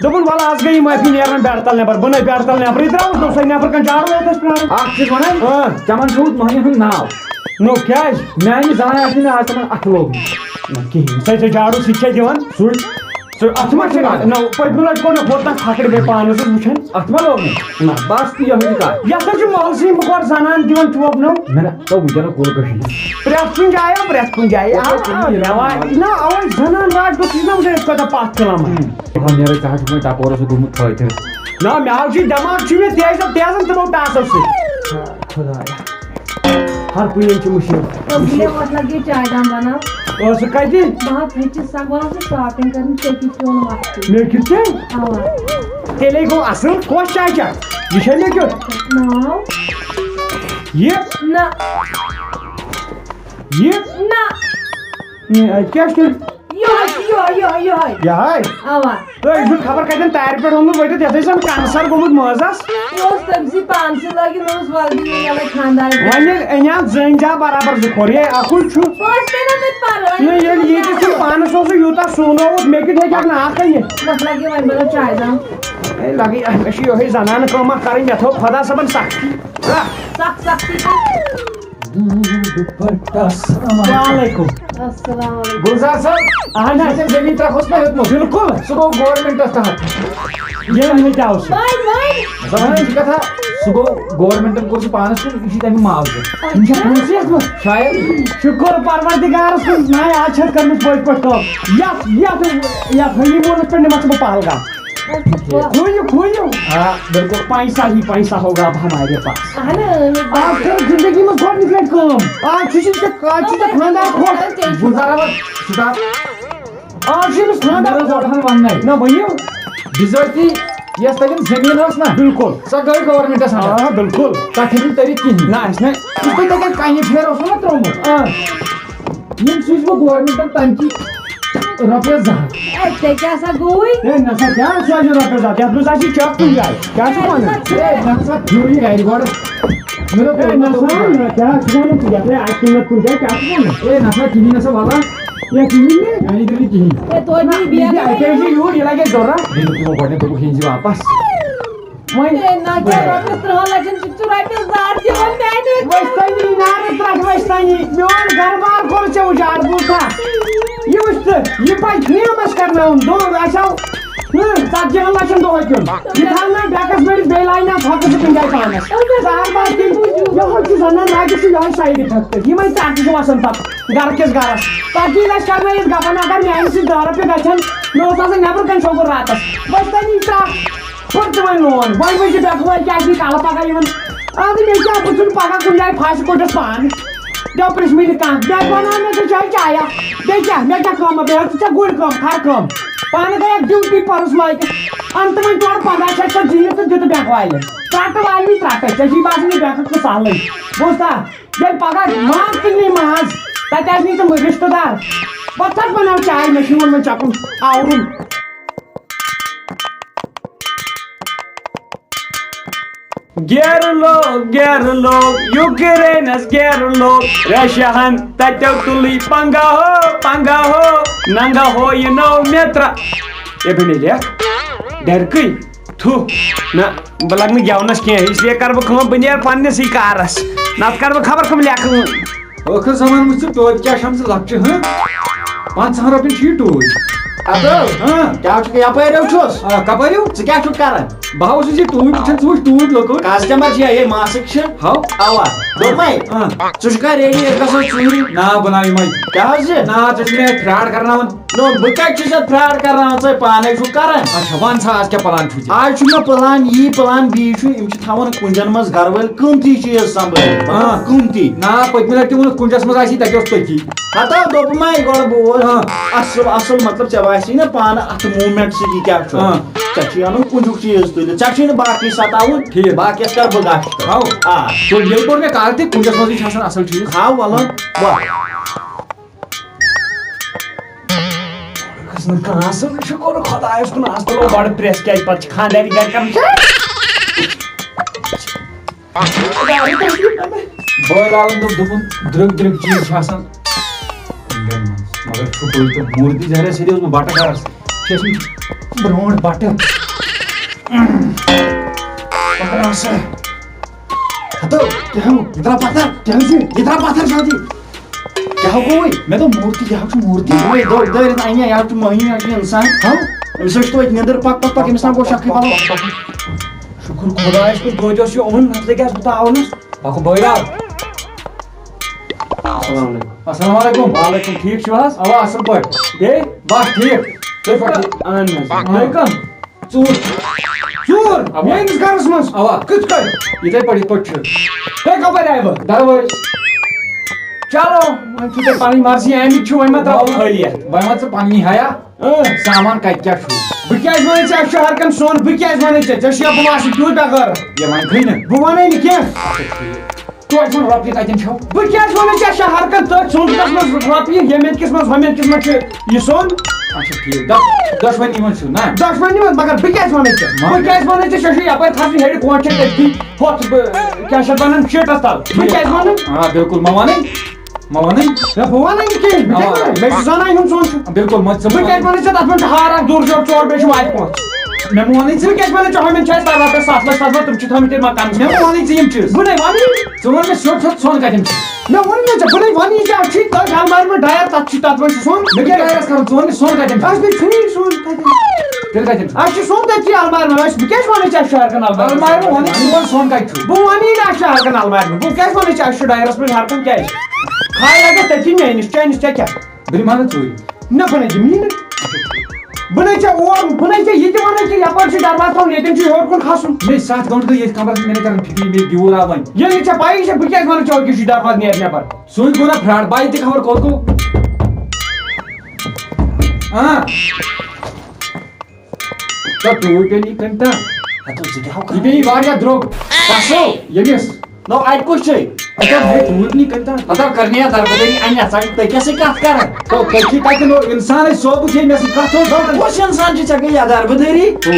دوٚپُن، وَلہٕ، آز گٔے یہِ معٲفی، نیران بیڈ تَل نٮ۪بر۔ بہٕ نَے بیڈ تَل نٮ۪برٕے درٛاوُس، دوٚپسَے نٮ۪بر کَنہِ جاڈو اوتَس پرٛاران۔ اَکھ چیٖز وَنَے، اۭں۔ ژےٚ وَن چھُتھ مٔہنِوِ ہُنٛد ناو۔ نو، کیٛازِ؟ میٛانہِ زَنانہِ آسہِ نہٕ آز تِمَن اَتھٕ لوگمُت۔ نہ، کِہیٖنۍ۔ سُہ ہے ژےٚ جاڈو سۭتۍ چھےٚ دِوان۔ سُے۔ سُہ اَتھ ما چھِ، نہ، پٔتمہِ لَٹہِ کوٚر مےٚ ہُتھ تَتھ کھَکھٕرِ بیٚیہِ پانَس سۭتۍ وٕچھان۔ اَتھ ما لوگ مےٚ؟ نہ، بَس تہٕ یِہوٚے چھِ کَتھ۔ یَتھ حظ چھُ محلسٕے بہٕ گۄڈٕ زَنان دِوان چوب نو۔ مےٚ نہ، تو وٕنکٮ۪ن کوٚر کٔشیٖر۔ پرٛٮ۪تھ کُنہِ جایہِ، پرٛٮ۪تھ کُنہِ جایہِ۔ ییٚتہِ آ، چھُ یہِ آ، رٮ۪واج۔ نہ، اَوَے زَنان راج گوٚژھ یہِ نہ وٕچھُن أسۍ کوٗتاہ پَتھ تُلان وۄنۍ۔ ہُم۔ دَپان نیرٕ ژٕ حظ چھُکھ وۄنۍ ٹَپورَس سۭتۍ گوٚمُت پھٲتِر۔ نہ، مےٚ حظ چھُ دٮ۪ماغ چھُ مےٚ تیز تہٕ تیزَن تِمو ٹاسو سۭتۍ۔ خۄدایا۔ ہر کُنہِ چھِ مُشکِل۔ تبدیٖلی وۄتھ لَگہِ چاے دام بَناو۔ ٲسہٕ کَتہِ؟ بہٕ حظ ہیٚچِس سۄ، بہٕ حظ چھَس شاپِنٛگ کَرٕنۍ، ژےٚ کیُتھ چون وقتٕے۔ مےٚ کیُتھ ژےٚ؟ اَوا۔ تیٚلے گوٚو اَصٕل۔ کۄس چاے چھےٚ؟ یہِ چھےٚ مےٚ کیُتھ؟ ناو؟ یہِ؟ نہ۔ یہِ؟ نہ۔ یہِ، اَتہِ کیٛاہ چھُ؟ یِہوٚے، یِہوٚے، یِہوٚے، یِہوٚے۔ یِہوٚے؟ اَوا۔ تہٕ یہِ چھُ خبر کَتٮ۪ن تارِ پٮ۪ٹھ اوٚنمُت ؤٹِتھ، یَتھ ٲسۍ زَن کینسر گوٚمُت مٲنٛزَس۔ یہِ اوس تٔمۍ سٕے پانسٕے لٲگِتھ، مےٚ اوس وَلہٕ دِنۍ یَلَے خانٛدار۔ وۄنۍ ییٚلہِ أنۍ اَتھ زٔنۍ جا برابر زٕ کھور، یہِ اَکُے چھُ۔ بہٕ ٲسٕس نہٕ تَتہِ پَران۔ نہ، ییٚلہِ ییٚتہِ چھُ پانَس اوسُے یوٗتاہ سُونومُت، مےٚ کیُتھ ہیٚکہِ اَتھ ناکھ أنِتھ؟ بَس لَگہِ وۄنۍ بَنو چاے دام۔ ہے، لَگٕے، مےٚ چھِ یِہوٚے زَنانہٕ کٲمہ کَرٕنۍ، یَتھ ہو خۄدا صٲبَن سَختی۔ سَخ سَختی۔ السلام علیکم۔ السلام علیکم۔ گلزار صٲب، اہن حظ۔ یُس أمۍ زٔمیٖن ترٛکھ اوس نہ ہیوٚتمُت، بِلکُل۔ سُہ گوٚو گورمنٹَس تحت۔ ییٚمۍ ہیٚتیٛاو سُہ۔ وۄنۍ، وۄنۍ۔ مطلب، یہِ چھِ کَتھا، سُہ گوٚو گورمنٹَن کوٚر سُہ پانَس کُن، یہِ چھِ تَمہِ معاوضہٕ۔ اچھا۔ یِم چھِ پونٛسہٕ یَتھ منٛز۔ شاید۔ شُکُر پروردگارَس کُن، نہ آز چھَتھ کٔرمٕژ پٔتۍ پٲٹھۍ کٲم۔ یَتھ، یَتھ، یَتھ honeymoonَس پٮ۪ٹھ نِمَکھ ژٕ بہٕ پہلگام۔ کھوٗیِو، کھوٗیِو۔ آ، بِلکُل۔ پیسہ ہی پیسہ ہوگا اب ہمارے پاس۔ اہن حظ۔ آز کٔر زندگی منٛز گۄڈٕنِچ لٹہِ کٲم۔ آز چھُ یہِ ژےٚ، آز چھُ ژےٚ خانٛدار خۄش۔ گُلزار احمد، stop۔ آز چھُ أمِس خانٛدار مےٚ اوس خۄش۔ اوٚتام وَننَے۔ نہ، ؤنِو۔ بِزٲتی یۄس تَتٮ۪ن زٔمیٖن ٲس نہ، بِلکُل۔ سۄ گٔے گورمنٹَس اَندَر۔ آ، بِلکُل۔ تَتھ ہیٚکہِ نہٕ تٔرِتھ کِہیٖنۍ۔ نہ، اَسہِ نہ۔ یُس تۄہہِ تَتٮ۪ن کَنہِ پھیرٕ اوسوُ نہ ترٛوومُت۔ آ۔ یِم سوٗزۍ بہٕ گورمنٹَن تَمہِ کہِ رۄپیَس زٕ ہَتھ۔ اے، ژےٚ کیٛاہ سا گوٚوُے؟ ہے، نہ سا، کیٛاہ سوزِ رۄپیَس زٕ ہَتھ؟ یَتھ منٛز آسہِ چَک کُنہِ جایہِ۔ کیٛاہ چھُکھ وَنان؟ ہے، نہ سا، پھیوٗرٕے گَرِ گۄڈٕ۔ مےٚ دوٚپ، ہے، نہ سا، نہ، کیٛاہ چھُکھ وَنان ژٕ؟ یَتھ ہے آسہِ کِنۍ نَتہٕ کُنہِ جایہِ، کیٛاہ چھُکھ وَنان؟ ہے، نہ سا، کِہیٖنۍ نہ سا، وَلہٕ۔ ہے، کِہیٖنۍ نہٕ۔ یعنی کہِ نہٕ کِہیٖنۍ۔ ہے، توتہِ نہٕ یہِ بیٚیہِ۔ اَتہِ ٲسۍ یہِ یوٗر، یہِ لَگہِ اَسہِ ضوٚرَتھ۔ بیٚیہِ دوٚپ تِمو گۄڈٕنٮ۪تھ، دوٚپُکھ، "ہے، أنۍ زِ واپَس۔" وۄنۍ ہے، نہ، ژےٚ رۄپیَس ترٕٛہَن لَچھَن چھُکھ ژٕ رۄپیَس زٕ ہَتھ دِوان میٛانہِ أتھۍ؟ وۄستٲنی، نارٕ ترٛٹھ وۄستٲنی، میون گَرٕ بار کوٚر ژےٚ اُجاڑ، بوٗزتھا؟ یہِ وٕچھ ژٕ، یہِ پَزِ فِرٛیٖمَس کَرناوُن، دۄن آسیو، اۭں، ژَتجِہَن لَچھَن دۄہَے دیُن۔ یہِ تھاو نہ ڈٮ۪کَس بٔرِتھ، بیٚیہِ لاینہ پھۄکہٕ سُہ کُنہِ جایہِ پانَس۔ ژٕ ہَر بار کِنۍ، یِہوٚے چھُ زَنان راجہِ چھُ یِہوٚے side effect۔ یِمَے ژَٹہِ چھُ وَسان پَتہٕ گَرٕ کِس گَرَس۔ ژَتجی لَچھ کَرنٲیِتھ گَپَن، اگر میٛانہِ سۭتۍ دَہ رۄپیہِ گژھن، مےٚ اوس آسان نٮ۪برٕ کَنۍ شۄنٛگُن راتَس۔ وۄستٲنی ترٛٹھ۔ کوٚر تہِ وۄنۍ لون، وۄنۍ وٕچھ یہِ بٮ۪کھ وٲلۍ کیٛاہ چھِ یہِ کَلہٕ پَکان یِمَن۔ اَدٕ مےٚ کیٛاہ، بہٕ ژھٕنہٕ پَگاہ کُنہِ جایہِ پھَسہِ کوٚٹَس پانہٕ۔ مےٚ پرٛژھ مےٚ نہٕ کانٛہہ، مےٚ وَنان مےٚ ژٕ چاے چایا۔ بیٚیہِ کیٛاہ، مےٚ کیٛاہ کٲمہ، بیٚیہِ ٲس ژےٚ گُرۍ کٲم، کھَرٕ کٲم۔ پانہٕ گٔیَکھ ڈیوٹی پٔرٕس لٲگِتھ۔ اَن تہٕ وۄنۍ تورٕ پنٛداہ شیٚتھ ژےٚ زیٖنِتھ تہٕ دِتہٕ بٮ۪کھ والٮ۪ن۔ ترٛٹہٕ والنی ترٛٹَے، ژےٚ چھِی باسان یہِ بٮ۪کھ کُس سہلٕے۔ بوٗزتھا؟ ییٚلہِ پَگاہ ماز تہِ نی ماز، تَتہِ آسہِ نہٕ تِم رِشتہٕ دار۔ پَتہٕ کَتھ بَناو چاے، مےٚ چھُ یِمَن وۄنۍ چَکُن آورُن۔ گیرٕ لوگ، گیرٕ لوگ، یوٗکرینس گیرٕ لوگ، رشیاہن تتیو تُلٕے پنگا ہو، پنگا ہو، ننگا ہو یہِ نو میترا۔ اے بنے لیکھ، ڈرکٕے، تھُ، نہ، بہٕ لگہٕ نہٕ گٮ۪ونس کینٛہہ، اس لیے کرٕ بہٕ کٲم، بہٕ نیرٕ پننسٕے کارس، نتہٕ کرٕ بہٕ خبر کٕم لیکھٕ وۄنۍ۔ ٲخٕر زمانہٕ وٕچھ ژٕ ٹوپہِ کیٛاہ چھَم ژٕ لۄکچہِ، ہہ؟ پنٛژاہَن رۄپیَن چھِ یہِ ٹوٗپۍ۔ اَدٕ؟ ہہ؟ کیٛاہ چھُکھ یَپٲرۍ ہیوٚو چھُس؟ آ، کَپٲرۍ ہیوٚو؟ ژٕ کیٛاہ چھُکھ کَران؟ بہٕ ہا اوسُس یہِ ٹوٗپۍ وٕچھان، ژٕ وٕچھ ٹوٗپۍ لۄکُٹ۔ کسٹمر چھِ یہِ ماسٕکۍ چھِ۔ ہاو؟ اَوا۔ دوٚپمَے، آ۔ ژٕ چھُکھا ریڈی، أسۍ گژھو ژوٗرِ؟ نا، بہٕ نہ یِمَے۔ کیٛاہ حظ یہِ؟ نا، ژٕ چھُکھ مےٚ اَتہِ فراڈ کَرناوان۔ نو، بہٕ کَتہِ چھُس ژےٚ فراڈ کَرناوان، ژٕ پانَے چھُکھ کَران۔ اچھا، وَن سا، آز کیٛاہ پلان چھُے ژےٚ؟ آز چھُ مےٚ پلان یی، پلان بی چھُ، یِم چھِ تھاوان کُنجن منٛز گرٕ وٲلۍ قۭمتی چیٖز سنبھٲلِتھ، مطلب، آ۔ قۭمتی۔ نا، پٔتمہِ لٹہِ تہِ ووٚنُکھ کُنجس منٛز آسی، تتہِ اوس تٔتی۔ ہتا دوٚپمَے گۄڈٕ بوز، آ۔ اصل، اصل، مطلب، ژےٚ باسی نہ پانہٕ اتھ movement سۭتۍ یہِ کیٛاہ چھُ؟ آ۔ ژےٚ چھُے اَنُن کُنجُک چیٖز تُلِتھ، ژےٚ چھُے نہٕ باقٕے ستاوُن، ٹھیٖک۔ باقیَس کر بہٕ گشت۔ ہاو۔ آ۔ تہٕ ییٚلہِ کوٚر مےٚ کالہٕ تہِ، کُنجس منٛزٕے چھِ آسان اصل چیٖز۔ ہاو، وَلہٕ، وَلہٕ۔ کھٔژ نہٕ کانٛہہ سُہ، شُکُر خۄدایَس کُن، آز تُلو بَڑٕ پرٛٮ۪س، کیٛازِ پَتہٕ چھِ خانٛدارِنۍ گَرِ کَرٕنۍ۔ بٲے لالَن دوٚپ، دوٚپُن، درٛوٚگۍ درٛوٚگۍ چیٖز چھِ آسان کُنٛڈٮ۪ن منٛز، مگر چھُپٕے تہٕ موٗرتی ظٲہِرہ سۭتۍ اوس بہٕ بَٹہٕ گَرَس، چھِ ٲسمٕتۍ برٛونٛٹھ بَٹہٕ۔ پَکھ آسہٕ۔ ہتو، کیٛاہ ہو؟ یہِ درٛاو پتھر۔ کیٛاہ حظ چھُ؟ یہِ درٛاو پتھر جلدی۔ کیٛاہ ہو گوٚوُے؟ مےٚ دوٚپ موٗرتی، یہِ ہا چھُ موٗرتی۔ ہے، دو-، دٲرِتھ اَنہِ ہا، یہِ ہا چھُ مٔہنیوٗ، یہِ ہا چھُ اِنسان۔ ہاں؟ أمِس ہا چھُ توتہِ نیٚنٛدٕر، پَکھ، پَکھ، پَکھ، أمِس نہ گوٚو شکٕے پَلو۔ شُکُر خۄدایَس کُن، توتہِ اوس یہِ اوٚہُن، نَتہٕ لَگہِ ہَس بہٕ تاونَس۔ پَکھ بٲے آو۔ السلام علیکم۔ السلام علیکم۔ وعلیکم، ٹھیٖک چھِو حظ؟ اَوا، اَصٕل پٲٹھۍ۔ بیٚیہِ؟ بَس ٹھیٖک۔ تُہۍ پَکِو۔ اَہَن حظ۔ آ۔ تُہۍ کَم؟ ژوٗر۔ ژوٗر؟ اَوا۔ میٲنِس گرس منٛز؟ اَوا۔ کِتھ کٔنۍ؟ یِتھَے پٲٹھۍ، یِتھ پٲٹھۍ چھُ۔ تُہۍ کَپٲرۍ آیوٕ؟ دروٲزۍ۔ چلو، وۄنۍ چھُو تۄہہِ پَنٕنۍ مرضی، آمٕتۍ چھِو، وۄنۍ ما ترٛاوو خٲلی اَتھ؟ وۄنۍ وَن ژٕ پَننی حیا۔ اۭں۔ سامان کَتہِ کیٛاہ چھُ؟ بہٕ کیٛازِ وَنَے ژےٚ، اَسہِ چھُ ہر کانٛہہ سۄن، بہٕ کیٛازِ وَنَے ژےٚ؟ ژےٚ چھُیا بہٕ واسہِ تیوٗت بے غٲرت؟ یہِ وۄنۍ کھٕے نہٕ۔ بہٕ وَنَے نہٕ کینٛہہ۔ اچھا، ٹھیٖک۔ توتہِ وَن رۄپیہِ کَتٮ۪ن چھَو؟ بہٕ کیٛازِ وَنَے ژےٚ، اَسہِ چھِ ہر کانٛہہ تٔتھۍ سۄنٛدرَس منٛز رۄپیہِ، ییٚمہِ ییٚتہِ کِس منٛز، ہۄمہِ ییٚتہِ کِس منٛز چھِ یہِ سۄن۔ اچھا، ٹھیٖک۔ دۄ-، دۄشوٕنی منٛز چھُو نا؟ دۄشوٕنی منٛز، مگر بہٕ کیٛازِ وَنَے ژےٚ؟ مگر بہٕ کیٛازِ وَنَے ژےٚ؟ ژےٚ چھُے یَپٲرۍ کھَسُن ہیٚرِ کوچھَن تٔتھی، ہۄتھ، بہٕ، کیٛاہ چھِ اَتھ وَنان، شیٖٹَس تَل۔ بہٕ کیٛازِ وَنہٕ؟ آ، بِلکُل، مہ وَنٕے، مہ وَنٕے۔ ہے، بہٕ وَنَے نہٕ کِہیٖنۍ، بہٕ کیٛازِ آ۔ وَنہٕ؟ مےٚ چھُ زَنانہِ ہُنٛد سونٛچُن۔ بِلکُل، مہ ژٕ بہٕ کیٛازِ وَنہٕ ژےٚ تَتھ منٛز چھُ ہار اَکھ دوٗر جوڑ ژور، بیٚیہِ چھُ واتہِ پانٛژھ؟ مےٚ مہ وَنٕے ژٕ۔ بہٕ کیٛازِ وَنہٕ ژےٚ، ہُمَن چھِ اَسہِ تَتھ رۄپیَس سَتھ لَچھ، تَتھ منٛز تِم چھِ تھٲومٕتۍ تیٚلہِ مکانَس مےٚ منٛز۔ مہ وَنٕے ژٕ یِم چیٖز۔ بہٕ نَے وَنہٕ۔ ژٕ وَن مےٚ سیوٚد سیوٚد سۄن کَتٮ۪ن چھُ؟ مےٚ ووٚن نہ ژےٚ، بہٕ نَے وَنہٕ یہِ کیٛاہ چھُے، تٔتھۍ اَلمارِ منٛز ڈایَر، تَتھ چھُ، تَتھ منٛز چھُ سۄن۔ مےٚ کیٛاہ ڈایَرَس کَرُن؟ ژٕ وَن مےٚ سۄن کَتٮ۪ن چھُ؟ اَسہِ نَے چھُنہٕ یہِ سۄن تَتٮ۪ن۔ تیٚلہِ کَتٮ۪ن چھُ؟ اَسہِ چھُ سۄن تٔتھی اَلمارِ منٛز۔ اَسہِ، بہٕ کیٛازِ وَنَے ژےٚ اَسہِ چھُ ہر کانٛہہ اَلمارِ منٛز؟ اَلمارِ منٛز وَن، ژٕ وَن سۄن کَتہِ چھُ؟ بہٕ وَنہٕ یی نہٕ اَسہِ چھُ ہر کانٛہہ اَلمارِ منٛز۔ بہٕ کیٛازِ وَنَے ژےٚ اَسہِ چھُ ڈایَرَس منٛز ہر کانٛہہ کیٛازِ؟ کھاے لَگَس تٔتھی میٛٲنِس، چٲنِس ژےٚ کیٛاہ؟ بہٕ دِمہٕ ہا نہٕ ژوٗرِ۔ نہ، بہٕ نَے دِمہٕ یی نہٕ۔ بہٕ نَے ژےٚ اور، بہٕ نَے ژےٚ یہِ تہِ وَنَے کہِ یَپٲرۍ چھُ دروازٕ تھاوُن، ییٚتٮ۪ن چھُ ہیوٚر کُن کھَسُن۔ مےٚ چھِ سَتھ گٲنٛٹہٕ گٔے ییٚتھۍ کَمرَس منٛز، مےٚ نَے تَرَن فِکرِ، مےٚ بیوٗر آو وۄنۍ۔ ییٚلہِ نہٕ ژےٚ پَیی چھےٚ، بہٕ کیٛازِ وَنہٕ ژےٚ اورٕ کِنۍ چھُ دروازٕ نیرِ نٮ۪بَر؟ سُے گوٚو نا فراڈ، بہٕ تہِ خبر کوٚت گوٚو۔ آ۔ تو ٹوٗپۍ پیٚیہِ نہٕ کٔمۍ تام۔ ہتو، ژٕ کیٛاہ ہو یہِ پیٚیہِ واریاہ درٛوگ۔ کَسو؟ ییٚمِس۔ نو، اَتہِ کُس چھے؟ اچھا، ہے، ٹوٗپۍ نہٕ کٔمۍ تام۔ ہتو، کٔرنی یا دربدری اَنہِ، ژٕ تُہۍ کیٛاہ سا کَتھ کران؟ تو تُہۍ چھِ تَتہِ نو اِنسانٕے صوبہٕ چھِ مےٚ سۭتۍ کَتھ اوس وَنان۔ کُس اِنسان چھِ ژےٚ گٔے یا دربدری؟ تو۔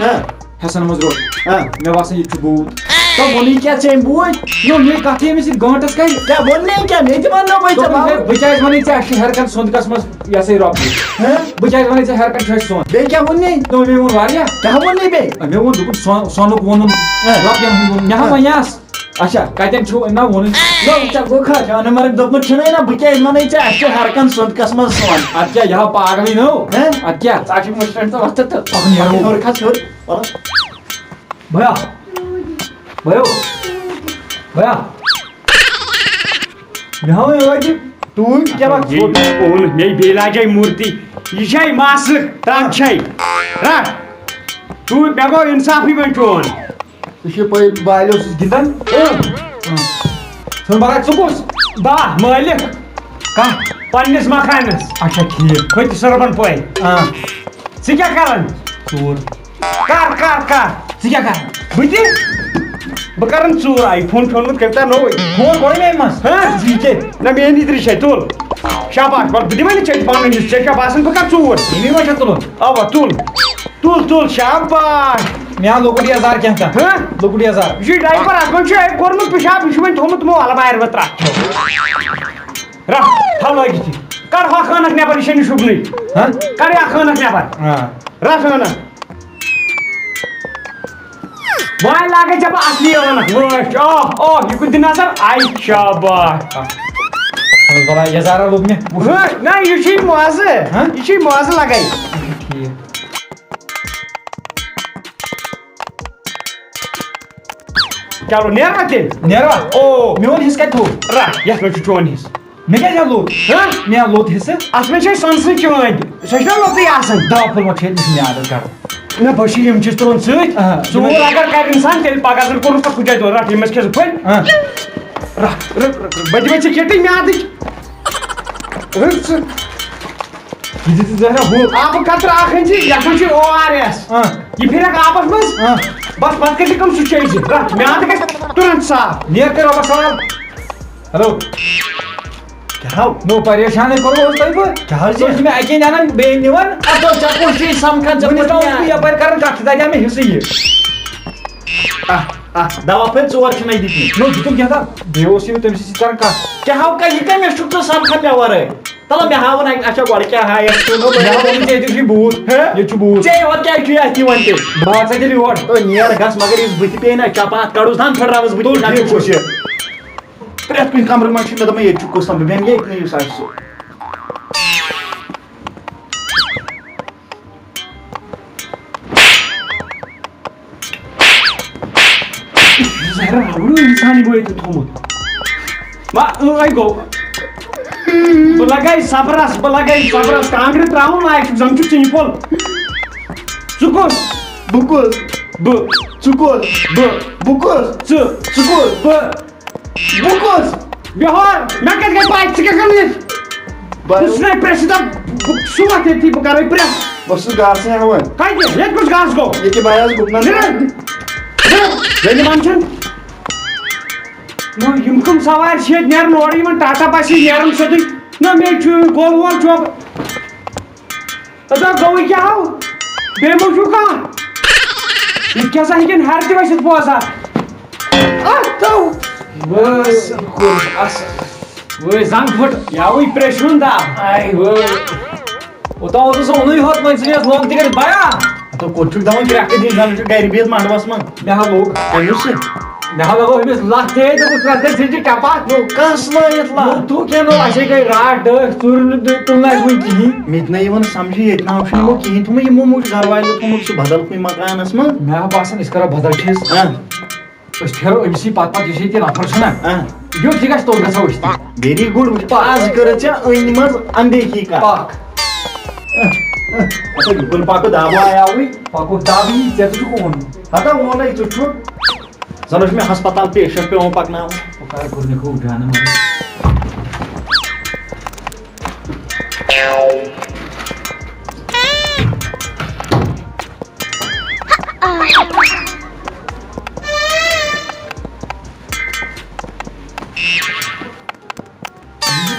ہاں۔ حسن احمد روڈ۔ ہاں۔ مےٚ باسان یہِ چھُ بوٗت۔ تو ووٚنُے کیٛاہ ژےٚ أمۍ بوٗز؟ نو، مےٚ کَتھ أمِس سۭتۍ گٲنٛٹَس کَرِ؟ کیٛاہ ووٚن مےٚ کیٛاہ؟ مےٚ تہِ وَن نو وۄنۍ ژےٚ دوٚپُن، بابا۔ ہے، بہٕ کیٛازِ وَنَے ژےٚ اَسہِ چھِ ہٮ۪رٕ کَن سۄنٛدکَس منٛز یہِ ہسا یہِ رۄپیہِ؟ ہہ؟ بہٕ کیٛازِ وَنَے ژےٚ ہٮ۪رٕ کَن چھُ اَسہِ سۄن؟ بیٚیہِ کیٛاہ ووٚن مےٚ؟ نو، مےٚ ووٚن واریاہ۔ کیٛاہ ووٚن مےٚ بیٚیہِ؟ مےٚ ووٚن، دوٚپُن، سۄن-، سۄنُک ووٚنُن، ہہ۔ رۄپیَن ہُنٛد ووٚنُن۔ مےٚ ہا ہہ۔ وَنیٛاس۔ اچھا، کَتٮ۪ن چھُو أمۍ نا ووٚنُے؟ نو، ژےٚ گوٚو خرچ۔ جانہٕ مرگ دوٚپمُت چھُنَے نا، بہٕ کیٛازِ وَنَے ژےٚ اَسہِ چھُ ہٮ۪رٕ کَن سۄنٛدکَس منٛز سۄن؟ اَدٕ کیٛاہ، یہِ ہا پاگلٕے نو۔ ہہ؟ اَدٕ کیٛاہ؟ ژٕ ہا چھُکھ مُشرَن تہٕ وۄتھٕ تہٕ۔ پَکُن یارٕ۔ ہیوٚر کھس ہیوٚر۔ وَلہٕ۔ بیا۔ بیا۔ بیا۔ مےٚ ہاو یہِ وَتہِ ٹوٗپۍ کیٛاہ وَتھ یہِ ژھوٚٹ؟ اوٚن مےٚ بیٚیہِ لاجے موٗرتی۔ یہِ چھے ماسہٕ، رَٹھ چھے۔ رَٹھ۔ ٹوٗپۍ، مےٚ گوٚو اِنصافٕے وۄنۍ چون۔ ژٕ چھے پَے بالہِ اوسُس گِنٛدان؟ اۭں۔ اۭں۔ ژٕ وَن بَرا، ژٕ کُس؟ بہٕ مٲلِک۔ کَتھ؟ پنٛنِس مکانَس۔ اچھا، ٹھیٖک۔ ہُتہِ سُربَن پورِ۔ اۭں۔ ژٕ کیٛاہ کَران؟ ژوٗر۔ کر، کر، کر۔ ژٕ کیٛاہ کران؟ بہٕ تہِ؟ بہٕ کرن ژوٗر، آی فون چھوٚنمُت کٔمۍ تام نوٚوُے۔ فون کوٚرُے مےٚ أمۍ منٛز۔ ہہ؟ زی کے۔ نہ، مےٚ أنۍ یہِ ترٛیش چاے، تُل۔ شاباش، وَلہٕ بہٕ دِمے نہٕ چیٚتھ پنٕنۍ یُس ژےٚ چھےٚ باسان بہٕ کر ژوٗر۔ ییٚمی ما چھےٚ تُلُن؟ اَوا، تُل۔ تُل، تُل، شاباش۔ مےٚ آو لۄکُٹ یَزار کینٛہہ تام۔ ہہ؟ لۄکُٹ یَزار۔ یہِ چھُ ڈایپر، اَتھ منٛز چھُ أمۍ کوٚرمُت پِشاب، یہِ چھُ وۄنۍ تھوٚمُت تِمو اَلہٕ بارِ منٛز ترٛٹھ۔ رَٹھ، تھاو لٲگِتھ یہِ۔ کَڑ ہۄکھ ہٲنَکھ نٮ۪بر، یہِ چھےٚ نہٕ شوٗبنٕے۔ ہہ؟ کَڑ یہِ اَکھ ہٲنَکھ نٮ۪بر۔ آ۔ رَٹھ ہٲنَکھ۔ وۄنۍ لاگے ژےٚ بہٕ اَصلی ہٲنَکھ۔ وٕچھ، آہ، آہ، یہِ کُن دِ نظر۔ آے شاباش۔ اَہَن حظ، بَلاے، یَزارا لوٚگ مےٚ۔ وٕچھ۔ ہہ، نہ، یہِ چھُے مَزٕ۔ ہہ؟ یہِ چھُے مَزٕ لَگَے۔ ٹھیٖک۔ چلو، نیروا تیٚلہِ؟ نیروا؟ او۔ میون حصہٕ کَتہِ تھوٚو؟ رَٹھ، یَتھ منٛز چھُ چون حصہٕ۔ مےٚ کیٛازِ ہا لوٚت؟ ہہ؟ مےٚ ہا لوٚت حصہٕ۔ اَتھ منٛز چھےٚ سۄنہٕ سٕنٛز چٲنٛدۍ۔ سۄ چھےٚ لوٚتُے آسان۔ دَہ پھوٚل ما چھِ ییٚتہِ؟ مےٚ چھُ میادَس گَرم۔ نہ، بہٕ چھُس یِم چیٖز تُلان سۭتۍ۔ آ۔ ژوٗر اگر کَرِ اِنسان، تیٚلہِ پَگاہ زَن کوٚرُس پَتہٕ کُجاے دۄد۔ رَٹھ، یِم ٲسۍ کھےٚ زٕ پھٔلۍ۔ آ۔ رَٹھ، رَٹھ، رَٹھ، رَٹھ۔ بہٕ دِمَے ژےٚ کِٹٕے میادٕچ۔ رَٹھ ژٕ۔ یہِ دِ ژٕ زہرا ہُہ۔ آبہٕ قطرٕ اَکھ أنۍ زِ، یَتھ منٛز چھُ او آر ایس۔ آ۔ یہِ پھِرَکھ آبَس منٛز۔ آ۔ بَس، پَتہٕ کٔرۍ زِ کٲم، سُہ چیٚیہِ زِ۔ رَٹھ، میادٕ گژھِ تُرنٛت صاف۔ نیر کٔرۍ رۄبَس حوالہٕ۔ ہیلو۔ کیٛاہ ہو؟ نو، پریشانٕے کوٚروٕ حظ تۄہہِ بہٕ۔ کیٛاہ حظ ژٕ چھُکھ یہِ؟ مےٚ اَکے نِوان، بیٚیہِ نِوان۔ اَدٕ ژےٚ کُس چھُے سَمکھان، ژےٚ وٕنہِ کُس تام چھُس بہٕ یَپٲرۍ کَران کَتھ، ژٕ دَپیٛاو مےٚ حِصہٕ یہِ۔ اَہ، اَہ، دَوا پھٔلۍ ژور چھِ مےٚ دِتمٕتۍ۔ نو، دِتُم کینٛہہ تام، بیٚیہِ اوس یہِ تٔمِس سۭتۍ کَران کَتھ۔ کیٛاہ ہو، کَتھ، یہِ کَمہِ مےٚ چھُکھ ژٕ سَمکھان مےٚ وَرٲے؟ تَلہٕ مےٚ ہاوُن اَکہِ، اچھا، گۄڈٕ کیٛاہ ہایَکھ ژٕ؟ نو، بہٕ مےٚ ہاوُن ژےٚ ییٚتہِ چھُے بوٗت۔ ہہ؟ ییٚتہِ چھُ بوٗت۔ ژےٚ یوت کیٛازِ چھُے اَتھ یِوان تیٚلہِ؟ بہٕ ہاو ژےٚ تیٚلہِ یور۔ تہٕ نیر گژھ، مگر یُس بٕتھِ پیٚیہِ نہ، چپاتھ کَڑُس دَن پھٕٹراوَس بہٕ تُل، تیٚلہِ ٹھیٖک چھُ۔ کَتہِ چھُ یہِ؟ پرٛٮ۪تھ کُنہِ کمرٕ منٛز چھُ مےٚ دوٚپمُت، ییٚتہِ چھُ کُس تام، بہٕ بیٚہمہٕ ییٚتہِ نٕے یُس آسہِ سُہ۔ زہرا رگڑو اِنسانٕے گوٚو ییٚتہِ تھوٚمُت۔ ما، ٲے گوٚو۔ بہٕ لگے صبرس، بہٕ لگے صبرس، کانٛگرِ ترٛاوُن لایق چھُکھ، زن چھُکھ ژٕنہِ پھوٚل۔ ژٕ کُس؟ بہٕ کُس؟ بہٕ۔ ژٕ کُس؟ بہٕ۔ بہٕ کُس؟ ژٕ۔ ژٕ کُس؟ بہٕ۔ بہٕ کُس؟ بیٚہار، مےٚ کَتہِ گٔے پَے ژٕ کیٛاہ کَران ییٚتہِ؟ بہٕ بہٕ چھُس نَے پرٛٮ۪س دَپ، بہٕ سُہ وَتھ ییٚتھی، بہٕ کَرَے پرٛٮ۪س۔ بہٕ چھُس گاسہٕ ہٮ۪وان۔ کَتہِ؟ ییٚتہِ کُس گاسہٕ گوٚو؟ ییٚکیٛاہ بہٕ آیوس گُپنَن۔ نِرَن! نِرَن! زٔنۍ وَن چھُن۔ نہ، یِم کٕم سوارِ چھِ ییٚتہِ نیران اورٕ یِمَن ٹاٹا بَسہِ نیران سیوٚدُے؟ نہ، مےٚ چھُ گول وول چھُ۔ تہٕ گوٚوٕے کیٛاہ ہو؟ بیٚیہِ ما چھُو کانٛہہ؟ یہِ کیٛاہ سا ہیٚکن ہر تہِ ؤسِتھ بوزان؟ اَتھ تو۔ بس، کوٚر اَصٕل۔ وٲے زنٛگ پھٔٹ۔ یاوٕے پرٛیشرُن دب۔ آے وٲے۔ اوٚتام اوسُس اوٚنُے ہوت، وۄنۍ ژھٕنِس لوٚنٛگ تہِ کٔرِتھ بیا۔ ہتو کوٚت چھُکھ دَوان کرٛٮ۪کھ تہِ دِنۍ، زَن چھُ گرِ بِہِتھ مَنڈوَس منٛز۔ مےٚ ہا لوٚگ۔ کٔمِس سۭتۍ؟ مےٚ ہا لگوو أمِس لَتھ تہِ، دوٚپُس، "لَتھ تہِ ژھٕنہِ ژےٚ ٹَپا۔" نو، کَس لٲیِتھ لَتھ؟ نو، تُہ کیٛاہ نو، اَسے گٔے راتھ ڈٲٹھ، ژوٗرِ نہٕ تُل نہٕ اَسہِ وٕنہِ کِہیٖنۍ۔ مےٚ تہِ نہ یِوان سَمجھی، ییٚتہِ نہ چھُنہٕ یِمو کِہیٖنۍ تھوٚمُت، یِمو موٗجوٗب گرٕ والیو تھوٚمُت سُہ بدل کُنہِ مکانَس منٛز۔ مےٚ ہا باسان، أسۍ کَرو بدل چیٖز۔ ہاں۔ أسۍ پھیرو أمِس یی پتہٕ پتہٕ، یُس ییٚتہِ نفر چھُنہ، آ۔ یُتھ یہِ گژھِ توٚت گژھو أسۍ تہِ۔ Very good، وٕچھ پا، آز کٔرٕتھ ژےٚ أنۍ منٛز اندیکھی کتھ۔ پکھ۔ اچھا، یُکُن پکہٕ دب آیاوٕے۔ پکُن دب یی، ژےٚ تہِ چھُکھ اوٚن۔ ہتا وونے ژٕ چھُکھ، زن اوس مےٚ ہسپتال پیشنٹ پیوان پکناوُن۔ او کر کوٚر مےٚ خوب جانہٕ منٛز۔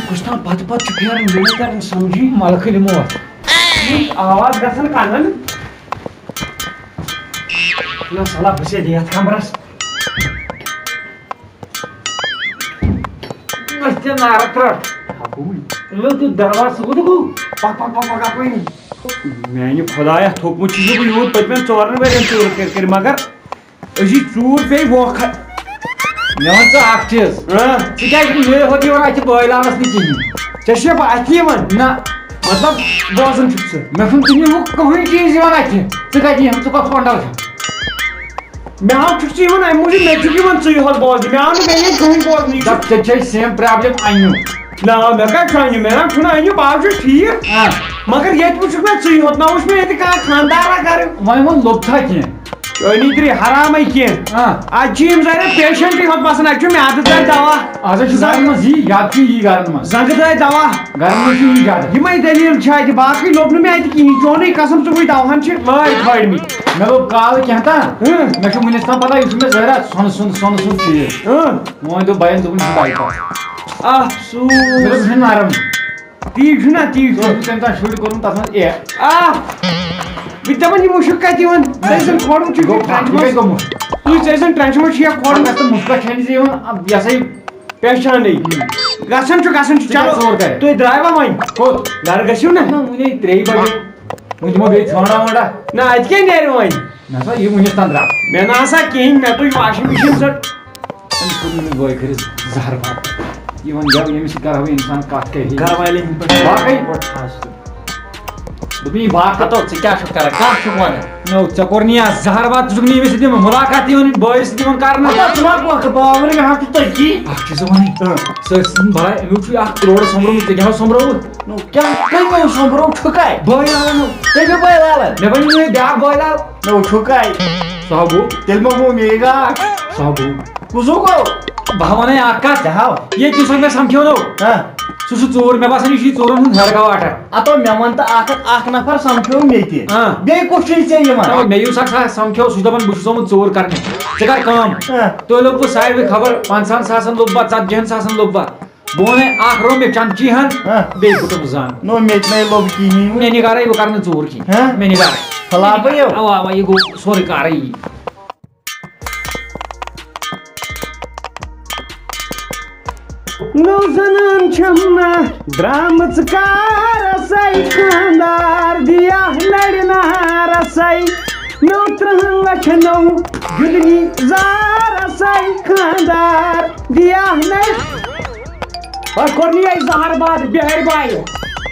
کُس تام پتہٕ پتہٕ چھُ پھیران، مےٚ نہٕ تران سمجھی۔ ملکہٕ دِمو اتھ۔ آواز گژھان کنن۔ نہ سلا، بہٕ چھُس یتھ کمرس۔ أسۍ تہِ نارٕ ترٛٹھ۔ ہاپوٗ۔ لوٚگ تہٕ دروازٕ کوٚت گوٚو؟ پکھ، پکھ، پکھ، پکھ، اَپٲری۔ میانہِ خۄدایا، تھوٚکمُت چھُس نہٕ بہٕ یوٗت پٔتمٮ۪ن ژورن ؤرین ژوٗر کٔرۍ کٔرۍ، مگر أزی ژوٗر پیٚیہِ ووکھہ۔ مےٚ وَن ژٕ اکھ چیٖز۔ ہاں۔ ژٕ کیٛازِ چھُکھ مےٚ ہوت یِوان اَتھِ بٲے لاونَس نہٕ کِہیٖنۍ؟ ژےٚ چھُیا بہٕ اَتھِ یِوان؟ نہ۔ مطلب، بوزان چھُکھ ژٕ؟ مےٚ چھُنہٕ تِم یِمو کٕہٕنۍ چیٖز یِوان اَتھِ۔ ژٕ کَتہِ یِم؟ ژٕ کۄس کۄنٛڈل چھَکھ؟ مےٚ ہاو چھُکھ ژٕ یِوان اَمہِ موٗجوٗب، مےٚ چھُکھ یِوان ژٕے ہوت بوزنہِ، مےٚ آو نہٕ بیٚیہِ ییٚتہِ کٕہٕنۍ بوزنہٕ، یہِ چھُ دَپ، ژےٚ چھے same problem اَنیُک۔ نہ، مےٚ کَتہِ چھُ اَنیُک؟ مےٚ نہ چھُنہٕ اَنیُک، بہٕ ہاو چھُس ٹھیٖک۔ آ۔ مگر ییٚتہِ وٕچھُکھ مےٚ ژٕے ہوت، نہ وٕچھ مےٚ ییٚتہِ کانٛہہ خانٛدارا گَرٕ۔ وۄنۍ ووٚن لوٚب تھا کینٛہہ۔ چٲنی ترٛی حرامٕے کینٛہہ۔ آ۔ اَتہِ چھِ یِم ظٲہِر پیشنٹٕے ہوت بَسان، اَتہِ چھُ میٛادٕ دادِ دَوا۔ آز حظ چھِ زَنٛگ منٛز یی، یَتھ چھُ یی گَرَن منٛز۔ زَنٛگہٕ دادِ دَوا۔ گَرَن منٛز چھُ یی زیادٕ۔ یِمَے دٔلیٖل چھِ اَتہِ، باقٕے لوٚب نہٕ مےٚ اَتہِ کِہیٖنۍ، چونُے قسم ژٕ وٕچھ دَوہَن چھِ لٲرۍ پھٲڑمٕتۍ۔ مےٚ لوٚب کالہٕ کینٛہہ تام۔ ہٕم۔ مےٚ چھُ وٕنِس تام پَتہ، یہِ چھُ مےٚ ظٲہِرا سۄنہٕ سُنٛد، سۄنہٕ سُنٛد چیٖز۔ اۭں۔ وۄنۍ دوٚپ بَیَن، دوٚپُن، یہِ چھُ بَے پَتھ۔ افسوٗس۔ مےٚ دوٚپ، یہِ چھُنہٕ نرم۔ تی چھُنہ، تی چھُ۔ ژٕ اوسُکھ تَمہِ ساتہٕ شُرۍ کوٚرمُت تَتھ منٛز اے۔ آ۔ بہٕ تہِ دَپان، یہِ مُشُک کَتہِ یِوان؟ ژےٚ زَن کھوڑُن چھُ گوٚو، ٹرٛنٛچہِ یہِ منٛز۔ کَتہِ گوٚو مُشُک؟ تُہۍ ژےٚ زَن ٹرٛنٛچہِ منٛز چھُ یا کھوڑُن۔ اَتھ منٛز مُشکا چھَنہٕ زِ یِوان، یہِ ہسا یہِ پہچانٕے۔ ہُم۔ گژھان چھُ، گژھان چھُ، ژٕ کیٛاہ چلو۔ ژوٗر کَرِ؟ تُہۍ درٛاوا وۄنۍ؟ کوٚت؟ گرٕ گٔژھِو نہ۔ نہ، وُنے ترٛیٚیہِ بجے۔ وۄنۍ دِمو بیٚیہِ ژھانٛڈا وانٛڈا۔ نہ، اَتہِ کیٛاہ نیرِ وۄنۍ؟ نہ سا، یہِ وُنِس تام درٛاو۔ مےٚ نہ سا کِہیٖنۍ، مےٚ تُج واشِنٛگ مِشیٖن ژٔٹ۔ أمِس کوٚر نہٕ أمِس بٲے خٲرِس زہر بَتہٕ۔ یہِ وَنہِ گٮ۪و، ییٚمِس سۭتۍ کَرٕ ہا بہٕ اِنسان کَتھ کَرِ ہے۔ گَرٕ والٮ۪ن ہِنٛدۍ پٲٹھۍ۔ باقٕے؟ پٲٹھۍ خاص تہٕ۔ دوٚپُن، یہِ باقٕے۔ ہَتو، ژٕ کیٛاہ چھُکھ کَران؟ کَتھ چھُکھ وَنان؟ نو، ژےٚ کوٚر نہٕ یہِ زہر بَتہٕ، ژٕ چھُکھ نہٕ ییٚمِس سۭتۍ یِوان مُلاقات یِوان، بٲے سۭتۍ یِوان کَرنہٕ۔ ہَتو، ژٕ ما پوکھ، پاوَر مےٚ ہَتھ تہٕ ژَتجی۔ اَکھ چیٖز وَنٕے۔ اۭں۔ سٲرسٕے چھُنہٕ بَلاے، أمیُک چھُ اَکھ کروڑ سوٚمبرومُت، ژےٚ کیٛاہ اوس سوٚمبرومُت؟ نو، کیٛاہ، کٔمۍ اوس سوٚمبروو؟ چھُکھَے؟ بٲے لالَن۔ کٔمۍ بٲے لالَن؟ مےٚ وَنیو یہِ بیٛاکھ بٲے لال۔ نو، چھُکھَے۔ سُہ ہا گوٚو۔ تیٚلہِ ما گوٚو مے گاٹھ؟ سُہ ہا گوٚو۔ کُس ہیوٗ گوٚو؟ بہٕ ہا وَنَے اَکھ کَتھ۔ کیٛاہ ہاو؟ ییٚتہِ یُس وۄنۍ مےٚ سَمکھیو نو۔ ہاں۔ سُہ چھُ ژوٗر، مےٚ باسان، یہِ چھُ یہِ ژوٗرَن ہُنٛد ہیٚرٕ گاو اَٹَک۔ اَتو مےٚ وَن تہٕ اَکھ اَکھ، اَکھ نفر سَمکھیو مےٚ تہِ۔ ہاں۔ بیٚیہِ کُس چھُے ژےٚ یِوان؟ اَوے مےٚ یُس اَکھ سَمکھیو، سُہ چھُ دَپان، بہٕ چھُس آمُت ژوٗر کَرنہِ۔ ژٕ کَر کٲم۔ ہاں۔ تُہۍ لوٚگوُ ساروٕے خبر، پنٛژاہَن ساسَن لوٚب بہٕ، ژَتجِہَن ساسَن لوٚب بہٕ۔ بہٕ وَنَے اَکھ رۄمہِ چَمچی ہَن، ہاں۔ بیٚیہِ پھُٹُم زَن۔ نو، مےٚ تہِ نَے لوٚب کِہیٖنۍ۔ مےٚ نِگارَے، بہٕ کَرٕ نہٕ ژوٗر کِہیٖنۍ۔ ہاں؟ مےٚ نِگارَے۔ فلاپٕے یو؟ اَوا، اَوا، یہِ گوٚو سورُے کارٕے یی۔ نو زنان چھم نہ درامٕژ کارسے، خاندار دِیا نرِ نارسے۔ نو ترٕہن لچھن نو گِنٛدنی زارسے، خاندار دِیا نرِ۔ وۄنۍ کوٚر نہٕ یہِ زہر باد بِہٲرۍ بایہِ۔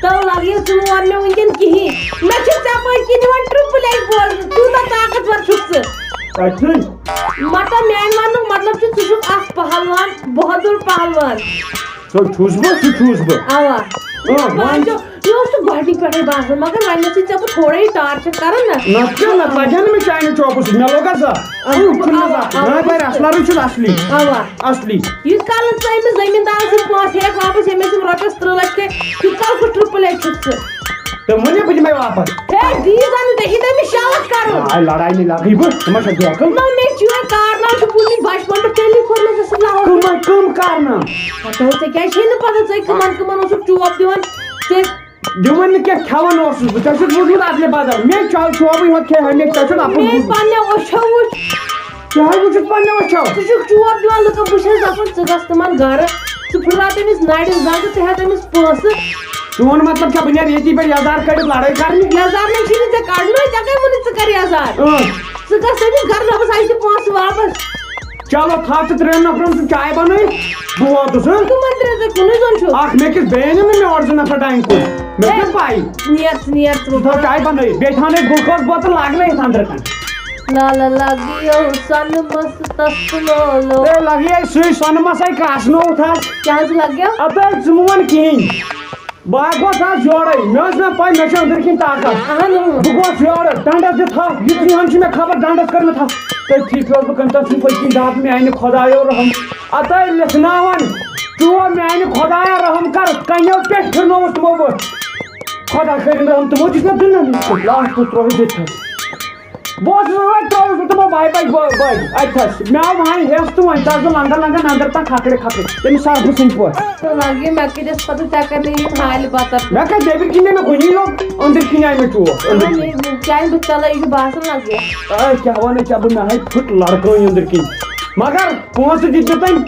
تو لگیو ژٕ وون مےٚ وٕنکیٚن کِہیٖنۍ۔ مےٚ چھُ ژےٚ پٔتۍ کِنۍ یِوان ٹرٛپٕل ایچ بوزنہٕ، تیوٗتاہ طاقتور چھُکھ ژٕ۔ کَتہِ چھُے؟ مطلب، میانہِ وننُک مطلب چھُ، ژٕ چھُکھ اکھ پہلوان، بہادُر پہلوان۔ سُہ چھُس بہٕ، سُہ چھُس بہٕ۔ اوا۔ اۭں، وۄنۍ باسیو، مےٚ اوس سُہ گۄڈٕنِکۍ پٮ۪ٹھَے باسان، مگر وۄنۍ یُتھُے ژےٚ بہٕ تھوڑے ٹارچر کران نہ۔ نہ کیٛاہ نہ، لگہِ ہا نہٕ مےٚ چانہِ چوکہٕ سۭتۍ، مےٚ لوٚگ ہا زَہر۔ اوا، اۭں، چھُنہٕ مےٚ اوا، زَہر۔ اوا، نہ، بہٕ اوا۔ اَصلَرٕے چھُس اَصلی۔ اوا۔ اَصلی۔ یُس کالَس ژٕ أمِس زٔمیٖندارَس سۭتۍ پونٛسہٕ ہٮ۪کھ واپَس، ییٚمِس یِم رۄپیَس تٕرٛہ لَچھ کھے، تیوٗت کال کُس ٹرٛپٕل ایچ چھُکھ ژٕ؟ تہٕ وۄنۍ ہا بہٕ دِمے واپس۔ ہے، دی زن نہٕ، ژےٚ چھی تٔمِس شاوت کرُن۔ آے لڑاے نہٕ لگٕے بہٕ، ژٕ ما چھکھ بیکل؟ نہ، مےٚ چھُ یِہوٚے کارنامہٕ چھُ بوٗزمُت بچپن پٮ۪ٹھ، تیٚلی کوٚر مےٚ ژےٚ سۭتۍ لڑٲے۔ کٕمن، کٕم کارنامہٕ؟ ہتو، ژےٚ کیٛازِ چھے نہٕ پتہ، ژٕ کٕمن کٕمن اوسُکھ چوب دِوان؟ ژےٚ دِوان نہٕ کینٛہہ، کھٮ۪وان اوسُس بہٕ۔ ژےٚ چھُتھ بوٗزمُت اَدلہِ بدل؟ مےٚ چاے چوبٕے ہوت کھیٚیہِ ہا، مےٚ، ژےٚ چھُتھ اَپُز مے بوٗزمُت۔ پننیو أچھو وٕچھ۔ کیٛاہ وٕچھُتھ پننیو أچھو؟ ژٕ چھُکھ چوب دِوان لُکن، بہٕ چھَس دَپان ژٕ گژھ تِمن گرٕ، ژٕ پھٕٹراو تٔمِس نرِ زنٛگہٕ، ژٕ ہٮ۪تھ أمِس پونٛسہٕ۔ چون مطلب چھا بہٕ نیرٕ ییٚتی پٮ۪ٹھ یزار کٔڑِتھ لڑٲے کرنہِ؟ یزار نَے چھُے نہٕ ژےٚ کڑنُے، ژےٚ کَمہِ ووٚنُے ژٕ کر یزار؟ اۭں۔ ژٕ گژھ تٔمِس گرٕ، دوٚپُس اَسہِ دِ پونٛسہٕ واپس۔ چلو، تھاو ژٕ ترٛٮ۪ن نفرن سُہ چاے بنٲوِتھ، بہٕ ووتُس، ہہ؟ تِمن ترٛٮ۪ن ژےٚ کُنُے زوٚن چھُ۔ اکھ مےٚ کِس بیٚیہِ أنِم نہٕ مےٚ اورٕ زٕ نفر ڈانہِ کُن۔ مےٚ چھےٚ پَے۔ نیر ژٕ، نیر ژٕ، ژٕ تھاو چاے بنٲوِتھ، بیٚیہِ تھاو نہٕ گلوکوز بوتل لاگنٲیِتھ أنٛدرٕ کَنہِ۔ لالا لگیو سۄنہٕ مَس تَس تہٕ لولو۔ ہے، لگیے سُے سۄنہٕ مَسَے کاسنووُتھ حظ۔ کیٛاہ حظ لگیو؟ اَدٕ حظ، ژٕ مہٕ وَن کِہیٖنۍ۔ بہٕ ہا گوس آز یورے، مےٚ ٲس نہ پاے مےٚ چھُ أنٛدرۍ کِنۍ طاقت۔ اہن۔ بہٕ گوس یورٕ، ڈنڈس دِتھ تھپھ، یُتھُے ہن چھُ مےٚ خبر ڈنڈس کٔر مےٚ تھپھ۔ تٔتھی پیوس بہٕ کٔمۍ تَس سُنٛد پٔتۍ کِنۍ دَب، میانہِ خۄدایو رحم۔ اَتَے لیکھناوان، چون میانہِ خۄدایا رحم کر، کنیو پٮ۪ٹھ پھِرنووُس تِمو بہٕ۔ خۄدا کٔرِن رحم، تِمو دِژ مےٚ دُنیا لاسٹس ترٛووُس ییٚتہِ تھَس۔ بہٕ اوسُس وۄنۍ ترٛووُس بہٕ تِمو بَے بَے بٔ-، بٔڑۍ اَتہِ تھَس۔ مےٚ آو وۄنۍ ہٮ۪س تہٕ وۄنۍ ژَس بہٕ لنٛگَن لنٛگَن اَندَر تام کھکھرِ کھکھرِ۔ تٔمِس سَرپھٕ سٕنٛدۍ پٲٹھۍ۔ تہٕ لگہِ مےٚ کٔرِس پَتہٕ ژےٚ کَرنہٕ یِم حالہِ بَتَر۔ مےٚ کَتہِ نیٚبٕرۍ کِنۍ مےٚ کُنی یوت أنٛدٕرۍ کِنۍ آیہِ مےٚ چوب۔ أنٛدٕرۍ کِنۍ۔ چانہِ بُتھِ تَلے یہِ چھُ باسان لگہِ۔ اے، کیٛاہ وَنہٕ ژےٚ بہٕ، مےٚ ہَے پھٕٹ لڑکٲنۍ أنٛدٕرۍ کِنۍ۔ مگر پونٛسہٕ دِتۍ نہٕ تٔمۍ۔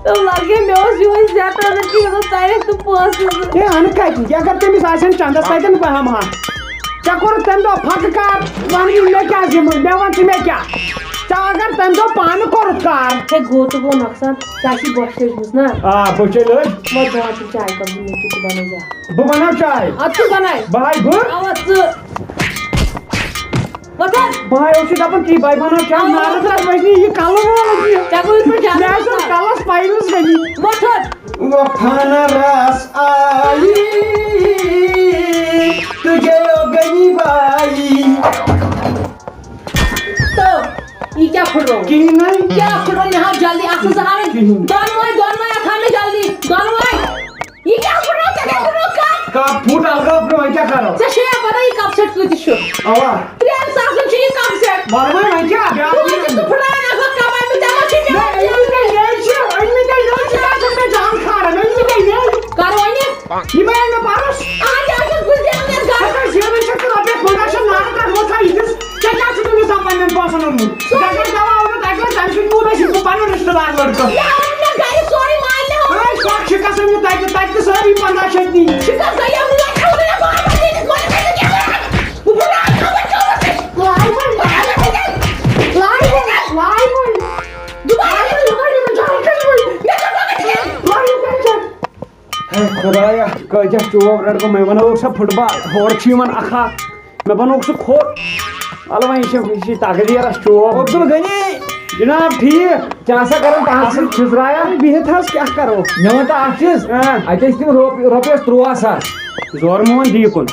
تہٕ لگہِ مےٚ اوس یِہُنٛد زیٹھ أنٛدٕرۍ کِنۍ، یہِ اوس تَمیُک تہٕ پونٛسہٕ۔ ہے، اَنہٕ کَتہِ؟ یہِ اگر تٔمِس آسہِ ہَن چندَس تَتٮ۪ن بہٕ ہٮ۪مہٕ ہا۔ ژےٚ کوٚرُتھ تَمہِ دۄہ پھَکہٕ کار، وَن یہِ مےٚ کیٛاہ ذِمہٕ؟ مےٚ وَن ژٕ مےٚ کیٛاہ؟ ژےٚ اگر تَمہِ دۄہ پانہٕ کوٚرُتھ کار۔ ہے، گوٚو تہٕ گوٚو نۄقصان، ژےٚ آسی بۄچھِ لٔجمٕژ نا؟ آ، بۄچھے لٔج۔ وۄنۍ ژٕ وَن ژٕ چاے کَپ زٕ مےٚ کیُتھ ژٕ بَنٲے زیادٕ۔ بہٕ بَناو چاے۔ اَدٕ ژٕ بَناے۔ بہٕ ہاے بہٕ؟ اَوا ژٕ۔ وۄتھ حظ۔ بہٕ ہاے اوسُس دَپان تی، بہٕ ہاے بَناو چاے، اَوا، نارَس وۄتھ حظ۔ منٛز نی یہِ کَلہٕ وول یہِ۔ ژےٚ گوٚو یِتھ پٲٹھۍ جادٕ وَتھ حظ۔ کَلَس پایلٕز گٔمٕتۍ۔ وۄتھ حظ۔ وۄتھان رس آیی، تُجے لوگنی بائی۔ تو، یہِ کیٛاہ پھٕٹرو؟ کِہیٖنۍ نَے۔ کیٛاہ پھٕٹرو؟ مےٚ ہاو جلدی، اَتھ منٛز ہاوٕنۍ۔ کِہیٖنۍ۔ دۄنوَے، دۄنوَے اَتھ ہاو مےٚ جلدی، دۄنوَے۔ یہِ کیٛاہ پھٕٹرو؟ ژےٚ کیٛاہ پھٕٹرو کَپ؟ کَپ پھُٹ، الگا پھُٹ، وۄنۍ کیٛاہ کَرو؟ ژےٚ چھےٚ یا پَتہ یہِ کَپ سیٹ کۭتِس چھُ؟ اَوا۔ ترٛٮ۪ن ساسَن چھُ یہِ کَپ سیٹ۔ وَلہٕ وۄنۍ، وۄنۍ کیٛاہ؟ بیٛاکھ توتہِ چھُکھ ژٕ پھٕٹراوان اَکھ اَکھ کَپ، اَمہِ ژےٚ ما چھُے نہ، بیٛاکھ أنۍ مٕتۍ ہے نٔے چھِ، أنۍ مٕتۍ ہے نٔے چھِ، کیٛاہ چھُکھ مےٚ جان کھاران؟ أنۍ مٕتۍ ہے نٔے۔ کَرو وۄنۍ یہِ۔ یہِ بَنیٛاے مےٚ پَرُس۔ اَہَن، یہِ حظ چھُس بہٕ زینان یَتھ گَرَس۔ ہَتہٕ حظ زینان چھَکھ ژٕ رۄپیَس پنٛداہ شیٚتھ، نارٕ کَتھ ووت ہا یِتِس۔ ژےٚ کیٛاہ چھُکھ أمِس دَپان پنٛنٮ۪ن پونٛسَن اوٚنمُت؟ ژٕ کیٛاہ چھُکھ دَوا اوٚنمُت؟ اَتہِ اوس تَمہِ سۭتۍ کوٗتاہ چھُکھ بہٕ پَنُن رِشتہٕ دار لٔڑکہٕ۔ یہِ آو نہٕ مےٚ گَرِ سورُے ماننہٕ۔ ہے، سۄ چھِ قسم یہِ تَتہِ، تَتہِ تہِ سٲری پنٛداہ شیٚتھ نی۔ چھِ قسم یہِ مےٚ کھیوٚو نہٕ مےٚ بابا دِنِس گۄڈٕ کَتہِ کیٛاہ وَنان؟ بہٕ پھٕٹراوٕ نہٕ وۄنۍ کھیوٚمُت۔ لایوٕے، لایوٕے، لایوٕے۔ دوٚپمَے، لایوٕے، لایوٕے، جان کَتہِ وۄنۍ؟ مےٚ دوٚپ، مےٚ کَتہِ وۄنۍ؟ ہے خۄدایا، کٲتیٛاہ چوب رَٹہٕ بہٕ، مےٚ وَنو سا فُٹ بال، ہورٕ چھُ یِوان اَکھ اَکھ۔ مےٚ بنووُکھ سُہ کھوٚت۔ وَلہٕ وۄنۍ یہِ چھےٚ، یہِ چھِ تقدیٖرَس چوب۔ عبدالغنی۔ جناب ٹھیٖک۔ ژےٚ ہسا کَرَن پانٛژھ ہَتھ چھِزرایَن۔ بِہِتھ حظ کیٛاہ کَرو؟ مےٚ وَن تہٕ اَکھ چیٖز۔ آ۔ اَتہِ ٲسۍ تِم رۄپ-، رۄپیَس تُرٛواہ ساس۔ زورٕ مون دِیہِ کُن۔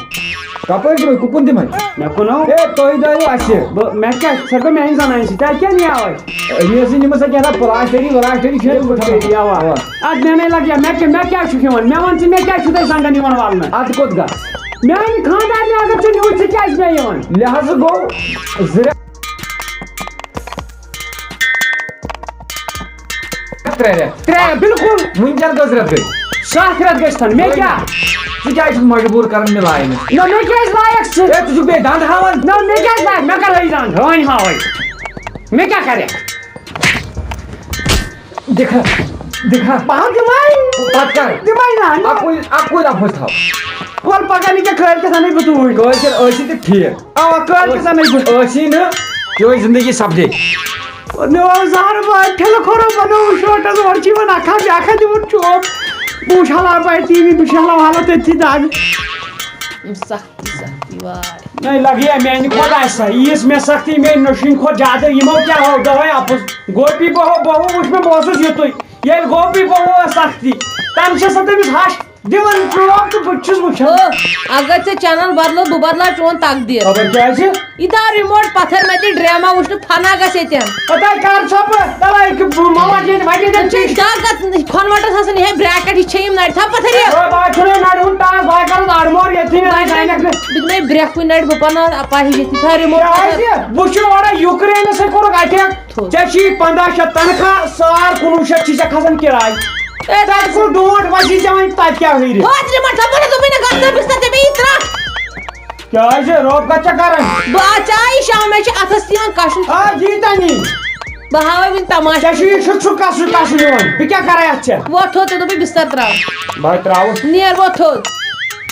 کَپٲرۍ دِمَے؟ کُکُن دِمَے؟ مےٚ کُن ہو۔ ہے، تُہۍ دٲرِو اَسہِ۔ بہٕ، مےٚ کیٛاہ، سۄ گوٚو میٛانہِ زَنانہِ سۭتۍ۔ تَتہِ کیٛاہ نِیاوَے؟ أمۍ ٲسۍ نہٕ یِمَن سۭتۍ کیٛاہ تھام پلاسٹری ولاسٹری چھِ أمۍ وٕچھمٕتۍ۔ اَوا۔ اَتھ مےٚ نَے لَگہِ، مےٚ کیٛاہ، مےٚ کیٛاہ چھُکھ یِوان؟ مےٚ وَن ژٕ، مےٚ کیٛاہ چھُو تۄہہِ زَنٛگَن یِوان والنہٕ؟ اَدٕ کوٚت گژھ؟ میانہِ خانٛدارنہِ اگر ژےٚ نیوٗتھ، ژٕ کیٛازِ مےٚ یِوان؟ لحاظہٕ گوٚو زٕ رٮ۪تھ۔ ترٛےٚ رٮ۪تھ۔ ترٛےٚ، بِلکُل۔ وٕنکٮ۪ن کٔژ رٮ۪تھ گٔے؟ ستھ رٮ۪تھ گٔژھتن۔ مےٚ کیٛاہ؟ ژٕ کیٛازِ چھُکھ مجبوٗر کران مےٚ لاینہٕ؟ نہ، مےٚ کیٛازِ لایَکھ ژٕ؟ ہے، ژٕ چھُکھ بیٚیہِ دنٛد ہاوان؟ نہ، مےٚ کیٛازِ لایَکھ؟ مےٚ کر ہٲیِو دنٛد؟ وۄنۍ ہاوَے۔ مےٚ کیٛاہ کرٮ۪کھ؟ دِکھا، دِکھا۔ بہٕ ہا دِمَے۔ پتہٕ کر؟ دِمَے نہ، نہ۔ اَکُے، اَکُے لفظ تھاو۔ وَلہٕ پَگاہ نہٕ کینٛہہ، کٲلۍ کٮ۪تھ اَنَے بہٕ توٗرۍ۔ کٲلۍ کٮ۪تھ ٲسی تہٕ ٹھیٖک۔ اَوا، کٲلۍ کٮ۪تھ اَنَے بہٕ۔ ٲسی نہٕ، چٲنۍ زندگی سَپدے۔ مےٚ اوس زہرٕ بٲے ٹھِلہٕ کھوٚرو بَنوومُت شٲٹَس، اورٕ چھِ یِوان اَکھا بیٛاکھا دِوان چوب۔ بہٕ وٕچھٕ ہا لَبَے ٹی وی، بہٕ چھُس ہا وَلہٕ تٔتھی دَگ۔ سختی، سختی، واے۔ نَے لَگہِ ہے میٛانہِ خۄدایہِ سا، ییٖژ مےٚ سختی، میٛانہِ نوٚشِنۍ کھۄتہٕ زیادٕ، یِمو کیٛاہ ہو، دۄہَے اَپُز۔ گوپی بہو، بہو وٕچھ مےٚ، بہٕ اوسُس یُتُے۔ ییٚلہِ گوپی بہو ٲس سختی، تَمہِ چھِ سا تٔمِس ہَش دِوان چوب تہٕ بہٕ تہِ چھُس وٕچھان۔ او، اگر ژےٚ چینل بدلو، بہٕ بدلاو چون تقدیر۔ خبر کیٛازِ؟ یہِ تھاو ریموٹ پتھر، مےٚ دِ ڈرامہ وٕچھنہٕ، فنا گژھِ ییٚتٮ۪ن۔ پتہ کر ژھۄپہٕ، تَلے، ماما جی، وۄنۍ دِ ژےٚ ژےٚ چھِ طاقت، کھۄنوٹس آسان یِہے bracket، یہِ چھے یِم نرِ، تھاو پتھر یہِ۔ او، بہٕ چھُنہٕ نرِ ہُنٛد ٹاس، بہٕ کَرٕ اَڑٕ مور ییٚتھی، بہٕ نہٕ زانٮ۪کھ نہٕ۔ بہٕ دِمے برٛٮ۪کھ کُنہِ نرِ، بہٕ پَنہٕ پاہہِ ییٚتھی، تھاو ریموٹ پتھر۔ کیٛازِ؟ بہٕ چھُس اورے یوٗکرینَس سۭتۍ کوٚرُکھ اٹیک۔ تھوٚد۔ ژےٚ چھی پنٛداہ شیٚتھ تنخواہ، ساڑ کُنوُہ شیٚتھ چھی ژےٚ کھسان کِراے۔ تَتہِ کوٚر ڈونٛٹھ وَسی ژےٚ وۄنۍ تَتہِ کیٛاہ ہُرِ؟ وٲتۍ یِمَن دَپان ہا دوٚپمَے نہ گژھ نہٕ بِستَر ژےٚ بیٚیہِ ترٛٹھ۔ کیٛازِ روب کَتھ ژےٚ کَران؟ بہٕ آ چاے شامَے چھِ اَتھَس تہِ یِوان کَشُن۔ آ جی تَنی۔ بہٕ ہاوَے وٕنہِ تَماشہٕ۔ ژےٚ چھُ یہِ چھُ چھُ کَسُن کَسُن یِوان۔ بہٕ کیٛاہ کَرَے اَتھ ژےٚ؟ وۄتھ تھوٚد ژےٚ دوٚپُے بِستَر ترٛاو۔ بہٕ ہا ترٛاوٕ۔ نیر وۄتھ تھوٚد۔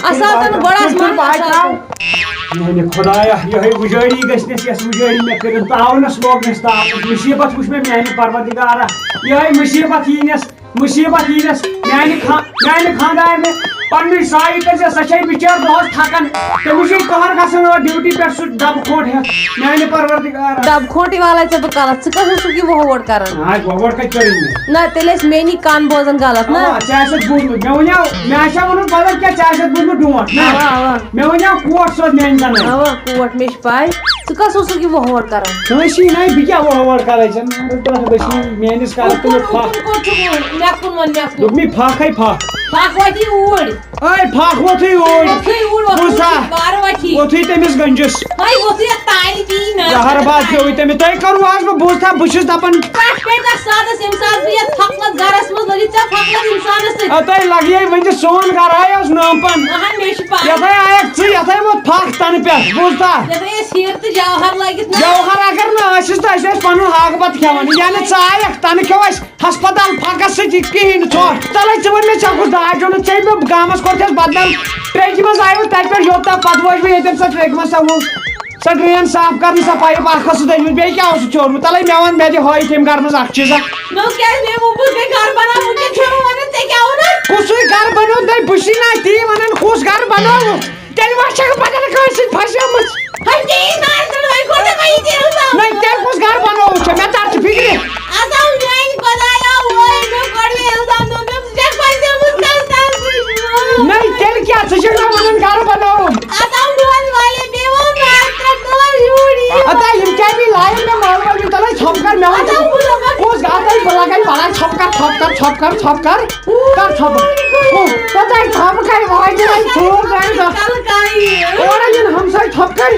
اَسان تَنہٕ بَڑَس تُل منٛز بہٕ ہا اَسان ترٛاوٕ۔ تَنہٕ۔ میٛانہِ خۄدایا، یِہوٚے وُجٲری گٔژھنَس یَس وُجٲری مےٚ کٔرِن تاونَس لوگنَس تاونَس۔ مُصیٖبت وٕچھ مےٚ میٛانہِ پروردِگارا۔ یِہوٚے مُصیٖبت یی نَس۔ مُصیٖبت یی نَس میانہِ خا-، میانہِ خانٛدارنہِ پننٕے سایہِ تہٕ زِ سۄ چھے بِچٲر دۄہس تھکان۔ تٔمِس چھُے قہر گژھان اورٕ ڈیوٹی پٮ۪ٹھ سُہ ڈبہٕ کھوٚٹ ہٮ۪تھ۔ میانہِ پروردِگارا۔ ڈبہٕ کھوٚٹٕے والے ژےٚ بہٕ کلس، ژٕ کتھ اوسُکھ یہِ وۄہوڑ کران؟ آ، وۄہوڑ کتہِ کٔرٕنۍ مےٚ؟ نہ، تیٚلہِ ٲسۍ میٲنی کن بوزان غلط، نہ؟ آ، ژےٚ آسٮ۪تھ بوٗزمُت۔ مےٚ ونیو، مےٚ آسیا ووٚنمُت بدل کینٛہہ، ژےٚ آسٮ۪تھ بوٗزمُت ڈونٛٹھ، نہ؟ اوا، اوا۔ مےٚ ونیو کوٹھ سوز میانہِ زنانہِ۔ اوا، کوٹھ، مےٚ چھِ پاے۔ ژٕ کس اوسُکھ یہِ وۄہوڑ کران؟ کٲنٛسی نہ، بہٕ کیٛاہ وۄہوڑ کرے ژےٚ؟ نہ، تۄہہِ بچہِ میٲنِس کلس تہٕ مےٚ اُکُن، پھکھ۔ اُکُن کوٚت چھُکھ؟ مےٚ کُن وَن، مےٚ کُن۔ دوٚپمَے پھکھ ہے پھکھ۔ پھکھ وٲتی اوٗرۍ۔ اے پھکھ ووتھُے اوٗرۍ۔ ووتھُے اوٗرۍ، ووتھُے بوٗزتھا؟ بارٕ وٲتی۔ ووتھُے تٔمِس گٔنجِس۔ ہے ووتھُے یَتھ تالہِ تی نہ۔ زہر باد پیوٚوُے تٔمِس۔ تۄہہِ کَرو آز بہٕ بوٗزتھا، بہٕ چھُس دَپان۔ پٮ۪ٹھ پٮ۪ٹھ اَتھ سادَس ییٚمہِ ساتہٕ بہٕ یَتھ تھۄکہٕ منٛز گَرَس منٛز لٔگِتھ ژےٚ تھۄکہٕ منٛز اِنسانَس سۭتۍ۔ آ، تۄہہِ لَگہِ ہے وۄنۍ تہِ سون گَرٕ آیوس نامپَن۔ اَہَن، مےٚ چھِ پَے۔ یَتھ ہے آیَکھ ژٕ، یَتھ ہے ووت پھکھ تَنہٕ پٮ۪ٹھ، بوٗزتھا؟ یَتھ ہے أسۍ ہیٖر تہٕ جوہر لٲگِتھ نہ۔ جوہر اگر نہٕ ٲسِس تہٕ أسۍ ٲسۍ پَنُن ہاکہٕ بَتہٕ کھٮ۪وان۔ یَنہٕ ژٕ آیَکھ، تَنہٕ کھیوٚو اَسہِ ہسپتال پھکس سۭتۍ کِہیٖنۍ نہٕ ژھۄٹھ۔ تَلَے ژٕ وَن مےٚ، ژےٚ کُس داج اوٚنُتھ؟ ژےٚ مےٚ گامَس کوٚر ژےٚ بدنام۔ ٹرٛیکہِ منٛز آیوٕ تَتہِ پٮ۪ٹھ یوٚت تام پَتہٕ وٲج مےٚ ییٚتٮ۪ن سۄ ٹرٛیکہِ منٛز سۄ ہُہ، سۄ ڈرٛین صاف کَرنہٕ، سۄ پایِپ اَکھ ٲسٕس دٔجمٕژ۔ بیٚیہِ کیٛاہ اوسُتھ ژےٚ اوٚنمُت؟ تَلَے مےٚ وَن، مےٚ دِ ہٲیِتھ ییٚمہِ گَرٕ منٛز اَکھ چیٖزا۔ نو کیٛازِ مےٚ ووٚنمُت گٔے گَرٕ بَناو، وٕنکٮ۪ن چھُ مےٚ وَنان ژےٚ کیٛاہ اوٚنُتھ؟ کُسُے گَرٕ بَنیوو؟ نَے بہٕ چھُسٕے نہ تی وَنان، کُس گَرٕ بَنووُتھ؟ تیٚلہِ ما چھَکھ بدل کٲنٛسہِ سۭتۍ پھسیمٕژ؟ ہے، ژےٚ یی نار ژٕ وۄنۍ کوٚر ژےٚ مےٚ یہِ تہِ الزام؟ نہ، تیٚلہِ کُس گَرٕ بَنووُتھ ژےٚ؟ مےٚ تَر ژٕ فِکرِ۔ اَز آو میٛانہِ خۄدایا وٲے، مےٚ کوٚر یہِ الزام، دوٚپُن، "ژٕ چھَکھ پھسیمٕژ کَتھ تَل سۭتۍ؟" نہ، تیٚلہِ کیٛاہ؟ ژٕ چھَکھ نہ وَنان گَرٕ بَنووُتھ؟ اَز آو میون والے، مےٚ ووٚن، "نار ژٕ ترٛٹھ نار یوٗرۍ یہِ۔" اَدا یِم کیٛاہ بیٚیہِ لایَن مےٚ مالہٕ وٲلۍ، یوٗتاہ لَگہِ ژھۄپہٕ کَر مےٚ وَن۔ اَدا بہٕ لَگَے، بہٕ لَگَے بَلاے ژھۄپہٕ کَر، ژھۄپہٕ کَر، ژھۄپہٕ کَر۔ کَر ژھۄپہٕ۔ ہُہ، کوٗتاہ ژھۄپہٕ کَرِ واجہِ وۄنۍ ژوٗر کَرِ دَہ۔ اورٕ یِن ہمساے ژھۄپہٕ کَرِ،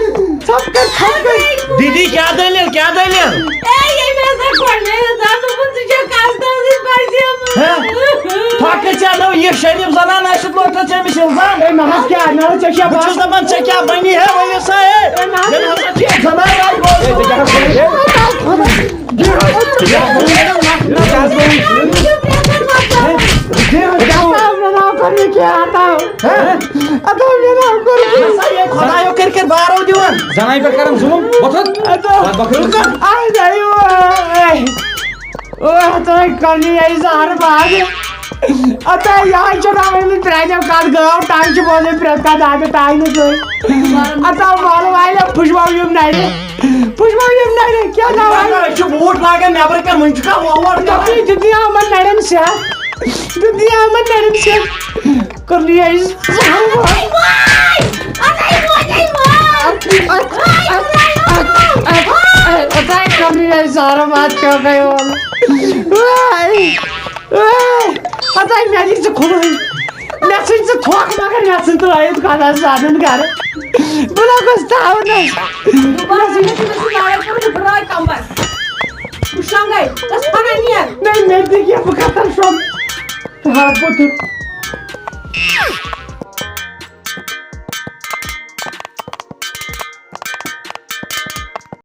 ژھۄپہٕ کَرِ، ژھۄپہٕ کَرِ۔ دیٖدی، کیٛاہ دٔلیٖل، کیٛاہ دٔلیٖل؟ اے، ییٚمۍ ہسا گۄڈٕنِکۍ دۄہ دوٚپُن، "ژٕ چھَکھ کَس تَل سۭتۍ پھسیمٕژ۔" ہہ؟ پھۄکہٕ ژےٚ نو یہِ شریٖف زنان آسہِ لوٹان ژےٚ أمِس اِلزام۔ اے، نہ حظ کیٛاہ، نہ حظ ژےٚ کیٛاہ بہٕ چھُس دَپان، ژےٚ کیٛاہ بَنی ہے، ؤنِو سا، ہے؟ اے، نہ حظ۔ ییٚلہِ ہسا ژےٚ زنان آیہِ گوٚو۔ اے، ژےٚ کیٛاہ حظ ووٚنُے؟ خۄدایو کٔرۍ کٔرۍ بارو دِوان۔ زنانہِ پٮ۪ٹھ کران ظُلُم، وۄتھُن۔ بدبخت۔ اَتا یہِ حظ چھُ راوان یِمن پرٛانٮ۪ن کَتھ گٲو، ٹنٛگ چھِ بوزان پرٛٮ۪تھ کانٛہہ دادٕ ٹنٛگ نہٕ سۭتۍ۔ اَتا مالہٕ والٮ۪و پھُشبو یِم نَرِ، پھُشبو یِم نَرِ، کیٛاہ ناو؟ أسۍ چھِ بوٗٹھ لاگان نٮ۪برٕ کَنہِ، وٕنہِ چھُکھا وۄوَر کران؟ دِتُے، دِتُے یِمَن نَرٮ۪ن سٮ۪کھ، دِتُے یِمَن نَرٮ۪ن سٮ۪کھ، کٔرنٕے اَسہِ۔ اَتھَے کٔرنٕے اَسہِ زارٕ باد کیٛاہ گٔیو؟ ہتاے، مےٚ دِژ ژٕ کھُلہٕ۔ مےٚ ژھٕنۍ ژٕ تھۄکھ، مگر مےٚ ژھٕنۍ ترٛٲیِتھ خۄدا زانَن گَرٕ۔ بہٕ لوٚگُس تاونَس۔ دوٚپمَس، مےٚ چھُ مےٚ سۭتۍ لڑٲے کٔرمٕژ، بہٕ درٛاے کَمبَر۔ بہٕ شۄنٛگَے، تَس پَنَے نیر۔ نہ، مےٚ تہِ کیٛاہ، بہٕ کَتھ کَرٕ شۄنٛگ؟ ہا، پوٚتُر۔